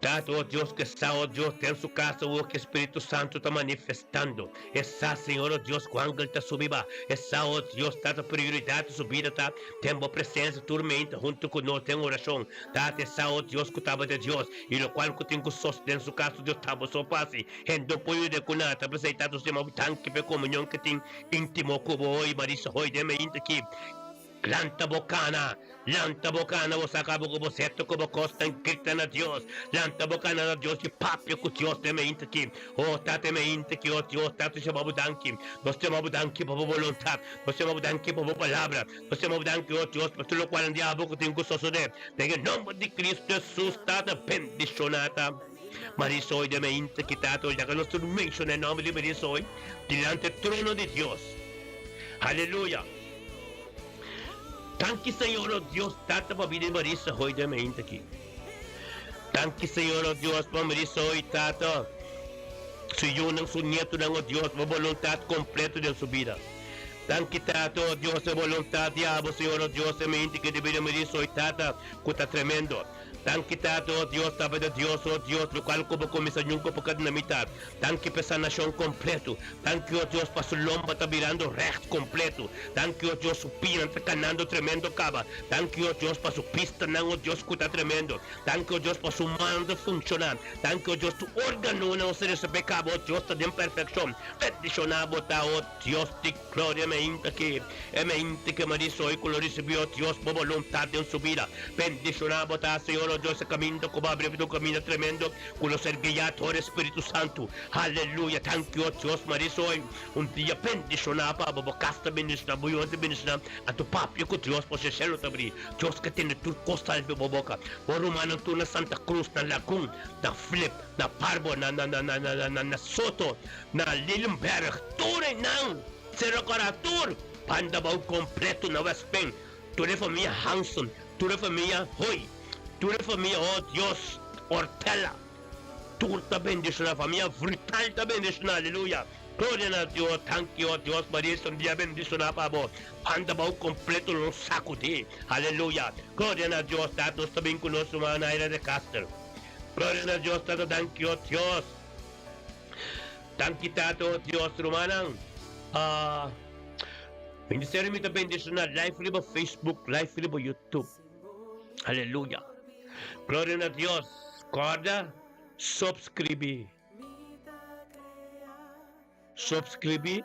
Tata, oh Dios, ke sa, oh Dios, den su casa, oh, ke Spiritu Santu ta manifestando. E sa, Señor, oh Dios, ku angel ta subi ba. E sa, oh Dios, Tata, prioridad di su bida ta den bo presencia tur mente hunto ku nos den oracion. Tata, e sa, oh Dios, ku tabata Dios, y locual ku tin ku sos den su casa, Dios, ta bo so fácil. Hende no por yuda ku nada, p'esei Tata su yama bo danki p'e komunion ku tin íntimo ku bo hoy. Marisa hoy den mainta aki, Lanta bo kana, lanta bo kana, bo saka bo ku bo seto ku bo kosnan grita na Dios. Lanta bo kana na Dios i papia ku Dios den mainta aki. Oh Tata, mainta aki, oh Dios, Tata su yama bo danki. Nos ta yama bo danki pa bo boluntat, nos ta yama bo danki pa bo palabra, nos ta yama bo danki, oh Dios, pa tur lokual nan di abo ku tin ku sosodé. Den e nomber di Cristo Jesus, Tata, bendishoná ta. Marisoy de mainta ki Tata ya ka nos tur menciona e nomber di Marisoy dilanti e trono di Dios. Aleluya! Danki Señor o Dios Tata pa bida di Marisa hoy den mainta aki. Danki Señor o Dios pa Marisa hoy Tata, su yunan, su nietonan o Dios, bo boluntad completo den su bida. Danki Tata o Dios e boluntad di abo Señor o Dios e mainta aki den bida di Marisa hoy Tata cu ta tremendo. Danki Tata o Dios tabata Dios o Dios locual cu bo cuminsa nunca por keda na mitad. Danki pa e sanashon kompletu. Danki o Dios pa su lomba ta birando règt kompletu. Danki o Dios su pianan ta kanando tremendo kaba. Danki o Dios pa su pistanan o Dios ku ta tremendo. Danki o Dios pa su mannan ta funshoná. Danki o Dios tur organonan o ser resepé kaba o Dios ta den perfekshon. Bendishoná bo ta o Dios di gloria e mainta aki. E mainta ke Marisa hoy ku lo risibí o Dios bo boluntat den su bida. Bendishoná bo ta Señor o Dios e kaminda ku bo abri ta un kaminda tremendo. Ku lo ser guiá dor e Spiritu Santu. Aleluya! Danki, o Dios, Maris hoy un dia bendishoná pa bo. Bo kas ta bendishoná, bo yunan ta bendishoná, anto papia ku Dios pasobra e shelu ta abrí. Dios ke tende tur kos sali di bo boka. Bo rumannan tur na Santa Cruz, na Lagun, na Flip, na Parbo, na na na na na na na Soto, na Lilienberg, tur einan, Cerro Corá, tur banda bou kompleto na Westpen, tur e famia Hanson, tur e famia Hoy. Tur e famia, oh Dios, Ortella, tur ta bendiciona, famia Vrutaal ta bendiciona, aleluya, gloria na Dios, danki oh Dios, Maria es un dia bendiciona pa bo, banda bou completo lo sacudi, aleluya, gloria na Dios, Tata nos ta bin cu nos ruman Naira de Castro, gloria na Dios, Tata danki oh Dios, danki Tata oh Dios, rumannan, ah, Ministerio mi ta bendiciona live riba Facebook, live riba YouTube. Aleluya. Gloria na Dios. Corda subscribi. Subscribi.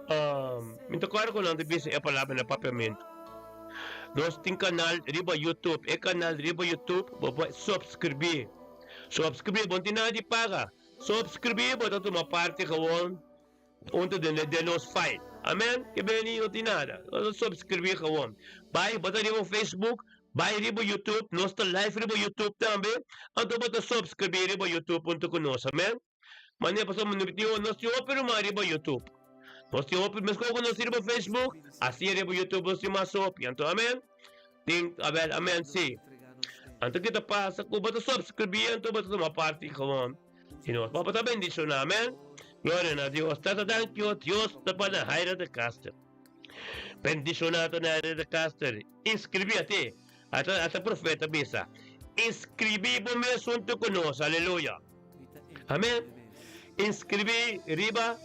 Um, mi ta corda cu nan ta bisa e palabra na papiamento. Nos tin canal riba YouTube. E canal riba YouTube, bo por subscribi. Subscribi, bo no tin nada di paga. Subscribi, bo ta tuma parti gewoon. Un ta den den nos file. Amen? Ke beni no tin nada. Nos ta subscribi gewoon. Bai, bo ta riba Facebook, bai riba YouTube, nos ta live riba YouTube tambe, anto bo ta subscribi riba YouTube hunto ku nos. Amen? Manera pasobra no tin nos tin hopi ruman riba YouTube. Nos tin hopi, meskos ku nos tin riba Facebook, asi riba YouTube nos tin mas hopi. Anto, amen? Tin, abel, amen, si. Anto ke ta pasa ku bo ta subscribi anto bo ta tuma parti gewoon. I nos Papa ta bendiciona, amen. Gloria na Dios. Tata danki o Dios ta pa Nahaira de Caster. Bendiciona ta Nahaira de Caster. Inscribi ate. Ata ata profeta bisa. Inscribi bo mes hunto cu nos. Aleluya. Amen. Inscribi riba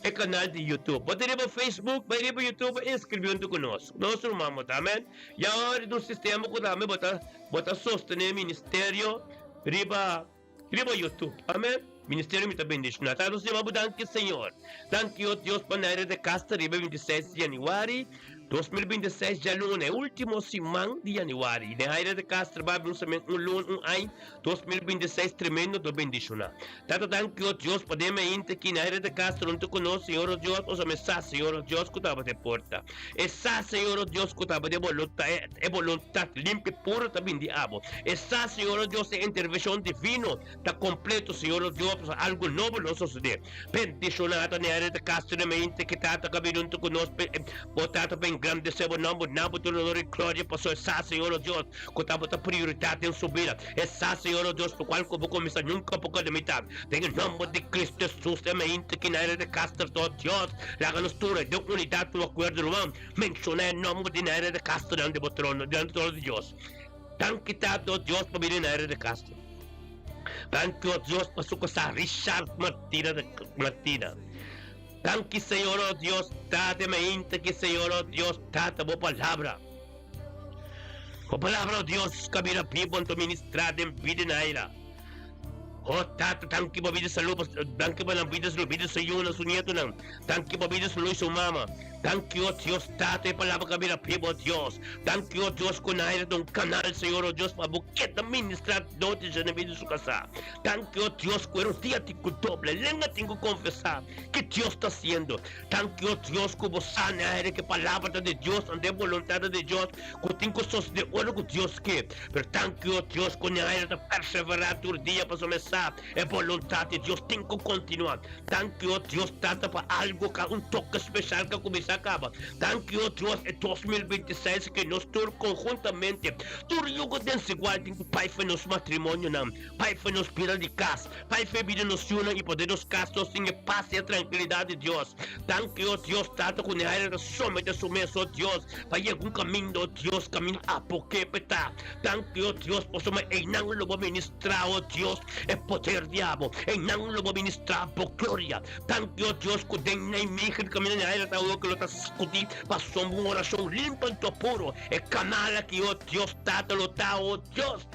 e canal di YouTube. Bo ta riba Facebook, bai riba YouTube, inscribi hunto cu nos. Nos ruman bo ta. Amen. Ya ora di un sistema cu tambe bo ta bo ta sostene ministerio riba Riba YouTube. Amen. Ministerio mi ta bendiciona. Ta nos yama bo danki Señor. Danki o Dios pa Naira de Castro riba 26 di januari 2026 djaluna e ultimo siman di januari. Naira de Castro ba un semen un luna un añ 2026 tremendo do bendiciona. Tata danki o Dios pa den mainta ki Naira de Castro no ta conoce Señor o Dios o me sa Señor o Dios cu tabata e porta. E sa Señor o Dios cu tabata e boluntad e boluntad limpi puro ta bin di abo. E sa, Señor o Dios, e intervencion divino ta completo, Señor o Dios, pasobra algo nobo lo sosode. Bendiciona ta Nery de Castro den mente ki Tata ka bini hunto cu nos pe bo Tata pa engrandece bo nomber, na bo tur honor y gloria, pasobra e sa, Señor o Dios, cu ta bo ta prioridad den su bida. E sa, Señor o Dios, locual cu bo cuminsa nunca por keda mitad. Den e nomber di Cristo Jesus den mente ki Nery de Castro ta, o Dios, laga nos tur den unidad, un acuerdo, ruman, menciona e nomber di Nery de Castro dilanti bo trono, dilanti trono di Dios. Danki Tata o Dios pa bini na Herre de Castro. Danki o Dios pa su casá Richard Martina de Martina. Danki Señor o Dios Tata e mainta ki Señor o Dios Tata bo palabra. Bo palabra o Dios ka bira bibo anto ministra den bida Naira. O Tata danki pa bida salud danki pa nan bida salud bida su yunan su nietonan danki pa bida salud su mama danki o Dios Tata e palabra ka bira bibo o Dios danki o Dios ku Naira ta un kanal Señor o Dios pa bo keda ministra nochi dje na bida su kasa danki o Dios ku e rodia tin ku dobla e lenga tin ku konfesa ke Dios ta hasiendo danki o Dios ku bo sa Naira ke palabra ta di Dios ante e boluntad ta di Dios ku tin ku sosode ora ku Dios ke. Pero danki o Dios ku Naira ta perseverá tur dia pasobra e sa e boluntat di Dios tin ku kontinuá. Danki o Dios Tata pa algu ka un toke speshal ka kuminsá. kuminsá kaba. Danki, o Dios, e 2026 ke nos tur konhuntamente, tur yugo desigual tin ku pai fe nos matrimonionan, pai fe nos bida di kas, pai fe bida nos yunan i poder nos kas nos tin e pas i e trankilidat di Dios. Danki, o Dios, Tata, ku Nehaira ta somete su mes, o Dios, pa yega un kaminda, o Dios, kaminda apoke pe ta. Danki, o Dios, pasobra einan lo bo ministrá, o Dios, e poder di abo. Einan lo bo ministrá bo gloria. Danki, o Dios, ku den Nijmegen kaminda Nehaira ta awor ku lo ta skutí pasobra un orashon limpo anto puro. E kanal aki, o Dios, Tata, lo ta, o Dios.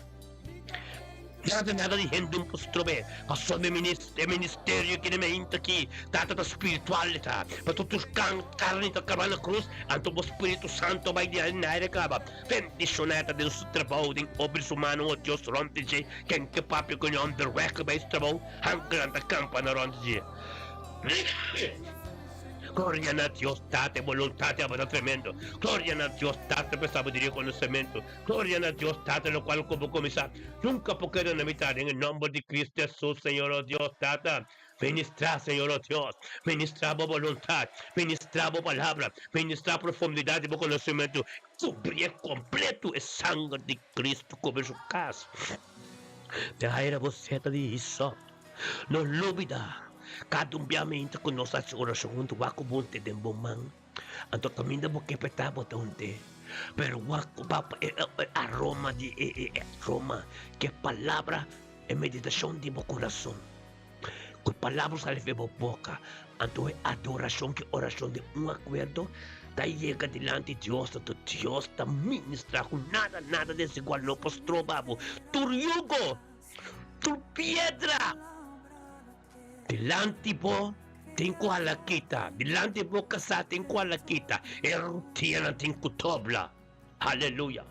Nada nada di hende un por strob'é, pasobra e ministerio ki den meinta aki tata ta spiritual e ta, pa tur tur karni ta kaba na krus, anto bo Spiritu Santo bai di na aire kaba. Bendishoná e ta den su trabou, den obra di su mano, o Dios, rònt di dje, ken ke papia ku e onderweg bai su trabou, hankenan ta kampa na rònt di dje. Gloria na Dios Tata, e boluntat di abo ta tremendo. Gloria na Dios Tata pa e sabiduria i konosementu. Gloria na Dios Tata locual cu bo cuminsa nunca por keda na mitad den e nomber di Cristo Jesus Señor oh Dios Tata ministra Señor oh Dios ministra bo boluntad ministra bo palabra ministra profundidad di bo conocimento cubrie completo e sanger di Cristo cubri su cas den aire bo seta di hisop no lubida cada un bia minta cu nos haci oracion hunto wak cu bo te den bo man. Anto kaminda bo ke petá bo ta hunté. Pero wak ku papa e e aroma di e e e aroma ke palabra e meditashon di bo kurason. Ku palabra sali for bo boka. Anto e adorashon ke orashon den un akuerdo ta yega dilanti Dios. Anto Dios ta ministrá ku nada nada desigual no por stroba bo. Tur yugo, tur piedra. Dilanti bo tin ku hala kita, dilanti bo kasá tin ku hala kita, e rutianan tin ku tobla. Aleluya!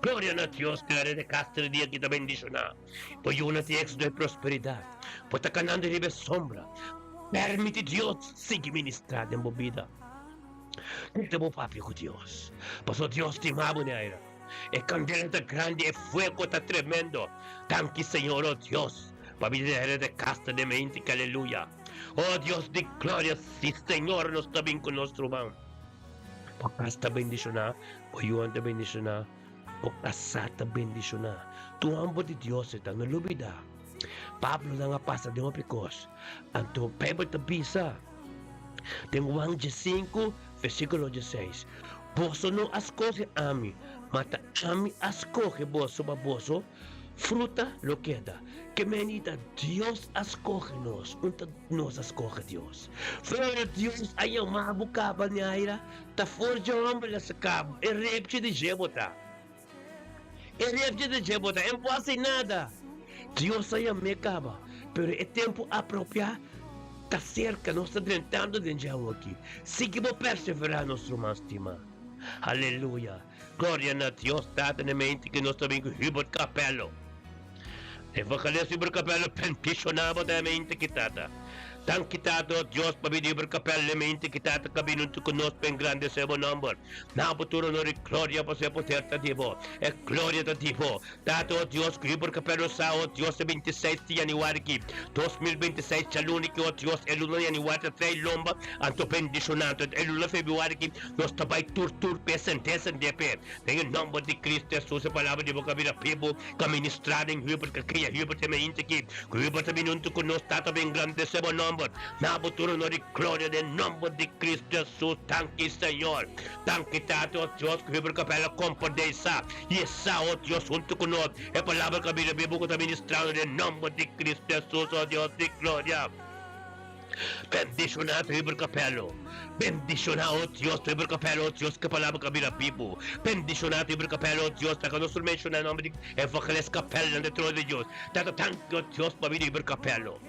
Gloria na Dios, Gloria de Castro e dia ki ta bendishoná. Bo yunan tin éxito i prosperidat. Bo ta kanando riba e sombra. Permiti Dios sigui ministrá den bo bida. Keda bo papia ku Dios, pasobra Dios stima bo, Neaira. E kandela ta grandi, e fuego ta tremendo. Danki Señor, oh Dios, pa bida di hende de kasta den mente ki aleluya. Oh Dios di gloria, si Señor nos ta bin ku nos ruman. Bo kas ta bendishoná, bo yunan ta bendishoná, bo kasá ta bendishoná. Tur hòmber di Dios e ta, no lubidá. Pablo nan a pasa den hopi kos. Anto Beibel ta bisa den Juan diesinku versíkulo dieseis, Boso no a skohe ami, ma ta ami a skohe boso pa boso fruta lo keda. Ke menita Dios a skohe nos, un ta nos a skohe Dios. Flora Dios a yama bo kaba Neaira, ta for dje hòmber la saka bo, e repchi di dje bo ta. E repchi di dje bo ta, e no por hasi nada. Dios a yam'é kaba, pero e tempu apropiá ta serka, nos ta drentando den dje awoki. Sigui bo perseverá, nos ruman stimá. Aleluya! Gloria na Dios Tata na mente ku nos ta bin ku Hubert Capello. Evangelista Hubert Capello bendishoná bo ta e mente ki Tata. Danki Tata o Dios pa bida Hubert Capello e mente ki Tata ka bin huntu ku nos pa engrandesé bo nomber. Na bo tur honor i gloria pasobra e poder ta di bo. E gloria ta di bo. Tata o Dios ku Hubert Capello sa o Dios e 26 di januari ki 2026 djaluna ki o Dios e luna di januari ta trae lomba anto bendishoná anto e luna februari ki Nos ta bai tur tur p'e sentesa dep'e. Den e nomber di Cristo Jesus e palabra di bo ka bira bibu, ka ministrá den Hubert, ka kria Hubert e mainta aki. Ku Hubert ta bini huntu ku nos, Tata bo engrandesé bo nomber. Na bo tur honor i gloria den nomber di Cristo Jesus. Danki Señor. Danki Tata, o Dios, ku Hubert Capella komprendé esá i esá, o Dios, huntu ku nos. E palabra ka bira bibu ku ta ministrando den nomber di Cristo Jesus, o Dios di gloria. Bendishoná Weber Capello. Bendishoná, oh Dios, Weber Capello, oh Dios, ku palabra ku a bira bibu. Bendishoná Weber Capello, oh Dios, laga nos tur menshoná e nòmber di Evangelist Capello den trono di Dios. Tata, danki, oh Dios, pa bida Weber Capello.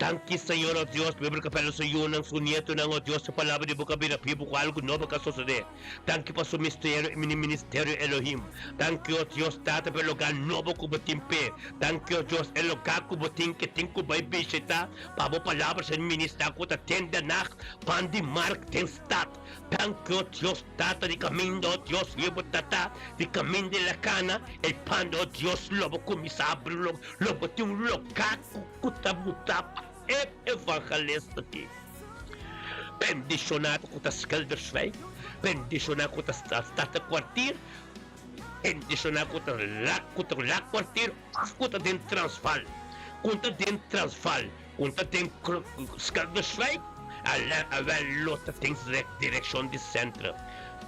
Danki, Señor, oh Dios, Weber Capello, su yunan, su nietonan, oh Dios, e palabra di bo ku a bira bibu, ku algu nobo ka sosodé. Danki pa su misterio i mi ministerio Elohim. Danki o Dios Tata pa e lugá nobo ku bo tin p'e. Danki o Dios e lugá ku bo tin ke tin ku bai bishitá pa bo palabra ser ministrá ku ta tende nag pan di mark den stat. Danki o Dios Tata di kaminda o Dios riba tata di kaminda di lakana el pan o Dios lo bo kuminsá abri lo bo tin un lugá ku ta butá pa e evangelista aki. Bendishoná ku ta Schilderswijk, bendishoná ku ta Statenkwartier, bendishoná ku ta ku ta Laakkwartier òf ku ta den Transvaal. Ku ta den Transvaal, ku ta den Schilderswijk, awèl lo ta den direkshon di Centrum.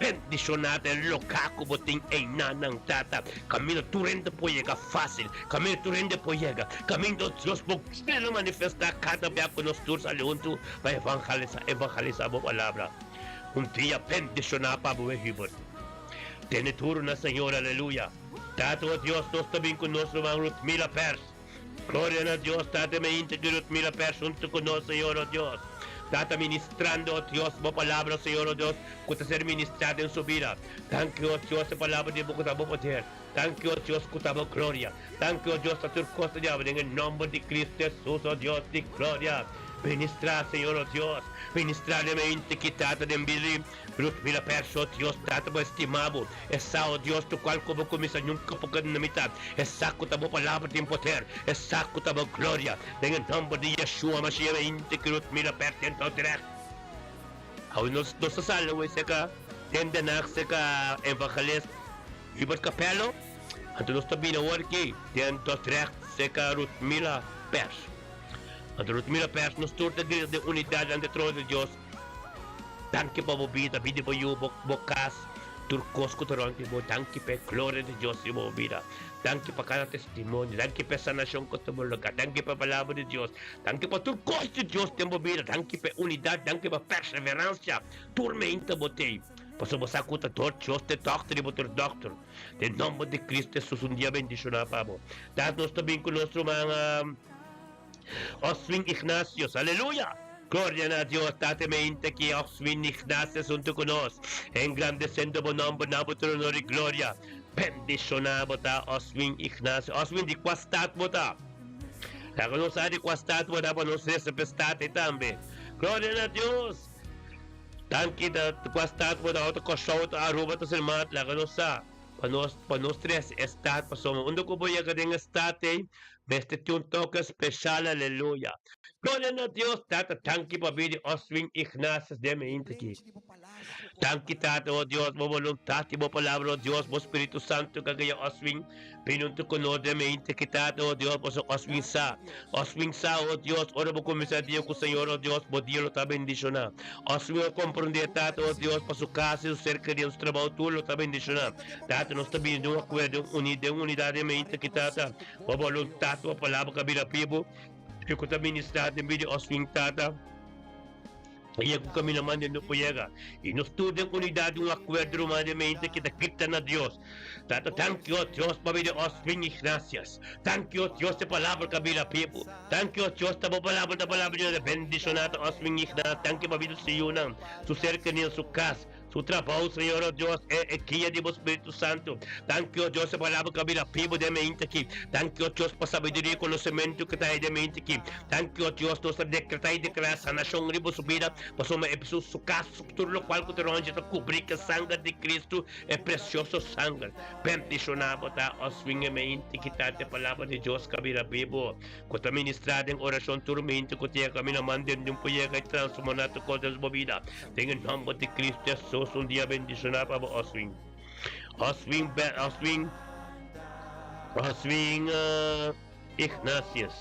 Bendishoná ta e lugá ku bo tin einanan, Tata, kaminda tur hende por yega fásil, kaminda tur hende por yega, kaminda Dios bo gloria lo manifestá kada bia ku nos tur sali huntu pa evangelisá, evangelisá bo palabra. Un dia bendishoná pa bo, Hubert. Tene duru na Señor, aleluya. Tata, o Dios, nos ta bin ku nos ruman Ruthmila Pers. Gloria na Dios, Tata mi inta ki Ruthmila Pers huntu ku nos, Señor, o Dios. Tata ministrando, o Dios, bo palabra, Señor, o Dios, ku ta ser ministrá den su bida. Danki, o Dios, e palabra di bo ku ta bo poder. Danki, o Dios, ku ta bo gloria. Danki, o Dios, pa tur kos ta diablo den e nomber di Cristo Jesus, o Dios di gloria. Ministrá, Señor, o Dios. Ministrá den mi inta ki Tata den bida di Ruthmila Pers, o Dios. Tata, bo estimá bo. E sa, o Dios, tu cual cu bo cuminsa nunca por keda na mitad. E sa cu ta bo palabra tin poder. E sa cu ta bo gloria. Den e nomber di Yeshua Mashiach mi inti cu Ruthmila perten tot recht. Awe nos nos ta sali awe cerca den Den Haag cerca evangelist Hubert Capello. Anto nos ta bini awor aki den Dordrecht cerca Ruthmila Pers. Anto Ruthmila Pers nos tur ta grita den unidad ante trono di Dios. Danki pa bo bida, bida di bo yu, bo bo kas, tur kos ku ta rònt di bo. Danki pa e gloria di Dios riba bo bida. Danki pa kada testimonio. Danki pa e sanashon ku ta tuma lugá. Danki pa e palabra di Dios. Danki pa tur kos di Dios den bo bida. Danki pa e unidat. Danki pa perseveransia. Tur meinta bo tei, pasobra bo sa ku ta dor Dios ta e dòkter i bo ta e dòkter. Den nòmber di Kristu Hesus un dia bendishoná pa bo. Dat nos ta bin ku nos ruman. Oswin Ignatius, aleluya! Gloria na Dios, Tata meinte ki Oswin Ignatius huntu ku nos, engrandesendo bo nomber na bo tur honor i gloria. Bendishoná bo ta, Oswin Ignatius. Oswin, di kua stat bo ta? Laga nos sa di kua stat bo ta pa nos resa p'e stat ei tambe. Gloria na Dios! Danki ta kua stat bo ta, o ta Kòrsou, ta Aruba, ta Sint Maarten, laga nos sa. Pa nos, pa nos trese e stat, pasobra unda ku bo yega den e stat ei, mester tin un toke speshal, aleluya. Gloria na Dios, Tata, danki pa bini Oswin Ignatius den mi hinte aki. Danki, Tata, o Dios, bo boluntat i bo palabra, o Dios, bo Spiritu Santu ka guia Oswin bini huntu ku nos den mi hinte aki, Tata, o Dios, pasobra Oswin sa, Oswin sa, o Dios, ora bo kuminsá dia ku Señor, o Dios, bo dia lo ta bendishoná. Oswin a komprondé, Tata, o Dios, pa su kas i su ser kerí, su trabou tur lo ta bendishoná. Tata, nos ta bini den un akuerdo, den un unidat den mente aki, Tata. Bo boluntat, bo palabra ka bira bibu i ku ta ministrá den bida di Oswin, Tata. I e ku kaminda manda no por yega. I nos tur den unidat, den un akuerdo, ruman, den mente ki ta grita na Dios. Tata, danki, o Dios, pa bida di Oswin Ignatius. Danki, o Dios, e palabra ka bira bibu. Danki o Dios ta bo palabra ta palabra di Dios bendiciona ta os mi igna danki pa bida su yunan su ser kerido su cas su trabao Señor o Dios e e guia di bo Spiritu Santo danki o Dios e palabra ka bira bibo den mente aki danki o Dios pa sabiduria y conocimento ki ta hay den mente aki danki o Dios nos ta decreta y declara sanacion riba su bida pasobra e su su cas su tur locual cu ta rond ta cubri cu e sanger di Cristo e precioso sanger. Bendishoná bo ta, Oswin e meinti ki ta te palabra di Dios ka bira bibu, ku ta ministrá den orashon tur meinti ku ta yega kaminda manden di un por yega i transformá tur kos den bo bida. Den e nòmber di Kristu Hesus un dia bendishoná pa bo, Oswin. Oswin Oswin Oswin Ignatius.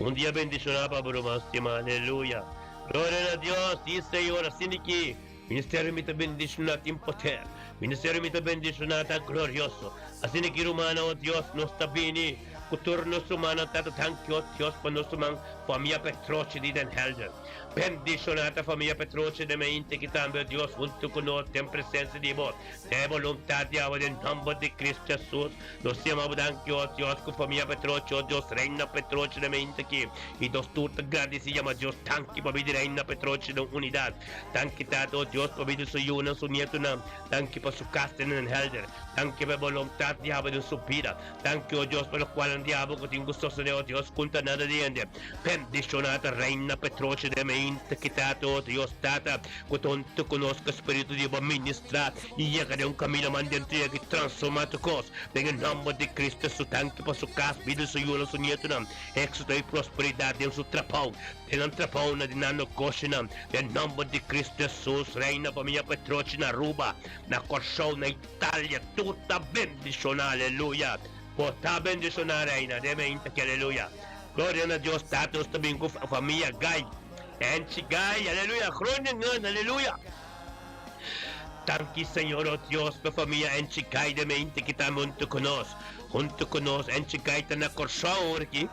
Un dia bendishoná pa bo ruman stimá. Aleluya. Gloria na Dios. Sí, Señor, asina ki. Ministerio mi ta bendiciona tin poder. Ministerio mi ta bendiciona ta glorioso. Asina ki rumannan o Dios nos ta bini ku tur nos rumannan tata danki o Dios pa nos ruman famia Petrochi di Den Helder. Bendiciona ta famia Petrochi den mente ki tambe o Dios hunto ku nos den presencia di bo den e boluntad di awe den nomber di Cristo Jesus nos yama bo danki o Dios ku famia Petrochi o Dios Reina Petrochi den mente ki i nos tur ta gradisi yama Dios danki pa bini Reina Petrochi den unidad. Danki Tata, o Dios, pa bida su yunan, su nietonan. Danki pa su kas den Den Helder. Danki pa e boluntat di haba den su bida. Danki, o Dios, pa lokual. na diabel ku tin ku sostené, o Dios, kunta nada di hende. Bendishoná ta Reina Petrochi den mente ki Tata, o Dios Tata, ku ta huntu ku nos ku e Spiritu di bo ministrá i yega den un kaminda man den tria ki transformá tur kos. Den e nòmber di Kristu Hesus, danki pa su kas, bida di su yunan, su nietunan, éksito i prosperidat den su trabou, den nan trabounan, den nan negoshinan. Den nòmber di Kristu Hesus, Reina famia Petrochi na Aruba, na Kòrsou, na Italia, tur ta bendishoná. Aleluya! Bo ta bendishoná, Reina, den mente aki. Aleluya! Gloria na Dios Tata, nos ta bin ku famia Gai. Enchi Gai, aleluya, Groningen, aleluya. Danki Señor, oh Dios, pa famia Enchi Gai den mente ki ta huntu ku nos. Huntu ku nos, Enchi Gai ta na Kòrsou awor aki.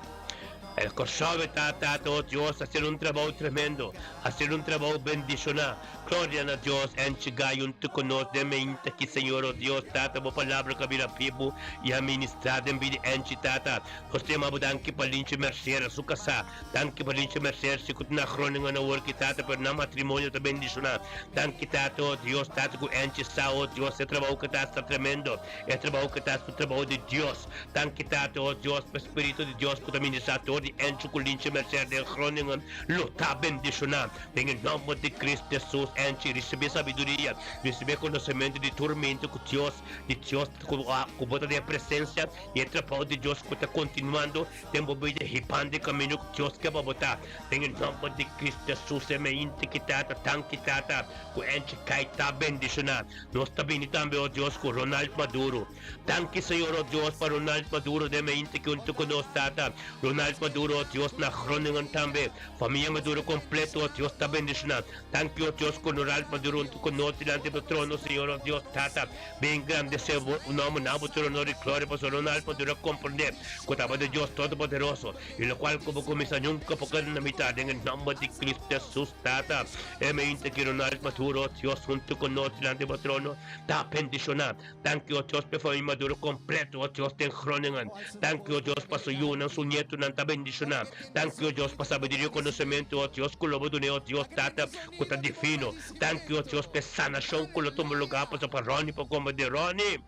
El Kòrsou e ta, Tata, oh Dios, hasiendo un trabou tremendo, hasiendo un trabou bendishoná. Gloria na Dios, Enchi Gai huntu ku nos den mente aki, Señor, oh Dios, Tata, bo palabra ka bira bibu i a ministrá den bida Enchi, Tata. Nos ta yama bo danki pa Linche Mercera, su kasá. Danki pa Linche Mercera, si ku ta na Groningen awor ki Tata, pero nan matrimonio ta bendishoná. Danki Tata, oh Dios, Tata ku Enchi sa, oh Dios, e trabou ku ta hasi ta tremendo. E trabou ku ta hasi ta un trabou di Dios. Danki Tata, oh Dios, pa e Spiritu di Dios ku ta ministrá dor di Enchi ku Linche Mercera den Groningen lo ta bendishoná. Den e nòmber di Cristo Jesus, Enchi, risibí sabiduria, risibí konosementu di tur mente ku Dios, di Dios ku bo ta den e presensia I e trabou di Dios ku ta kontinuando den bo bida hibando e kaminda ku Dios ke pa bo ta. Den e nòmber di Kristu Hesus e meinti ki Tata, danki Tata ku Enchi Kai ta bendishoná. Nos ta bini tambe, o Dios, ku Ronald Maduro. Danki Señor, o Dios, pa Ronald Maduro den meinti ki huntu ku nos, Tata. Ronald Maduro, o Dios, na Groningen tambe. Famia Maduro kompleto, o Dios, ta bendishoná. Danki, o Dios, ku Ronald Maduro huntu ku nos dilanti bo trono, Señor, o Dios, Tata. Bin grandesé bo nòmber na bo tur onor i gloria, pasobra un alma dura komprendé ku tabata Dios Todopoderoso, i lokual ku bo kuminsá nunka por keda na mitá. Den e nòmber di Kristu Hesus, Tata, e mente ki un alma dura, o Dios, huntu ku nos dilanti bo trono, ta bendishoná. Danki, o Dios, pa e famia maduro kompleto, o Dios, den Groningen. Danki, o Dios, pa su yunan, su nietunan ta bendishoná. Danki, o Dios, pa sabiduria i konosementu, o Dios, ku lo bo dun'é, o Dios, Tata, ku ta divino. Danki o Dios p'e sanashon ku lo tuma lugá pasobra pa Ronnie por komprendé. Ronnie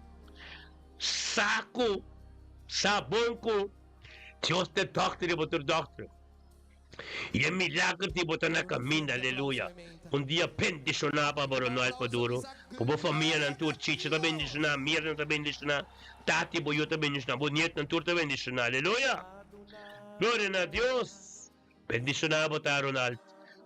sa ku sa bon ku Dios ta e dòkter i bo tur dòkter. I e milager di bo ta na kaminda. Aleluya. Un dia bendishoná pa bo Ronald Maduro, ku bo famianan tur. Chichi ta bendishoná, Mirna ta bendishoná, Tati bo yu ta bendishoná, bo nietnan tur ta bendishoná. Aleluya. Gloria na Dios. Bendiciona bo ta Ronald.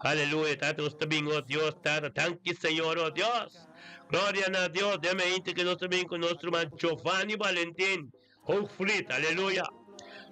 Aleluya tata nos ta bin oh Dios tata danki Señor oh Dios gloria na Dios den mente ke nos ta bin ku nos ruman Giovanni Valentin Hoogvliet aleluya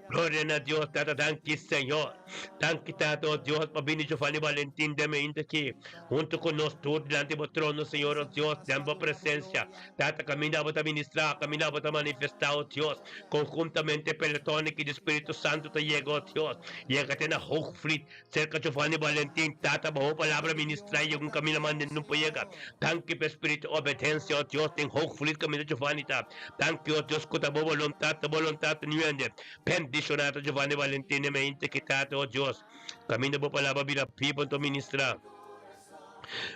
gloria na Dios tata danki Señor danki tata oh Dios pa bini Giovanni Valentin den mente aki hunto ku nos tur dilanti bo trono Señor oh Dios den bo presencia tata kaminda bo ta ministra kaminda bo ta manifesta oh Dios Konhuntamente pelotone ki di Spiritu Santu ta yega, o Dios, yega te na Hoogvliet, serka Giovanni Valentin, Tata, bo palabra ministrá yega un kaminda mande nun por yega. Danki pa e spiritu obedensia, o Dios, den Hoogvliet kaminda Giovanni ta. Danki, o Dios, ku ta bo boluntat, ta boluntat ta nuende. Bendishoná ta Giovanni Valentin e mente ki Tata, o Dios, kaminda bo palabra bira bibu anto ministrá.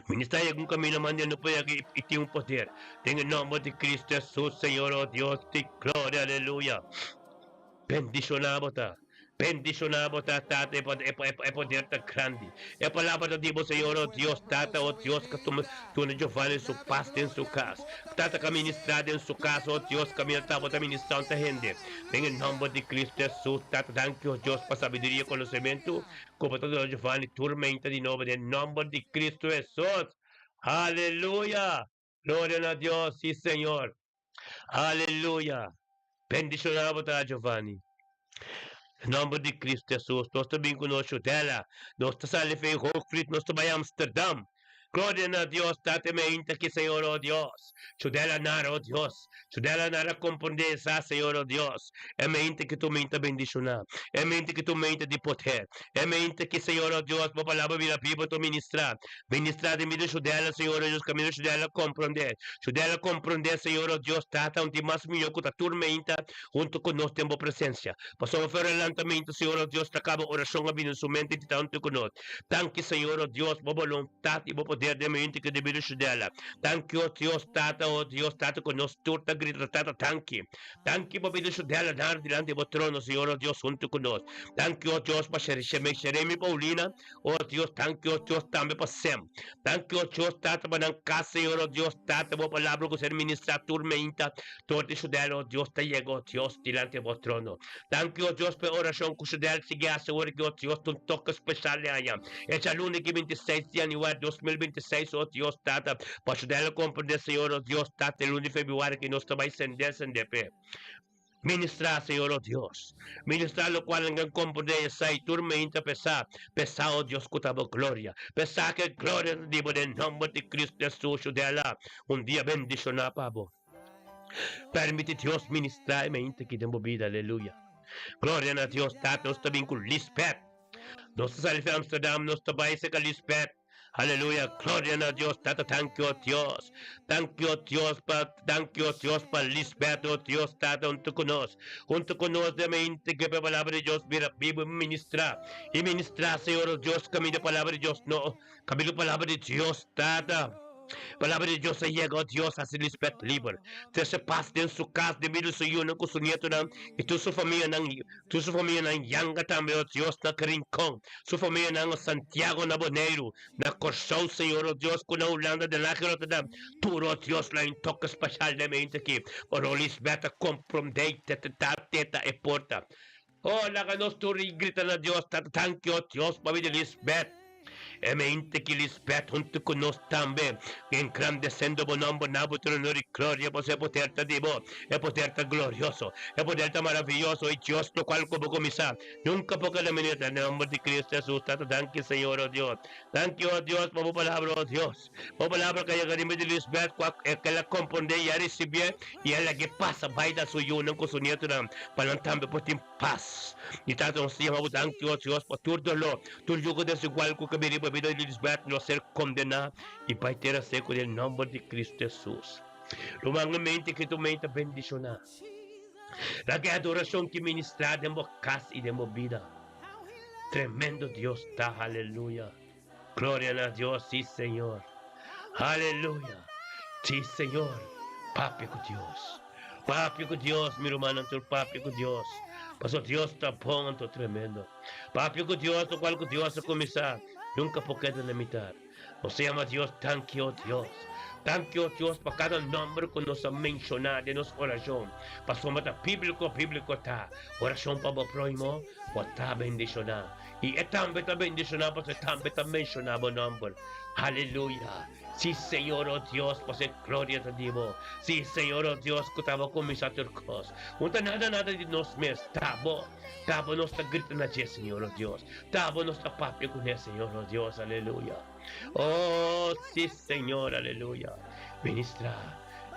Ministra yega un camino mande no puede yega y tin un poder. Den e nomber di Cristo Jesús, Señor, oh Dios di gloria, aleluya. Bendiciona bo ta. Bendiciona bo ta, Tata, e, e, e, e poder ta grandi. E palabra ta di bo, Señor, oh Dios, Tata, oh Dios, que tuma, tuna Giovanni su paz den su cas. Tata, que ministra den su cas, oh Dios, que mira ta ministra ta hende. Den e nomber di Cristo Jesús, Tata, danki, oh Dios, pa sabiduria y conocimiento. Ku bo ta duna Giovanni tur menta di nobo den nomber di Cristo Hesus. Aleluya! Gloria na Dios, si Señor. Aleluya! Bendiciona bo ta Giovanni. Nomber di Cristo Hesus. Nos ta bin ku nos Judela. Nos ta sali fe Hoogvliet, nos ta bai Amsterdam. Gloria na Dios, Tata mi ainda aki, Señor, oh Dios. Judela nara, oh Dios. Judela nara comprende esa, Señor, oh Dios. E mente ki tu mente bendiciona. E mente ki tu mente di poder. E mente ki, Señor, oh Dios, bo palabra bira bibo tu ministra. Ministra den bida Judela, Señor, oh Dios, camino Judela comprende. Judela comprende, Señor, oh Dios, Tata, un di mas miyo cu ta tur meinta hunto cu nos den bo presencia. Pasobra fer adelantamento, Señor, oh Dios, ta caba oracion a bini en su mente di ta hunto cu nos. Danki, Señor, oh Dios, bo boluntat i bo poder. poder den mente ku debido Shudela. Danki, o Dios Tata, o Dios Tata, ku nos tur ta grita, Tata, danki. Danki pa bida Shudela dar dilanti bo trono, Señor, o Dios, huntu ku nos. Danki, o Dios, pa Sheremi Paulina, o Dios, danki, o Dios, tambe pa Sem. Danki, o Dios Tata, pa nan kas, Señor, o Dios Tata, bo palabra ku ser ministrá tur meinta dor di Shudela, o Dios, ta yega, o Dios, dilanti bo trono. Danki, o Dios, pa e orashon ku Shudel sigui hasi ora ki, o Dios, ta un toke speshal di aña. E djaluna ki 26 di yanüari 2026, o Dios Tata, pa Shudel a komprendé, Señor, o Dios Tata, e luna di febrüari ki nos ta bai sendé, sendé p'e. Ministrá, Señor, o Dios. Ministrá lokual nan kan komprendé esei tur meinta p'e sa, p'e sa, o Dios, ku ta bo gloria. P'e sa ku e gloria ta di bo den nòmber di Kristu Hesus, Shudel a un dia bendishoná pa bo. Permiti Dios ministrá e mente aki den bo bida, aleluya. Gloria na Dios Tata, nos ta bin ku Lisbeth. Nos ta sali fi Amsterdam, nos ta bai serka Lisbeth. Aleluya, gloria na Dios Tata, danki o Dios. Danki o Dios pa, danki o Dios pa Lisbeth, o Dios Tata, huntu ku nos. Huntu ku nos den mente ke e palabra di Dios bira bibu i ministrá. I ministrá, Señor o Dios, kaminda e palabra di Dios no, kaminda e palabra di Dios Tata. Palabra di Dios a yega, o Dios, hasi Lisbeth liber. Trese pas den su kas debido su yunan ku su nietonan i tur su famianan, tur su famianan yanga tambe, o Dios, na Rincon, su famianan o Santiago, na Boneiru, na Kòrsou, Señor, o Dios, ku na Hulanda, Den Haag i Rotterdam, tur, o Dios, la un toke speshal den mente aki, ora o Lisbeth a komprondé te ta teta e porta. O, laga nos tur grita na Dios, Tata, tanki, o Dios, pabia di Lisbeth. E mente ki Lisbeth huntu ku nos tambe, engrandesendo bo nomber na bo trono di gloria, pasobra e poder ta di bo, e poder ta glorioso, e poder ta maraviyoso, i Dios, lokual ku bo kuminsá, nunka por keda minita. Den nomber di Cristo Jesus, Tata, danki, Señor, o Dios. Danki, o Dios, pa bo palabra, o Dios. Bo palabra ku a yega riba di Lisbeth, ku a kel a komprondé i a risibié, i a lag'é pasa bai na su yunan ku su nietonan, pa nan tambe por tin Pas. Mi Tata nos ta yama bo danki, o Dios, pa tur doló, tur yugo desigual ku ke bini riba bida di Lisbeth lo ser kondená i bai tera seku den nòmber di Kristu Hesus. Ruman e mente ki tu mei ta bendishoná. Laga e adorashon ki ministrá den bo kas i den bo bida. Tremendo Dios ta, aleluya. Gloria na Dios, sí Señor. Aleluya. Sí Señor. Papia ku Dios. Papia ku Dios, mi rumannan tur papia ku Dios. Paso Dios ta bon anto tremendo. Papia ku Dios, lokual ku Dios a kuminsá, nunka por keda na mitar. Nos ta yama Dios danki, o Dios. Danki, o Dios, pa kada nòmber ku nos a menshoná den nos orashon. Pasobra ta bíbliko, bíbliko ta. Orashon pa bo próhimo, bo ta bendishoná. I e tambe ta bendishoná pasobra e tambe ta menshoná bo nòmber. Aleluya! Sí, Señor, o Dios, pasobra e gloria ta di bo. Sí, Señor, o Dios, ku ta bo kuminsá tur kos. Un ta nada nada di nos mes, ta bo. Ta bo nos ta grita na dje, Señor, o Dios. Ta bo nos ta papia kuné, Señor, o Dios. Aleluya! Oh, sí, Señor, aleluya. Ministrá,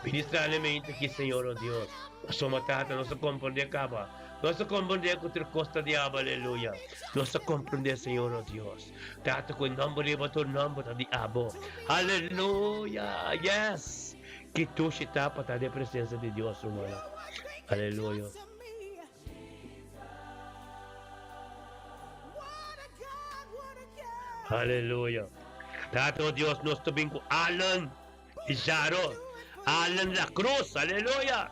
ministrá na e mente aki, Señor, o Dios. Pasobra, Tata, nos ta komprondé kaba. Nos ta komprondé ku tur kos ta diabel, aleluya. Nos ta komprondé, Señor, o Dios. Tata, ku e nòmber riba tur nòmber ta di abo. Aleluya! Yes! Ki dushi ta pa ta den presensia di Dios, rumannan. Aleluya. Aleluya. Tata, o Dios, nos ta bin ku Alan Pizarro, Alan La Cruz, aleluya.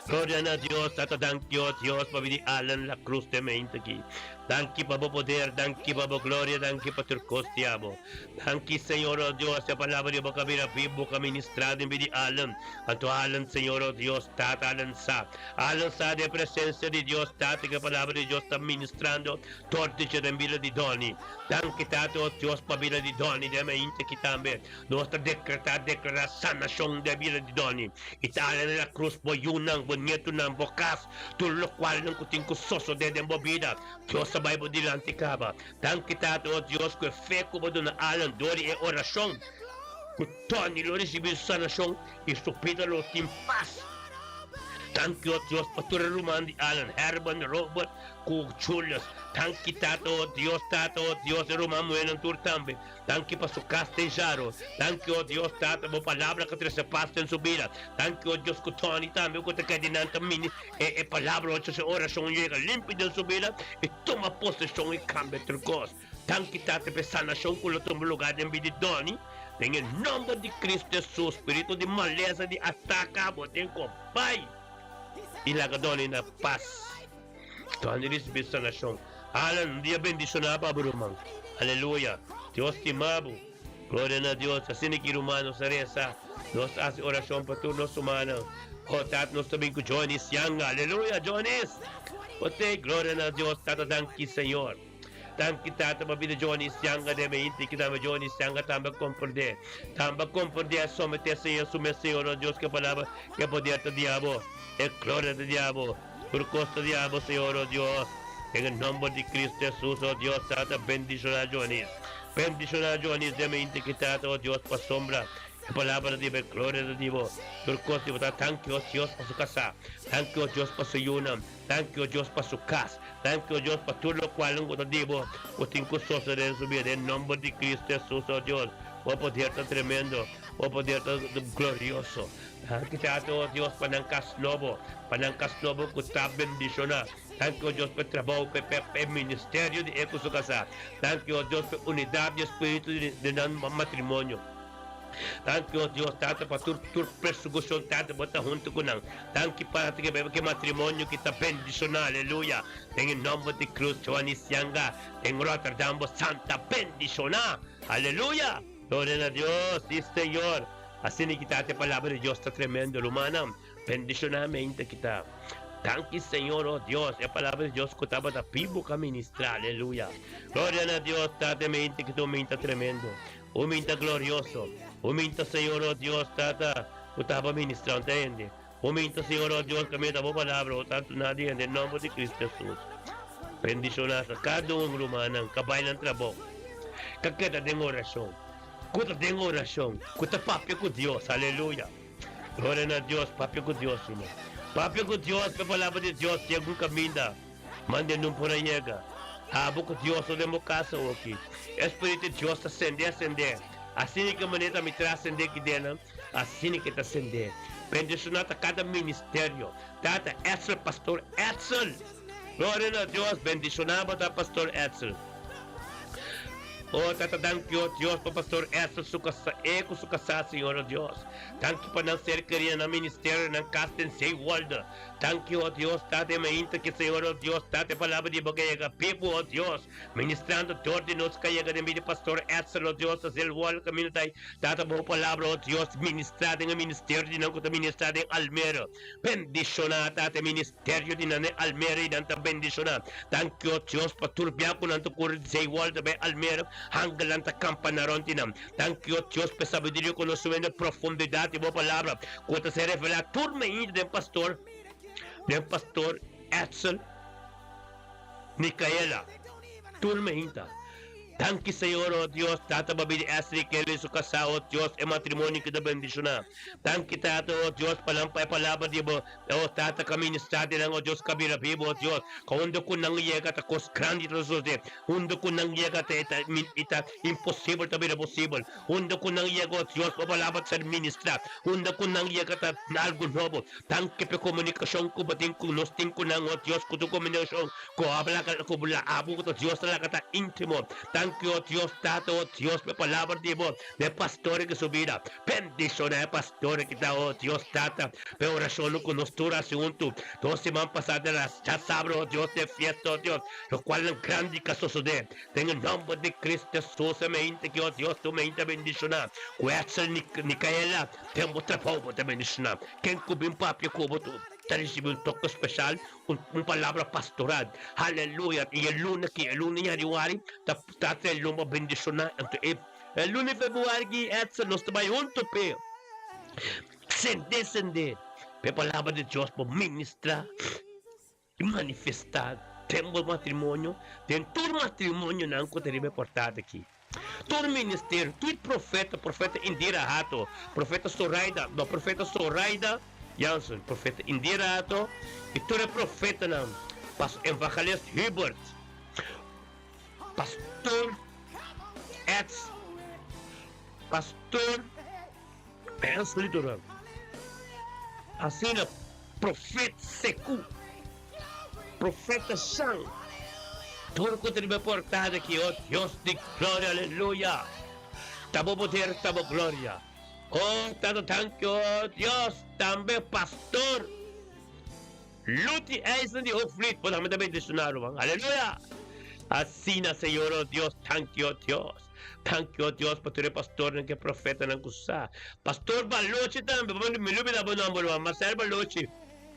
Gloria na Dios, Tata, danki, oh Dios, pa bini Alan La Cruz den mente aki. Danki pa bo poder, danki pa bo gloria, danki pa tur kos di abo. Danki, Señor, oh Dios, e palabra di bo ka bira bibu, ka ministra den bini Alan. Anto Alan, Señor, oh Dios, Tata, Alan sa. Alan sa den presencia di Dios, Tata, ku e palabra di Dios ta ministrando tor di dje den bida di Donny. Danki, Tata, oh Dios, pa bida di Donny den mente aki tambe. Nos ta dekretá, deklará sanashon den bida di Donny i ta hala na la krus bo yunan, bo nietunan, bo kas, tur lokualnan ku tin ku sosodé den bo bida. Dios ta bai bo dilanti kaba. Danki Tata, o Dios, ku e fe ku bo duna Alan dor di e orashon ku Donny lo risibí su sanashon i su bida lo tin pas. Danki, o Dios, pa tur e ruman di Alan, Herman, Robert, ku Julius. Danki Tata, o Dios, Tata, o Dios, e ruman muhénan tur tambe. Danki pa su kas den Jaro. Danki, o Dios Tata, bo palabra ka trese pas den su bida. Danki, o Dios, ku Tony tambe ku ta keda di nan ta mini e e palabra oca su orashon yega limpi den su bida i tuma poseshon i kambia tur kos. Danki Tata pa e sanashon ku lo tuma lugá den bida di Donny, den e nòmber di Kristu Hesus. Spiritu di malesa di ataka bo tin ku bai i laga Donny na pas. Donny risibí sanashon. Alan, un dia bendishoná pa bo ruman. Aleluya! Dios stima bo. Gloria na Dios. Asina ki ruman nos a resa, nos a hasi orashon pa tur nos rumannan. Oh Tata, nos ta bin ku Jonis Yanga. Aleluya, Jonis! Bo t'ei. Gloria na Dios. Tata, danki Señor. Danki Tata pa bida Jonis Yanga den mi inti ki tambe Jonis Yanga tambe a komprendé. Tambe a komprendé a someté Señor su mes Señor oh Dios ke palabra ke poder ta di abo. E gloria ta di abo. Tur kos ta di abo Señor oh Dios. Den e nomber di Cristo Jesus oh Dios Tata bendiciona Jonis. Bendiciona Jonis den mi inti ki Tata oh Dios pasobra E palabra di bo, e gloria ta di bo. Tur kos di bo ta danki oh Dios pa su kasá. Danki oh Dios pa su yunan. Danki, o Dios, pa su kas. Danki, o Dios, pa tur lokualnan ku ta di bo ku tin ku sosodé den su bida. Den nomber di Kristu Hesus, o Dios, bo poder ta tremendo, bo poder ta glorioso. Danki, Tata, o Dios, pa nan kas nobo, pa nan kas nobo ku ta bendishoná. Danki, o Dios, pa e trabou, pa e ministerio di e ku su kasá. Danki, o Dios, pa e unidat di e spiritu di nan matrimonio. Danki, o Dios, Tata, pa tur tur persecucion, Tata, bo ta hunto cu nan. Danki, Padre, ke bebe ke matrimonio ki ta bendiciona, aleluya. Den e nomber di Cruz, Joan y Sianga, den Rotterdam, bo santa bendiciona, aleluya. Gloria na Dios, si Señor. Asina ki Tata, e palabra di Dios ta tremendo, rumannan. Bendiciona mente ki ta. Danki, Señor, o Dios, e palabra di Dios cu tabata bibo ka ministra, aleluya. Gloria na Dios, Tata, mente ki ta un mente tremendo. Un minta glorioso, un minta Señor o Dios Tata ku taba ministrante hende. Un minta Señor o Dios kaminda ta bo palabra o tantu nadi hende en nomber di Cristo Jesus. Bendiciona sa kada un rumannan ka bai nan trabou, ka keda den oracion, ku ta den oracion, ku ta papia ku Dios. Aleluya. Gloria na Dios, papia ku Dios ruman. Papia ku Dios pa e palabra di Dios yega un kaminda. Mande nun por a yega. Abo ku Dios no den bo kas awoki. E Spiritu di Dios ta sende a sende. Asina ke manera ta mi tra sende ki denan, asina ke ta sende. Bendishoná ta kada ministerio. Tata Edsel, Pastor Edsel! Gloria na Dios! Bendishoná bo ta Pastor Edsel. O Tata danki o Dios pa Pastor Edsel su kasá, e ku su kasá Señor o Dios. Danki pa nan ser kerí na nan ministerio, nan kas den Zeewolde. Danki, o Dios, Tata e mainta ki Señor, o Dios, Tata e palabra di bo ka yega bibu, o Dios, ministrando dor di nos ka yega den bida di Pastor Edsel, o Dios, haci el wòl kaminda ta Tata bo palabra, o Dios, ministra den e ministerio di nan ku ta ministra den Almere. Bendishoná, Tata, e ministerio di nan den Almere i nan ta bendishoná. Danki, o Dios, pa tur bia ku nan ta kuri di Zeewolde ta bai Almere, hangelnan ta kampa na rònt di nan. Danki, o Dios, pa e sabiduria, konosementu, profundidat di bo palabra. Ku ta ser revelá tur mainta den pastor, den pastor Edsel Micaela. Tur mainta. Danki Señor, oh Dios, Tata pa bida Edsel y Kelly su kasá, oh Dios, e matrimonio ki ta bendishoná. Danki Tata, oh Dios, pa nan pa e palabra di bo, oh Tata, ka ministrá den nan, oh Dios, ka bira bibu, oh Dios. Ka unda ku nan yega ta kos grandi ta sosodé. Unda ku nan yega ta e ta e ta imposibel ta bira posibel. Unda ku nan yega, o Dios, bo palabra ta ser ministrá. Unda ku nan yega ta algu nobo. Danki p'e komunikashon ku bo tin ku nos tin ku nan, o Dios, ku tur komunikashon ku abo laga ku bo abo ku ta Dios ta laga ta íntimo. Danki, o Dios, Tata, o Dios, p'e palabra di bo na e pastor ki su bida. Bendishoná e pastor ki ta, o Dios, Tata, p'e orashonnan ku nos tur hasi huntu. Dos siman pasá den djasabra, o Dios, den fiesta, o Dios, lokualnan grandi ka sosodé. Den e nomber di Cristo Jesus e mente ki o Dios tu mente bendiciona cu Edsel Nicaela den bo trabou bo ta bendiciona ken cu bin papia cu bo ta ricibi un toke special un un palabra pastoral haleluya y e luna ki e luna januari ta ta e luna bendiciona anto e e luna februari ki Edsel nos ta bay hunto pe sende sende pe palabra di Dios bo ministra. I manifestá den bo matrimonio, den tur matrimonionan ku ta riba e portada aki. Tur ministerio, tur profeta, profeta Indira Hato, profeta Soraida, no, profeta Soraida Jansen, profeta Indira Hato, i tur e profetanan, pas evangelist Hubert, pastor Eds, pastor Hensley Duran. Asina profet Seku, profeta Shan. Tur ku ta riba e portada aki, o Dios di gloria, aleluya! Ta bo poder, ta bo gloria. O Tata danki, o Dios, tambe Pastor Luti Eisner di Hoogvliet, bo tambe ta bendishoná, ruman. Aleluya! Asina, Señor, o Dios, danki, o Dios. Danki, o Dios, pa tur e pastornan ku e profetanan ku sa. Pastor Balochi tambe, bo mi lubida bo nomber, ruman, Marcel Balochi,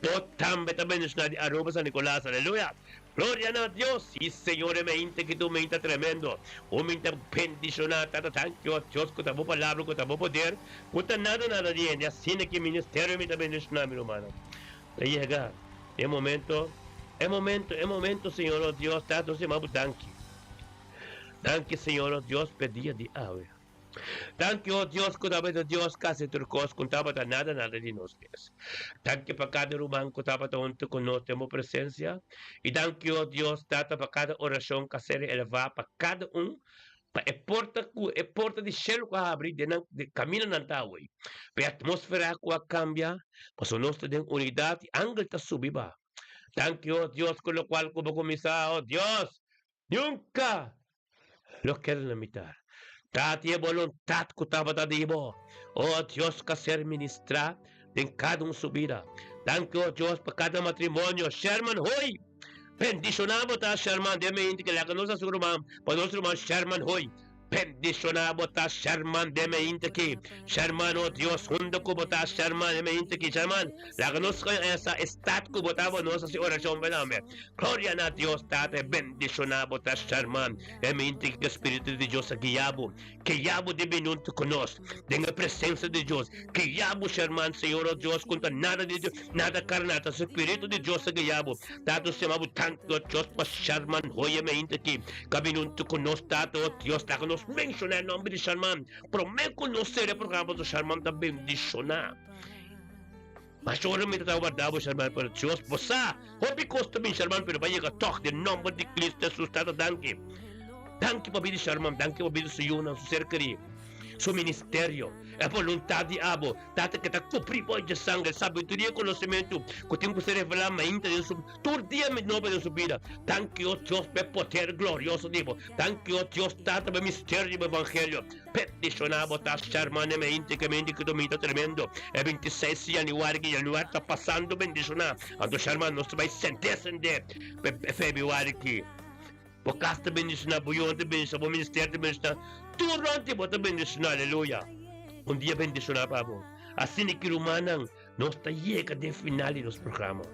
bo tambe ta bendishoná di Aruba, San Nicolas. Aleluya! Gloria na Dios! Sí, Señor, e meinta ki ta un meinta tremendo, un meinta bendishoná. Tata, danki, o Dios, ku ta bo palabra, ku ta bo poder, ku ta nada nada di hende. Asina ki ministerio mi ta bendishoná, mi rumannan. Ta yega e momento, e momento, e momento, Señor, o Dios, Tata, nos yama bo danki. Danki, Señor, o Dios, p'e dia di awe. Danki, o Dios, ku tabata Dios kasi tur kos ku tabata nada nada di nos mes. Danki pa kada ruman ku tabata huntu ku nos den bo presensia. I danki, o Dios, Tata, pa kada orashon ku a ser elevá pa kada un, pa e porta ku e porta di shelu ku a habri den nan den kaminda nan ta awor, pa e atmósfera ku a kambia, pasobra nos ta den unidat i angel ta subi ba. Danki, o Dios, ku lokual ku bo kuminsá, o Dios, nunka Lo keda na mitar. Tati e boluntat ku tabata di bo, o Dios, ka ser ministrá den kada un su bida. Danki, o Dios, pa kada matrimonio. Sherman Hoy! Bendishoná bo ta, Sherman, den mente ke laga nos hasi un ruman pa nos ruman Sherman Hoy. Bendishoná bo ta, Sherman, den mente ki. Sherman, o Dios, huntu ku bo ta, Sherman, den mente ki. Sherman, laga nos sa e stat ku bo ta pa nos hasi orashon pa nan. Gloria na Dios Tata e bendiciona bo ta Sherman e mente ki Spiritu di Dios a guia bo guia bo di binuntu ku nos den e presencia di Dios guia bo Sherman Señor o Dios ku ta nada di nada carnal ta Spiritu di Dios a guia bo Tata nos yama bo tanki o Dios pa Sherman hoy e mente ki ka binuntu ku nos Tata o Dios laga nos menciona e nomber di Sherman prome ku nos sera e programa pasobra Sherman ta bendiciona. Mas ora mi ta ta warda bo, Sherman, pero Dios bo sa, hopi kos ta bin, Sherman, pero bo a yega tòg den nòmber di Cristo Jesus. Tata, danki. Danki pa bida Sherman, danki pa bida su yunan, su ser kerí, su ministerio, e boluntat di abo, Tata, ke ta kubrí bo dje sanger, sabiduria i konosementu ku tin ku ser revelá mainta den su, tur dia mi nobo den su bida. Danki, o Dios, pa e poder glorioso di bo. Danki, o Dios, Tata, pa e misterio di bo evangelio. Peticioná bo ta Sherman e mente ke mente ki dominta tremendo e 26 di januari ki januari ta pasando bendicioná anto Sherman nos ta bai sende sende pe februari ki bo kas ta bendicioná bo yon ta bendicioná bo ministerio ta bendicioná tur rond bo ta bendicioná aleluya un dia bendicioná pa bo asina ki rumannan nos ta yega den final di nos programa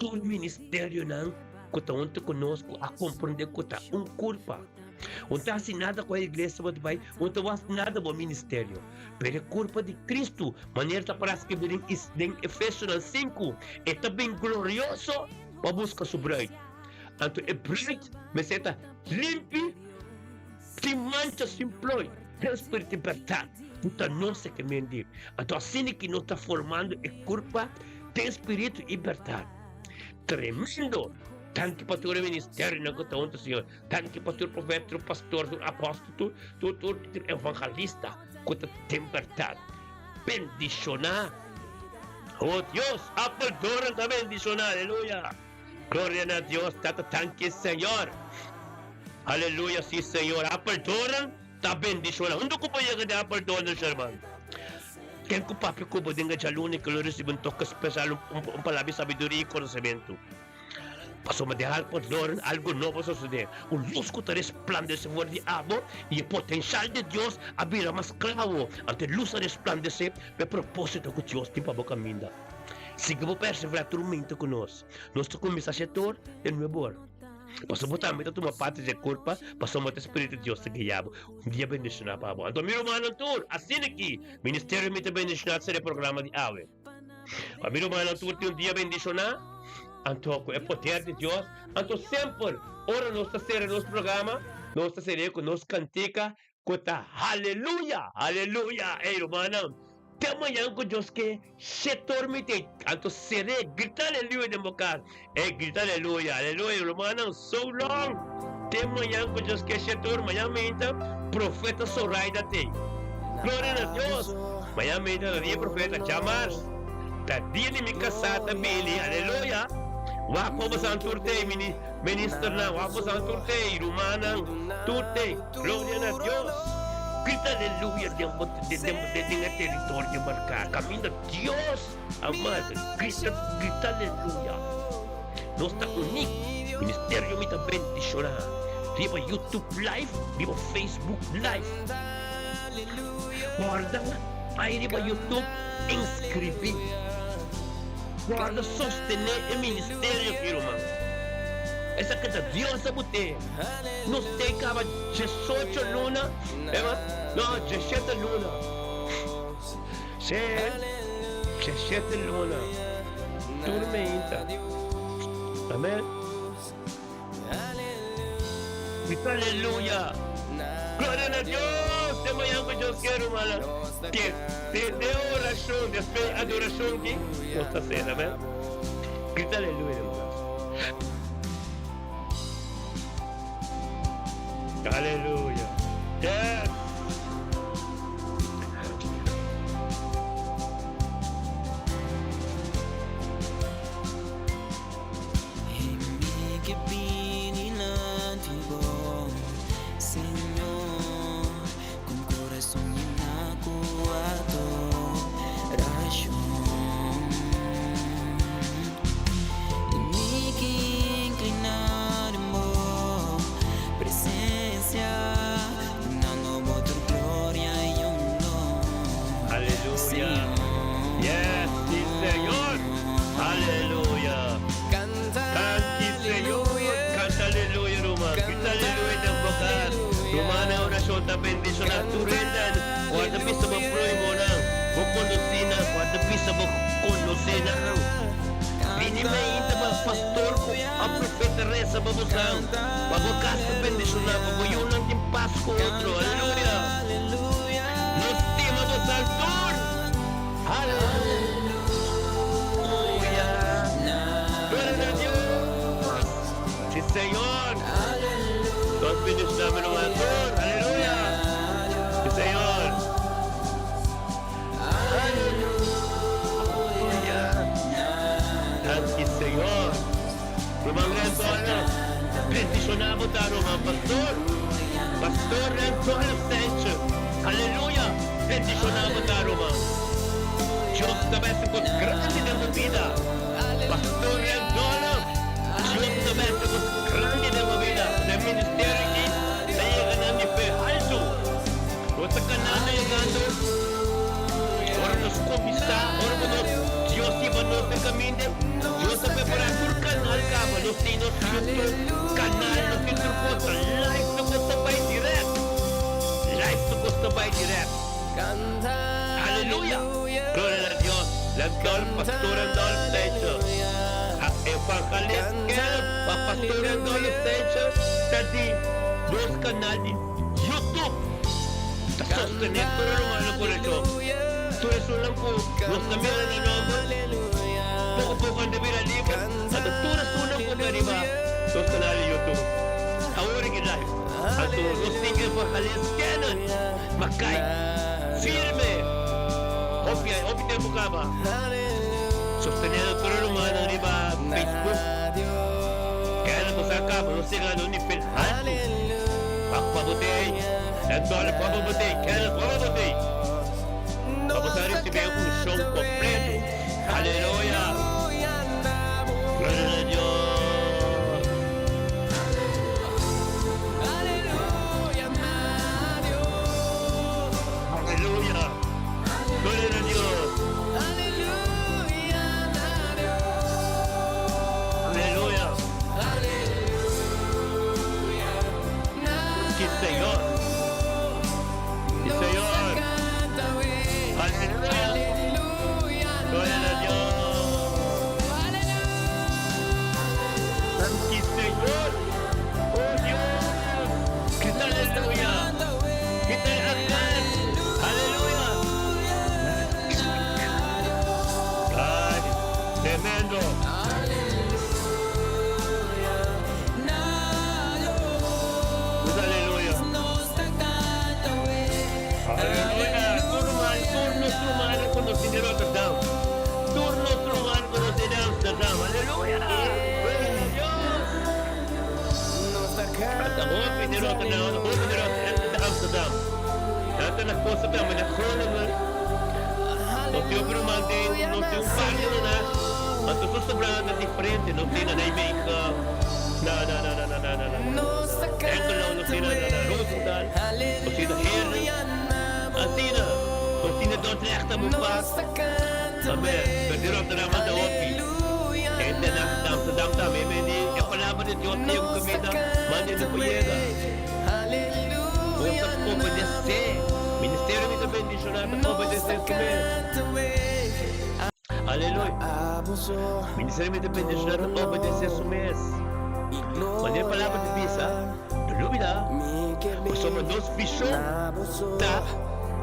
tur ministerionan ku ta huntu ku nos ku a komprondé ku ta un kurpa. Un ta hasi nada ku e iglesia bo ta bai, un ta hasi nada bo ministerio. Pero e kurpa di Kristu, manera ta para skibí den den Efesionan sinku, e ta bin glorioso pa buska su bruid. Anto e bruid mester ta limpi, sin mancha, sin ploi, den spiritu di bèrdat, ku ta nos e ke mendi. Anto asina ki nos ta formando e kurpa den spiritu i bèrdat. Tremendo! Danki pa tur e ministerionan ku ta huntu, Señor. Danki pa tur profeta, tur pastor, tur apòstel, tur, tur, tur, tur evangelista ku ta den bèrdat. Bendishoná. O Dios, Apeldoorn ta bendishoná. Aleluya! Gloria na Dios, Tata, danki Señor. Aleluya, sí Señor. Apeldoorn ta bendishoná. Huntu ku bo yega den Apeldoorn, hermano. Ken ku papia ku bo den e djaluna ku lo risibi un toke spesial, un palabra di sabiduria i konosementu. Pasobra den Apeldoorn algu nobo a sosodé, un lus ku ta resplandesé for di abo i e potensial di Dios a bira mas kla awo. Anto e lus a resplandesé pa e propósito ku Dios tin pa bo kaminda. Sigui bo perseverá tur mente ku nos. Nos ta kuminsá shetor den nuebe or. Pasobra bo tambe ta tuma parti dje kurpa, pasobra ta e Spiritu di Dios ta guia bo. Un dia bendishoná pa bo. Anto mi rumannan tur, asina ki ministerio mi ta bendishoná ta ser e programa di awe. Pa mi rumannan tur tin un dia bendishoná, anto ku e poder di Dios, anto semper ora nos ta sera nos programa, nos ta ser'é ku nos kantika ku ta Haleluya! Haleluya! Ey rumannan, te mañan ku Dios ke, shetor mi te, anto ser'é, grita aleluya den bo kas. Ey, grita aleluya! Aleluya! Rumannan, so long! Te mañan ku Dios ke, shetor, mañan meinta, Profeta Soraida t'ey. Gloria na Dios! Mañan meinta ta dia profeta, djamars, ta dia di mi kasá ta bini, aleluya! Wak pa bosan tur tei, mini, ministernan, wak bosan tur tei, rumannan, tur tei. Gloria na Dios! Grita aleluya den bo, den, den, den, den e teritorio marká, kaminda Dios a marka. Grita, grita aleluya! Nos ta uní. Ministerio Mi Ta Bendishoná riba YouTube Live, riba Facebook Live. Guarda bai riba YouTube inscribí. Guarda sostené e ministerio aki ruman. Esaki ta Dios a bot'é. Nos te kaba diesocho luna, ema? No, diesshete luna. Sí, diesshete luna. Tur meinta. Amén. Grita aleluya. Gloria na Dios. Te mañan ku Dios ke rumannan. Ke te de orashon, despues adorashon ki nos ta sera. Amén. Grita aleluya den bo kas. Aleluya. Yes. Aleluya. Yes, sí Señor. Aleluya. Danki Señor. Canta aleluya, ruman. Grita aleluya den bo cas. Rumannan oracion ta bendiciona tur hende. Guarda bisa bo prohimonan, bo conocinan, guarda bisa bo conocinan. Bini mainta pa pastor cu a profeta reza pa bosan, pa bo cas ta bendiciona, pa bo yunan tin pas cu otro. Aleluya. Nos stima bosan tur. Aleluya! Gloria na Dios! Si Señor! Nos bendiciona mi ruman tur. Aleluya! Si Señor! Aleluya! Danki Señor! Ruman Rentono, bendiciona bo ta ruman pastor. Pastor Rentono Sanchez. Aleluya! Bendiciona bo ta ruman. Dios ta besi cos grandi den bo bida. Pastor Rentono, Dios ta besi cos grandi den bo bida. Den ministerio aki ta yega na nivel halto. Nos ta kanando yegando ora nos kuminsá, ora ku nos Dios hiba nos den kaminda, Dios a prepará tur kanal kaba, nos tin nos YouTube kanal, nos tin tur kos, live tur kos ta bai dirèkt, live tur kos ta bai dirèkt. Aleluya! Gloria na Dios! Randolph, Pastor Randolph Sanchez, Evangelist Kenneth pa Pastor Randolph Sanchez ta di nos kanal di. YouTube ta sostené tur e rumannan ku rechon. Tur esunnan ku nos ta mira na nòmber, poko poko nan ta bira liber, anto tur esunnan ku ta riba nos kanal di YouTube awor aki live. Anto nos tin Evangelist Kenneth Mackay firme hopi hopi tempu kaba sosteniendo tur e rumannan riba Facebook. Kenneth bo sa kaba nos yega na un nivel haltu. Pak pa bo tei, en dòler pa bo tei, kèdè pa bo tei. Pa bo ta risibí e unshon kompleto. Aleluya! Gloria na Dios! Aleluya! Gloria na Dios! Aleluya! Si Señor. Si Señor. Aleluya. Gloria na Dios. Danki Señor. Oh Dios. Grita aleluya. Grita amen. Aleluya. Ay, tremendo. Pues aleluya. Aleluya. Tur ruman, tur nos rumannan ku nos tin di Rotterdam. Tur nos ruman ku nos tin di Amsterdam. Aleluya. ta na hopi di na Amsterdam. Nan ta na kosta tambe na Groningen. Nos tin hopi ruman den, nos tin un par di na anto su sobrá ta diferente. Nos tin na Nijmegen, na na na na na na na na Hengelo, nos tin na na Roosendaal, nos tin na Heerlen. Asina, nos tin na Dordrecht tambe un par. Amen. Pero di Rotterdam anda hopi. Hende na Amsterdam tambe men di e palabra di Dios yega ku kaminda, manda hende por yega. Nos ta obedesé. Ministerio mi ta bendishoná ta obedesé su mes. Aleluya. Ministerio mi ta bendishoná ta obedesé su mes. Manera e palabra ta bisa, no lubidá, pasobra nos vishon ta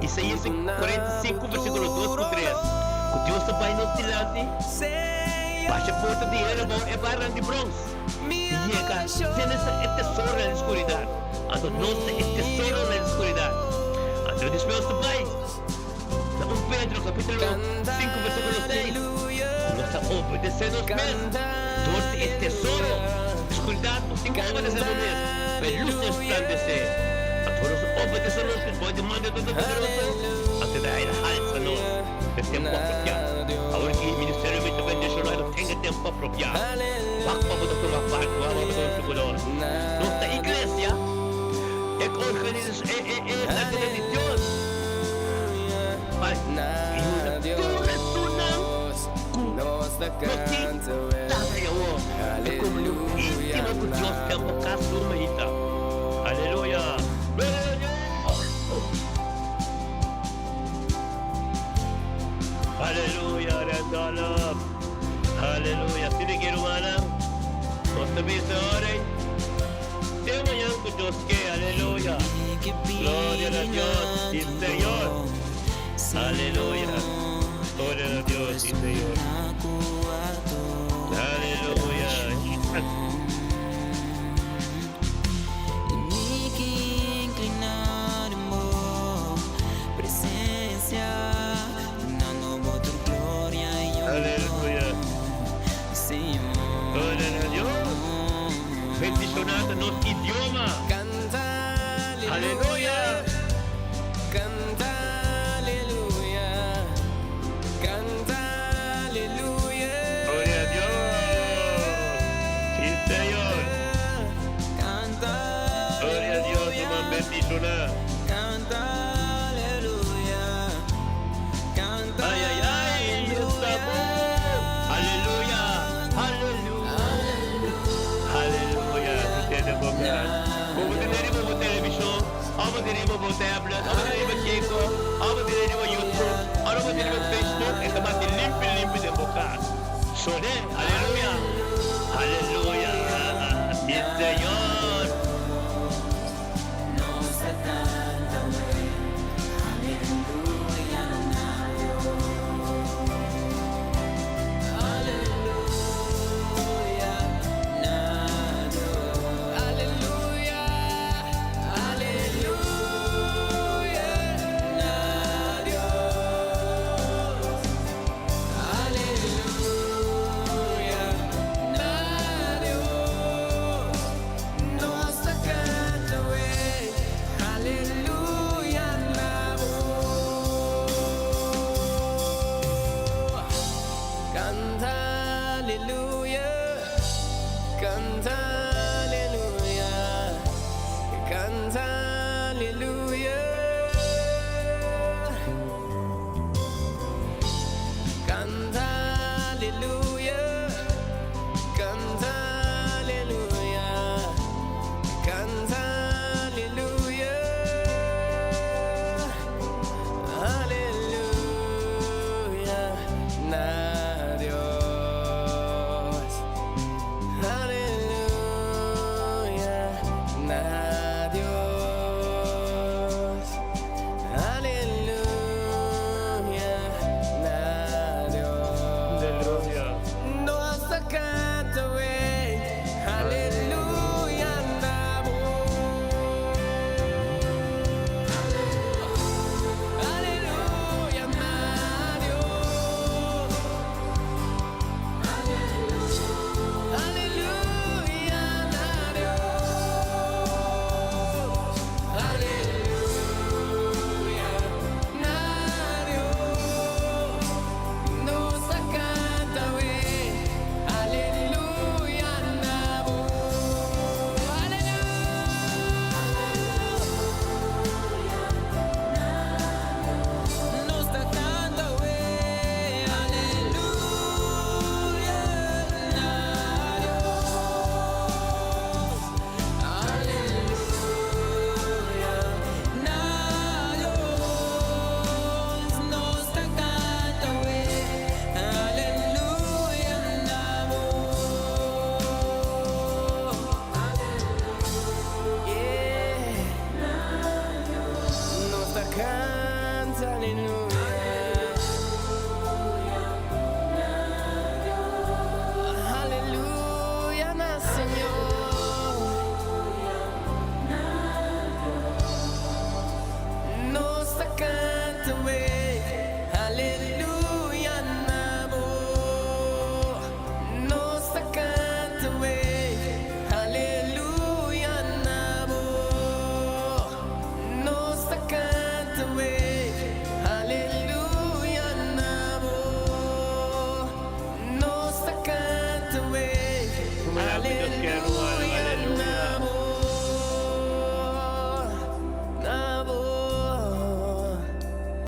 Isaías 45 versíkulo 2 ku 3, ku Dios ta bai nos dilanti, basha porta di hera bou e barnan di brons, i yega te e tesoro den skuridat. Anto nos ta e tesoro den skuridat. Anto despues nos ta bai na 1 Pedro kapítulo 5 versíkulo 6, ku nos ta obedesé nos mes dor di e tesoro skuridat. Nos tin ku obedesé nos mes pa e lus resplandesé. Anto nos ta obedesé nos mes bou di man di e Todopoderoso, anto e ta halsa nos den tempu apropiá. Awor ki ministerio mi ta bendishoná, no tenga tempu apropiá. Wak pa bo ta tuma parti, wak pa bo ta huntu ku nos. Nos ta iglesia, e organisacion, e e e santidad di Dios. Pa yuda tur esunnan ku no tin tata i awor e komunion íntimo ku Dios den bo kas lo mehita. Aleluya! Gloria na Dios! Aleluya, Randolph. Aleluya. Asina ki rumannan, nos ta bisa ora ei, te mañan ku Dios ke. Aleluya. Gloria na Dios, si Señor. Aleluya. Gloria na Dios, si Señor. Aleluya. Aleluya. Gloria na Dios. Bendiciona ta nos idioma. Aleluya. Gloria a Dios. Si Señor. Gloria a Dios, ruman bendiciona. Ay, ay, ay, esta bon. Aleluya, aleluya. Aleluya, Usted bo cas. Bo bo tene riba bo television, of bo tene riba bo tablet, of bo tene riba Keko, of bo tene riba YouTube, of bo tene riba Facebook, e ta bati limpi limpi den bo cas. Sone, aleluya, aleluya, si Señor.